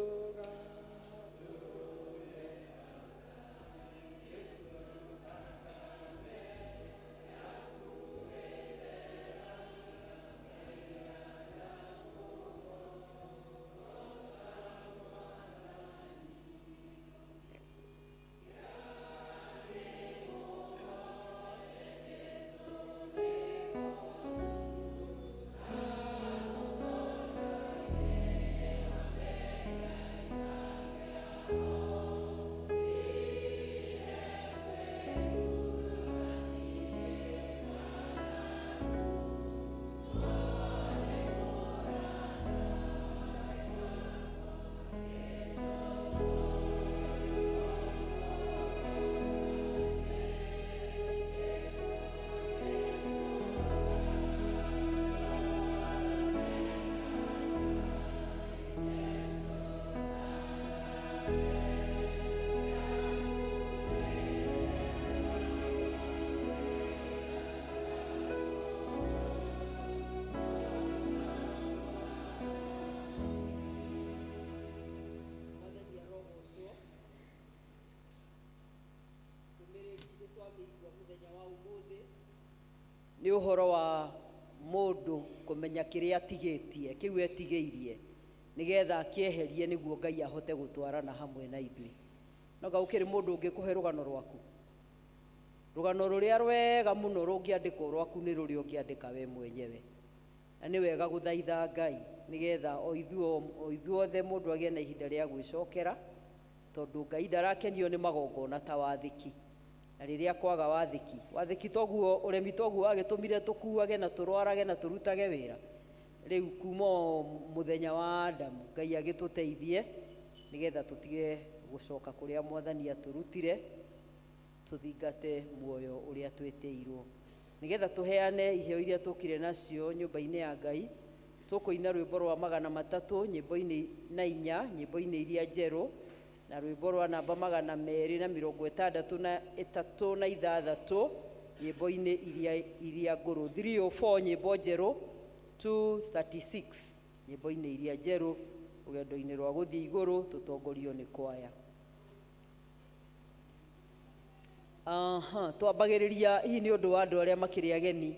Nĩ ũhoro wa mũndũ kũmenya kĩrĩa atigĩtie, kĩu etigĩirie, nĩgetha akĩeherie nĩguo Ngai ahote gũtwarana hamwe na ithuĩ. No nga gũkĩrĩ mũndũ ũngĩkũhe rũgano rwaku. Rũgano rũrĩa rwega mũno rũngĩandĩkwo rwaku nĩ rũrĩa ũngĩandĩka we mwenyewe. Na nĩ wega gũthaitha Ngai nĩgetha o ithuothe mũndũ agĩe na ihinda rĩa gwĩcokera, tondũ Ngai ndarakenio nĩ magongona ta wathĩki. Na rĩrĩa kwaga wathĩki, wathĩki toguo ũremi toguo wagĩtũmire tũkuage na tũrwarage na tũrutage wĩra. Rĩu kuma o mũthenya wa Adamu Ngai agĩtũteithie nĩgetha tũtige gũcoka kũrĩa Mwathani atũrutire, tũthingate muoyo ũrĩa twĩtĩirwo. Nĩgetha tũheane iheo iria tũkire nacio nyũmba-inĩ ya Ngai, tũkũina rwĩmbo rwa 300 nyĩmbo-inĩ na inya, nyĩmbo-inĩ iria njerũ, na rwĩmbo rwa namba 263 na 6 nyĩmbo-inĩ iria ngũrũ. 304 nyĩmbo njerũ, 236 nyĩmbo-inĩ iria njerũ, rũgendo-inĩ rwa gũthiĩ igũrũ tũtongorio nĩ kwaya. Aha, twambagĩrĩria hihi nĩ ũndũ wa andũ arĩa makĩrĩ ageni,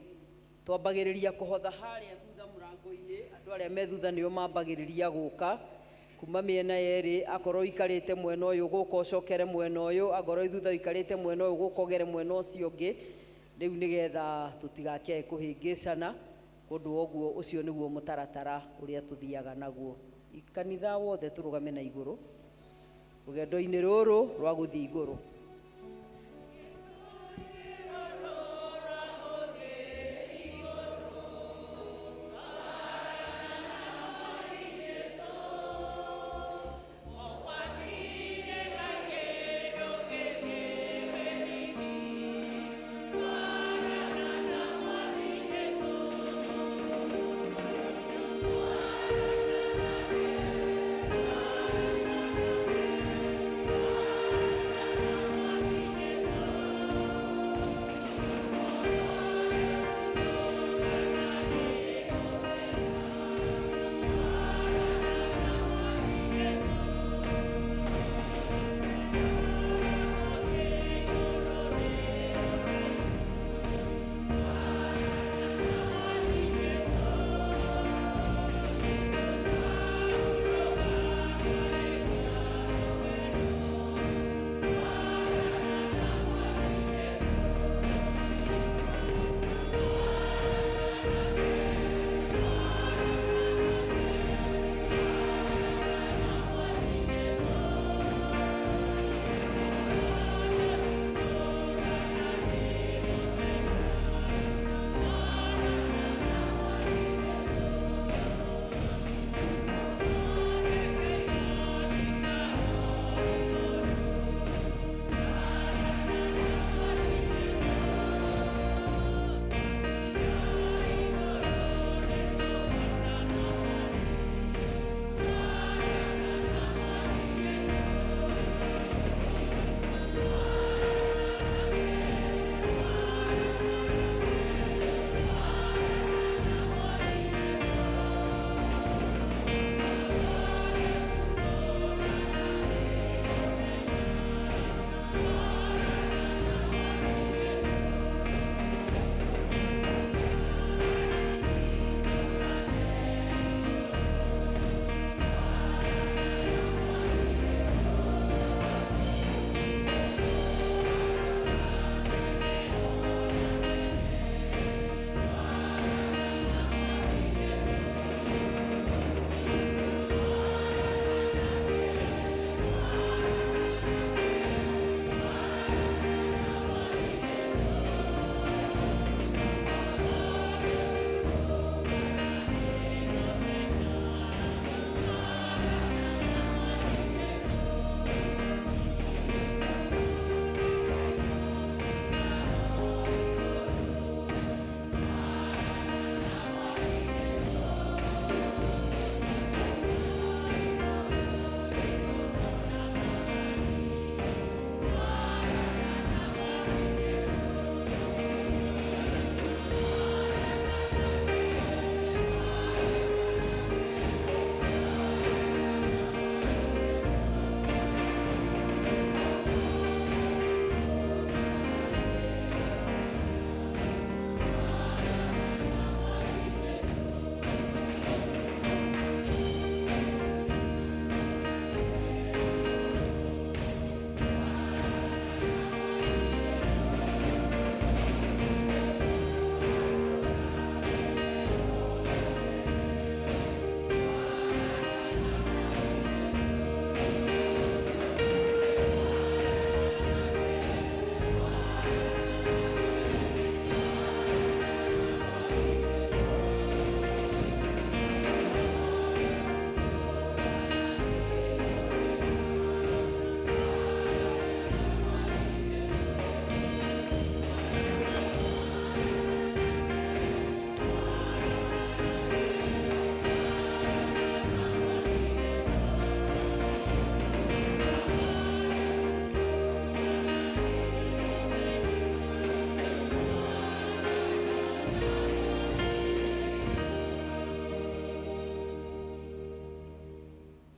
twambagĩrĩria kũhotha harĩa thutha mũrango-inĩ, andũ arĩa me thutha nĩo mambagĩrĩria gũka kuma mĩena yerĩ, akorwo ũikarĩte mwena ũyũ gũka ũcokere mwena ũyũ, akorwo thutha ũikarĩte mwena ũyũ gũka ũgere mwena ũcio ũngĩ, rĩu nĩgetha tũtigakĩae kũhĩngĩcana. Kũndũ ũguo ũcio nĩguo mũtaratara ũrĩa tũthiaga naguo. Kanitha wothe tũrũgame na igũrũ rũgendo-inĩ rũrũ rwa gũthiĩ igũrũ.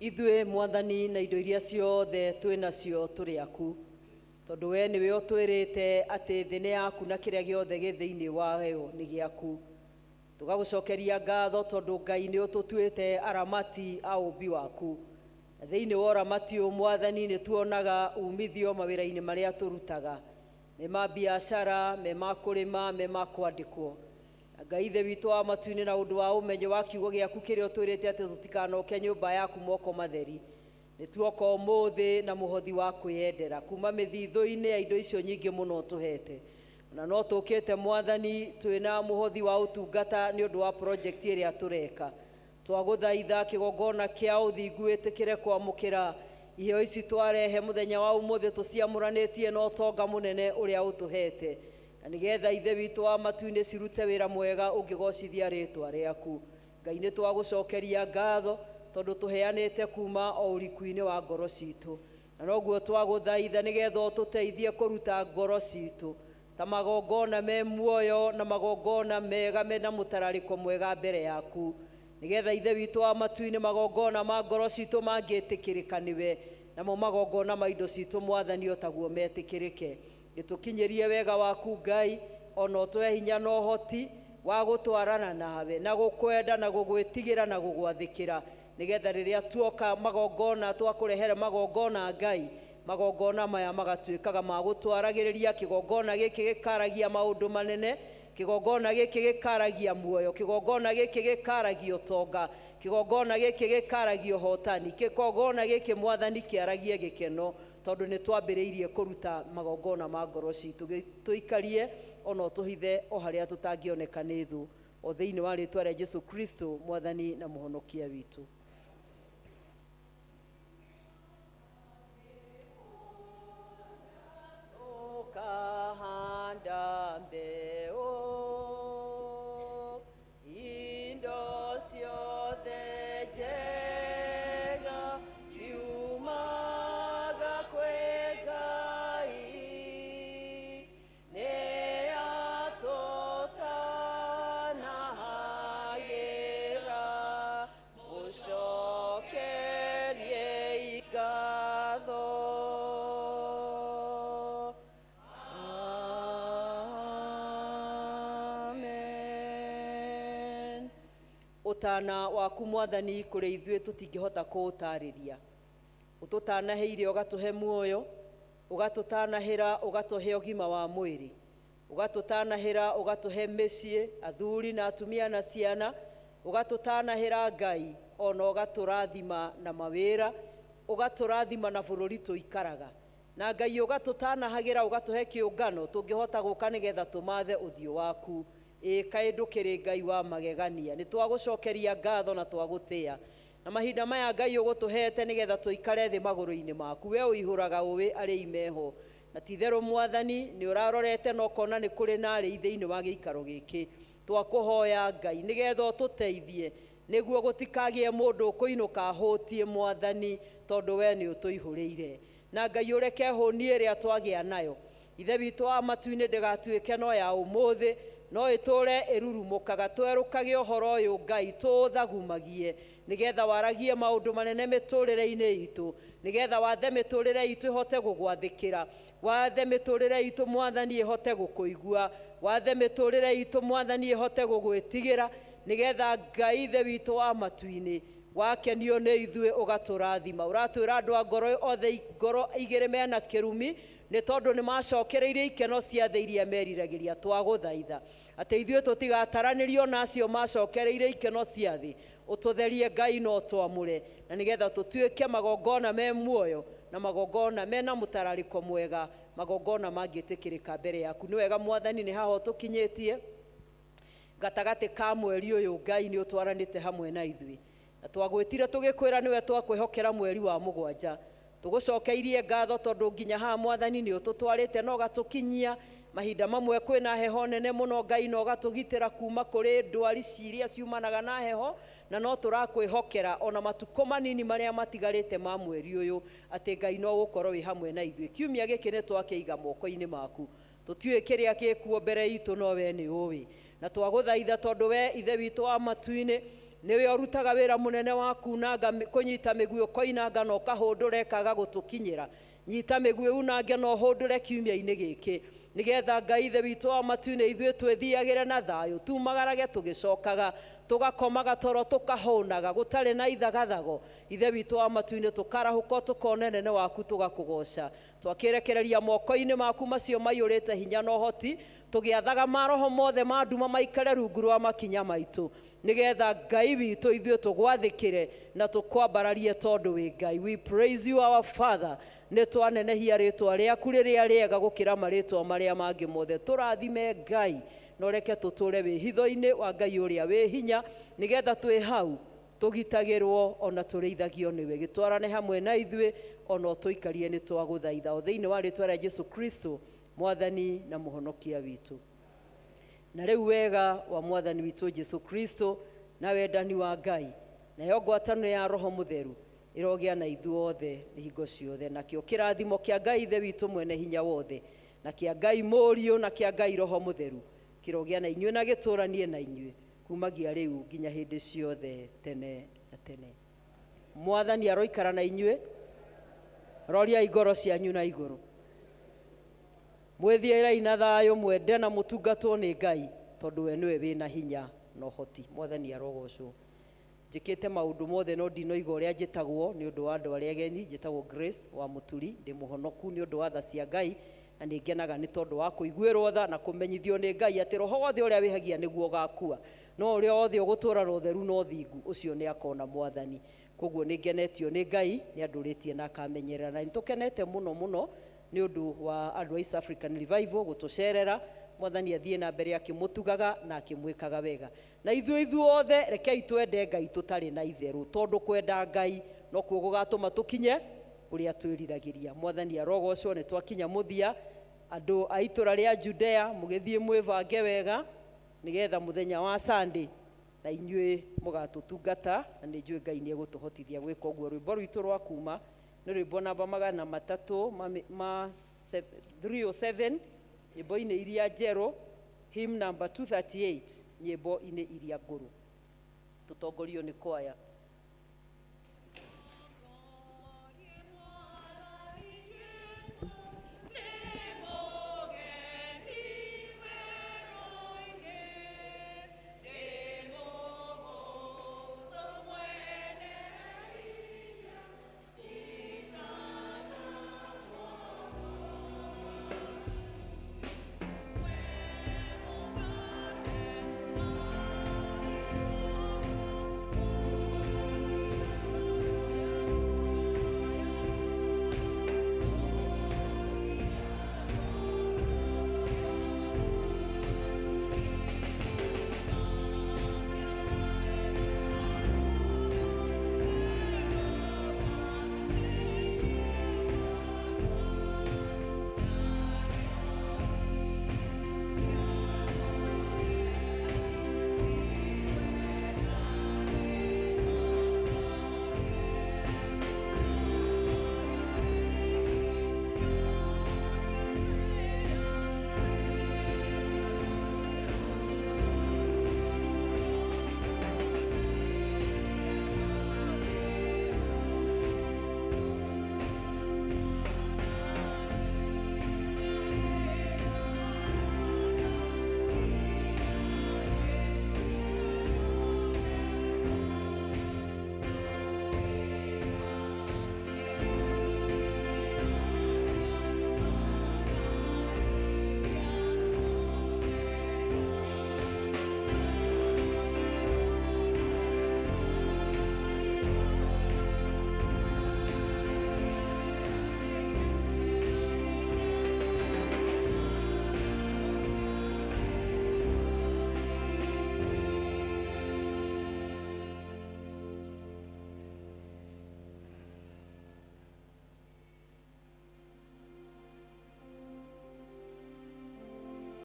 Ithuĩ Mwathani na indo iria ciothe twĩ nacio tũrĩ aku, tondũ we nĩwe ũtwĩrĩte atĩ thĩ nĩ yaku na kĩrĩa gĩothe gĩ thĩinĩ wayo nĩ gĩaku. Tũgagũcokeria ngatho tondũ Ngai nĩ ũtũtuĩte aramati a ũũmbi waku, na thĩinĩ wa ũramati ũyũ Mwathani nĩ tuonaga umithio mawĩra-inĩ marĩa tũrutaga, me ma biacara, me ma kũrĩma, me ma kwandĩkwo. Na Ngai Ithe witũ wa matu-inĩ, na ũndũ wa ũmenyo wa kiugo gĩaku kĩrĩa ũtwĩrĩte atĩ tũtikanoke nyũmba yaku moko matheri, nĩ tuoka ũmũthĩ na mũhothi wa kwĩyendera kuma mĩthithũ-inĩ ya indo icio nyingĩ mũno ũtũhete. Na no tũkĩte Mwathani twĩna mũhothi wa ũtungata nĩ ũndũ wa project ĩrĩa tũreka. Twagũthaitha kĩgongona kĩa ũthingu wĩtĩkĩre kwamũkĩra iheo ici twarehe mũthenya wa ũmũthĩ tũciamũranĩtie na ũtonga mũnene ũrĩa ũtũhete, na nĩgetha Ithe witũ wa matu-inĩ cirute wĩra mwega ũngĩgocithia rĩtwa rĩaku. Ngai nĩ twagũcokeria ngatho tondũ tũheanĩte kuma o ũriku-inĩ wa ngoro citũ, na noguo twagũthaitha nĩgetha ũtũteithie kũruta ngoro citũ ta magongona me muoyo na magongona mega mena mũtararĩko mwega mbere yaku, nĩgetha Ithe witũ wa matu-inĩ magongona ma ngoro citũ mangĩtĩkĩrĩka nĩwe, namo magongona ma indo citũ Mwathani o taguo metĩkĩrĩke. Gĩtũkinyĩrie wega waku Ngai, ona ũtũhe hinya na ũhoti wa gũtwarana nawe na gũkwenda na gũgwĩtigĩra na gũgwathĩkĩra, nĩgetha rĩrĩa tuoka magongona twakũrehere magongona Ngai, magongona maya magatuĩkaga ma gũtwaragĩrĩria. Kĩgongona gĩkĩ gĩkaragia maũndũ manene, kĩgongona gĩkĩ gĩkaragia muoyo, kĩgongona gĩkĩ gĩkaragia ũtonga, kĩgongona gĩkĩ gĩkaragia ũhotani, kĩgongona gĩkĩ Mwathani kĩaragie gĩkeno, tondũ nĩ twambĩrĩirie kũruta magongona ma ngoro citũ. Tũikarie ona ũtũhithe o harĩa tũtangĩoneka nĩ thũ, o thĩinĩ wa rĩtwa rĩa Jesu Kristo Mwathani na Mũhonokia witũ. Tukahanda mbeu indo ciothe njega ciumaga kwĩ Ngai, nĩ atũtanahagĩra, mũcokerie ngatho. Amen. Ũtana waku Mwathani kũrĩ ithuĩ tũtingĩhota kũũtarĩria. Ũtũtanahĩire ũgatũhe muoyo, ũgatũtanahĩra ũgatũhe ũgima wa mwĩrĩ, ũgatũtanahĩra ũgatũhe mĩciĩ, athuri na atumia na ciana, ũgatũtanahĩra Ngai ona ũgatũrathima na mawĩra, ũgatũrathima na bũrũri tũikaraga. Na Ngai ũgatũtanahagĩra ũgatũhe kĩũngano tũngĩhota gũka nĩgetha tũmathe ũthiũ waku. Ĩ kaĩ ndũkĩrĩ Ngai wa magegania, nĩ twagũcokeria ngatho na twagũtĩa. Na mahinda maya Ngai ũgũtũhete nĩgetha tũikare thĩ magũrũ-inĩ maku, we ũihũraga ũĩ arĩ imeho. Na ti-itherũ Mwathani nĩ ũrarorete na ũkona nĩ kũrĩ na arĩi thĩinĩ wa gĩikaro gĩkĩ. Twakũhoya Ngai nĩgetha ũtũteithie nĩguo gũtikagĩe mũndũ ũkũinũka ahũtie Mwathani, tondũ we nĩ ũtũihũrĩire. Na Ngai ũreke hũni ĩrĩa twagĩa nayo Ithe witũ wa matu-inĩ ndĩgatuĩke no ya ũmũthĩ, no ĩtũre ĩrurumũkaga. Twerũkage ũhoro ũyũ Ngai, tũũthagumagie nĩgetha waragie maũndũ manene mĩtũrĩre-inĩ itũ, nĩgetha wathe mĩtũrĩre itũ ĩhote gũgwathĩkĩra, wathe mĩtũrĩre itũ Mwathani ĩhote gũkũigua, wathe mĩtũrĩre itũ Mwathani ĩhote gũgwĩtigĩra, nĩgetha Ngai Ithe witũ wa matu-inĩ wakenio nĩ ithuĩ ũgatũrathima. Ũratwĩra andũ a ngoro othe ngoro igĩrĩ mena kĩrumi nĩ tondũ nĩ macokereirie ikeno cia thĩ iria meriragĩria. Twagũthaitha atĩ ithuĩ tũtigataranĩrio na acio macokereirie ikeno cia thĩ, ũtũtherie Ngai na ũtwamũre, na nĩgetha tũtuĩke magongona me muoyo na magongona mena mũtararĩko mwega, magongona mangĩtĩkĩrĩka mbere yaku. Nĩ wega Mwathani, nĩ haha ũtũkinyĩtie gatagatĩ ka mweri ũyũ. Ngai nĩ ũtwaranĩte hamwe na ithuĩ, na twagwĩtire tũgĩkwĩra nĩwe twakwĩhokera mweri wa mũgwanja. Tũgũcokeirie ngatho tondũ nginya haha Mwathani nĩ ũtũtwarĩte na ũgatũkinyia. Mahinda mamwe kwĩna heho nene mũno Ngai, na ũgatũgitĩra kuma kũrĩ ndwari ciria ciumanaga na heho, na no tũrakwĩhokera ona matukũ manini marĩa matigarĩte ma mweri ũyũ atĩ Ngai no ũgũkorwo wĩ hamwe na ithuĩ. Kiumia gĩkĩ nĩ twakĩiga moko-inĩ maku, tũtiũĩ kĩrĩa gĩkuo mbere itũ, no we nĩ ũĩ. Na twagũthaitha tondũ we Ithe witũ wa matu-inĩ Nĩwe ũrutaga wĩra mũnene wa kunanga kũnyita mĩguĩ ũkoinanga na ũkahũndũra ĩkaga gũtũkinyĩra. Nyita mĩguĩ unange na ũhũndũre kiumia-inĩ gĩkĩ, nĩgetha Ngai Ithe witũ wa matu-inĩ ithuĩ twĩthiagĩre na thayũ, tumagarage tũgĩcokaga, tũgakomaga toro tũkahũnaga, gũtarĩ na ithagathago. Ithe witũ wa matu-inĩ, tũkarahũka tũkona nene waku, tũgakũgoca. Twakĩrekereria moko-inĩ maku macio maiyũrĩte hinya na ũhoti, tũgĩathaga maroho mothe ma nduma maikare rungu rwa makinya maitũ, nĩgetha Ngai witũ ithuĩ tũgwathĩkĩre na tũkwambararie tondũ wĩ Ngai. We praise you, our Father. Nĩ twanenehia rĩtwa rĩaku rĩrĩa rĩega gũkĩra marĩtwa marĩa mangĩ mothe. Tũrathime Ngai, na ũreke tũtũre wĩhitho-inĩ wa Ngai ũrĩa wĩ hinya, nĩgetha twĩ hau tũgitagĩrwo ona tũrĩithagio nĩwe. Gĩtwarane hamwe na ithuĩ ona ũtũikarie, nĩ twagũthaitha o thĩinĩ wa rĩtwa rĩa Jesu Kristo, Mwathani na Mũhonokia witũ. Na rĩu wega wa Mwathani witũ Jesu Kristo na wendani wa Ngai nayo ngwatanĩro ya Roho Mũtheru ĩrogĩa na ithuothe hingo ciothe. Nakĩo kĩrathimo kĩa Ngai Ithe witũ mwene hinya wothe, na kĩa Ngai Mũriũ, na kĩa Ngai Roho Mũtheru kĩrogĩa na inyuĩ na gĩtũranie na inyuĩ kumagia rĩu nginya hĩndĩ ciothe tene na tene. Mwathani aroikara na inyuĩ. Roriai ngoro cianyu na igũrũ, mwĩthiĩrei na thayũ, mwende na mũtungatwo nĩ Ngai, tondũ we nĩwe wĩna hinya na ũhoti. Mwathani arogocwo. Njĩkĩte maũndũ mothe no ndinoiga ũrĩa njĩtagwo nĩ ũndũ wa andũ arĩa ageni. Njĩtagwo Grace wa Mũturi, ndĩ mũhonoku nĩ ũndũ wa tha cia Ngai, na nĩ ngenaga nĩ tondũ wa kũiguĩrwo tha na kũmenyithio nĩ Ngai atĩ roho wothe ũrĩa wĩhagia nĩguo ũgakua, no ũrĩa wothe ũgũtũũra na ũtheru na ũthingu, ũcio nĩ akona Mwathani. Koguo nĩ ngenetio nĩ Ngai, nĩ andũrĩtie na akamenyerera, na nĩ tũkenete mũno mũno nĩ ũndũ wa andũ a East African Revival gũtũcerera. Mwathani athiĩ na mbere akĩmũtugaga na akĩmwĩkaga wega. Na ithuĩ ithuothe rekei twende Ngai tũtarĩ na itherũ, tondũ kwenda Ngai nokuo gũgatũma tũkinye ũrĩa twĩriragĩria. Mwathani arogocwo. Nĩ twakinya mũthia. Andũ a itũra rĩa Judea, mũgĩthiĩ mwĩbange wega nĩgetha mũthenya wa Sunday na inyuĩ mũgatũtungata, na nĩ njũĩ Ngai nĩ egũtũhotithia gwĩka ũguo. Rwĩmbo rwitũ rwa kuma nĩ rwĩmbo namba 300 ma 307 nyĩmbo-inĩ iria njerũ, hymn number 238 nyĩmbo-inĩ iria ngũrũ. Tũtongorio nĩ kwaya.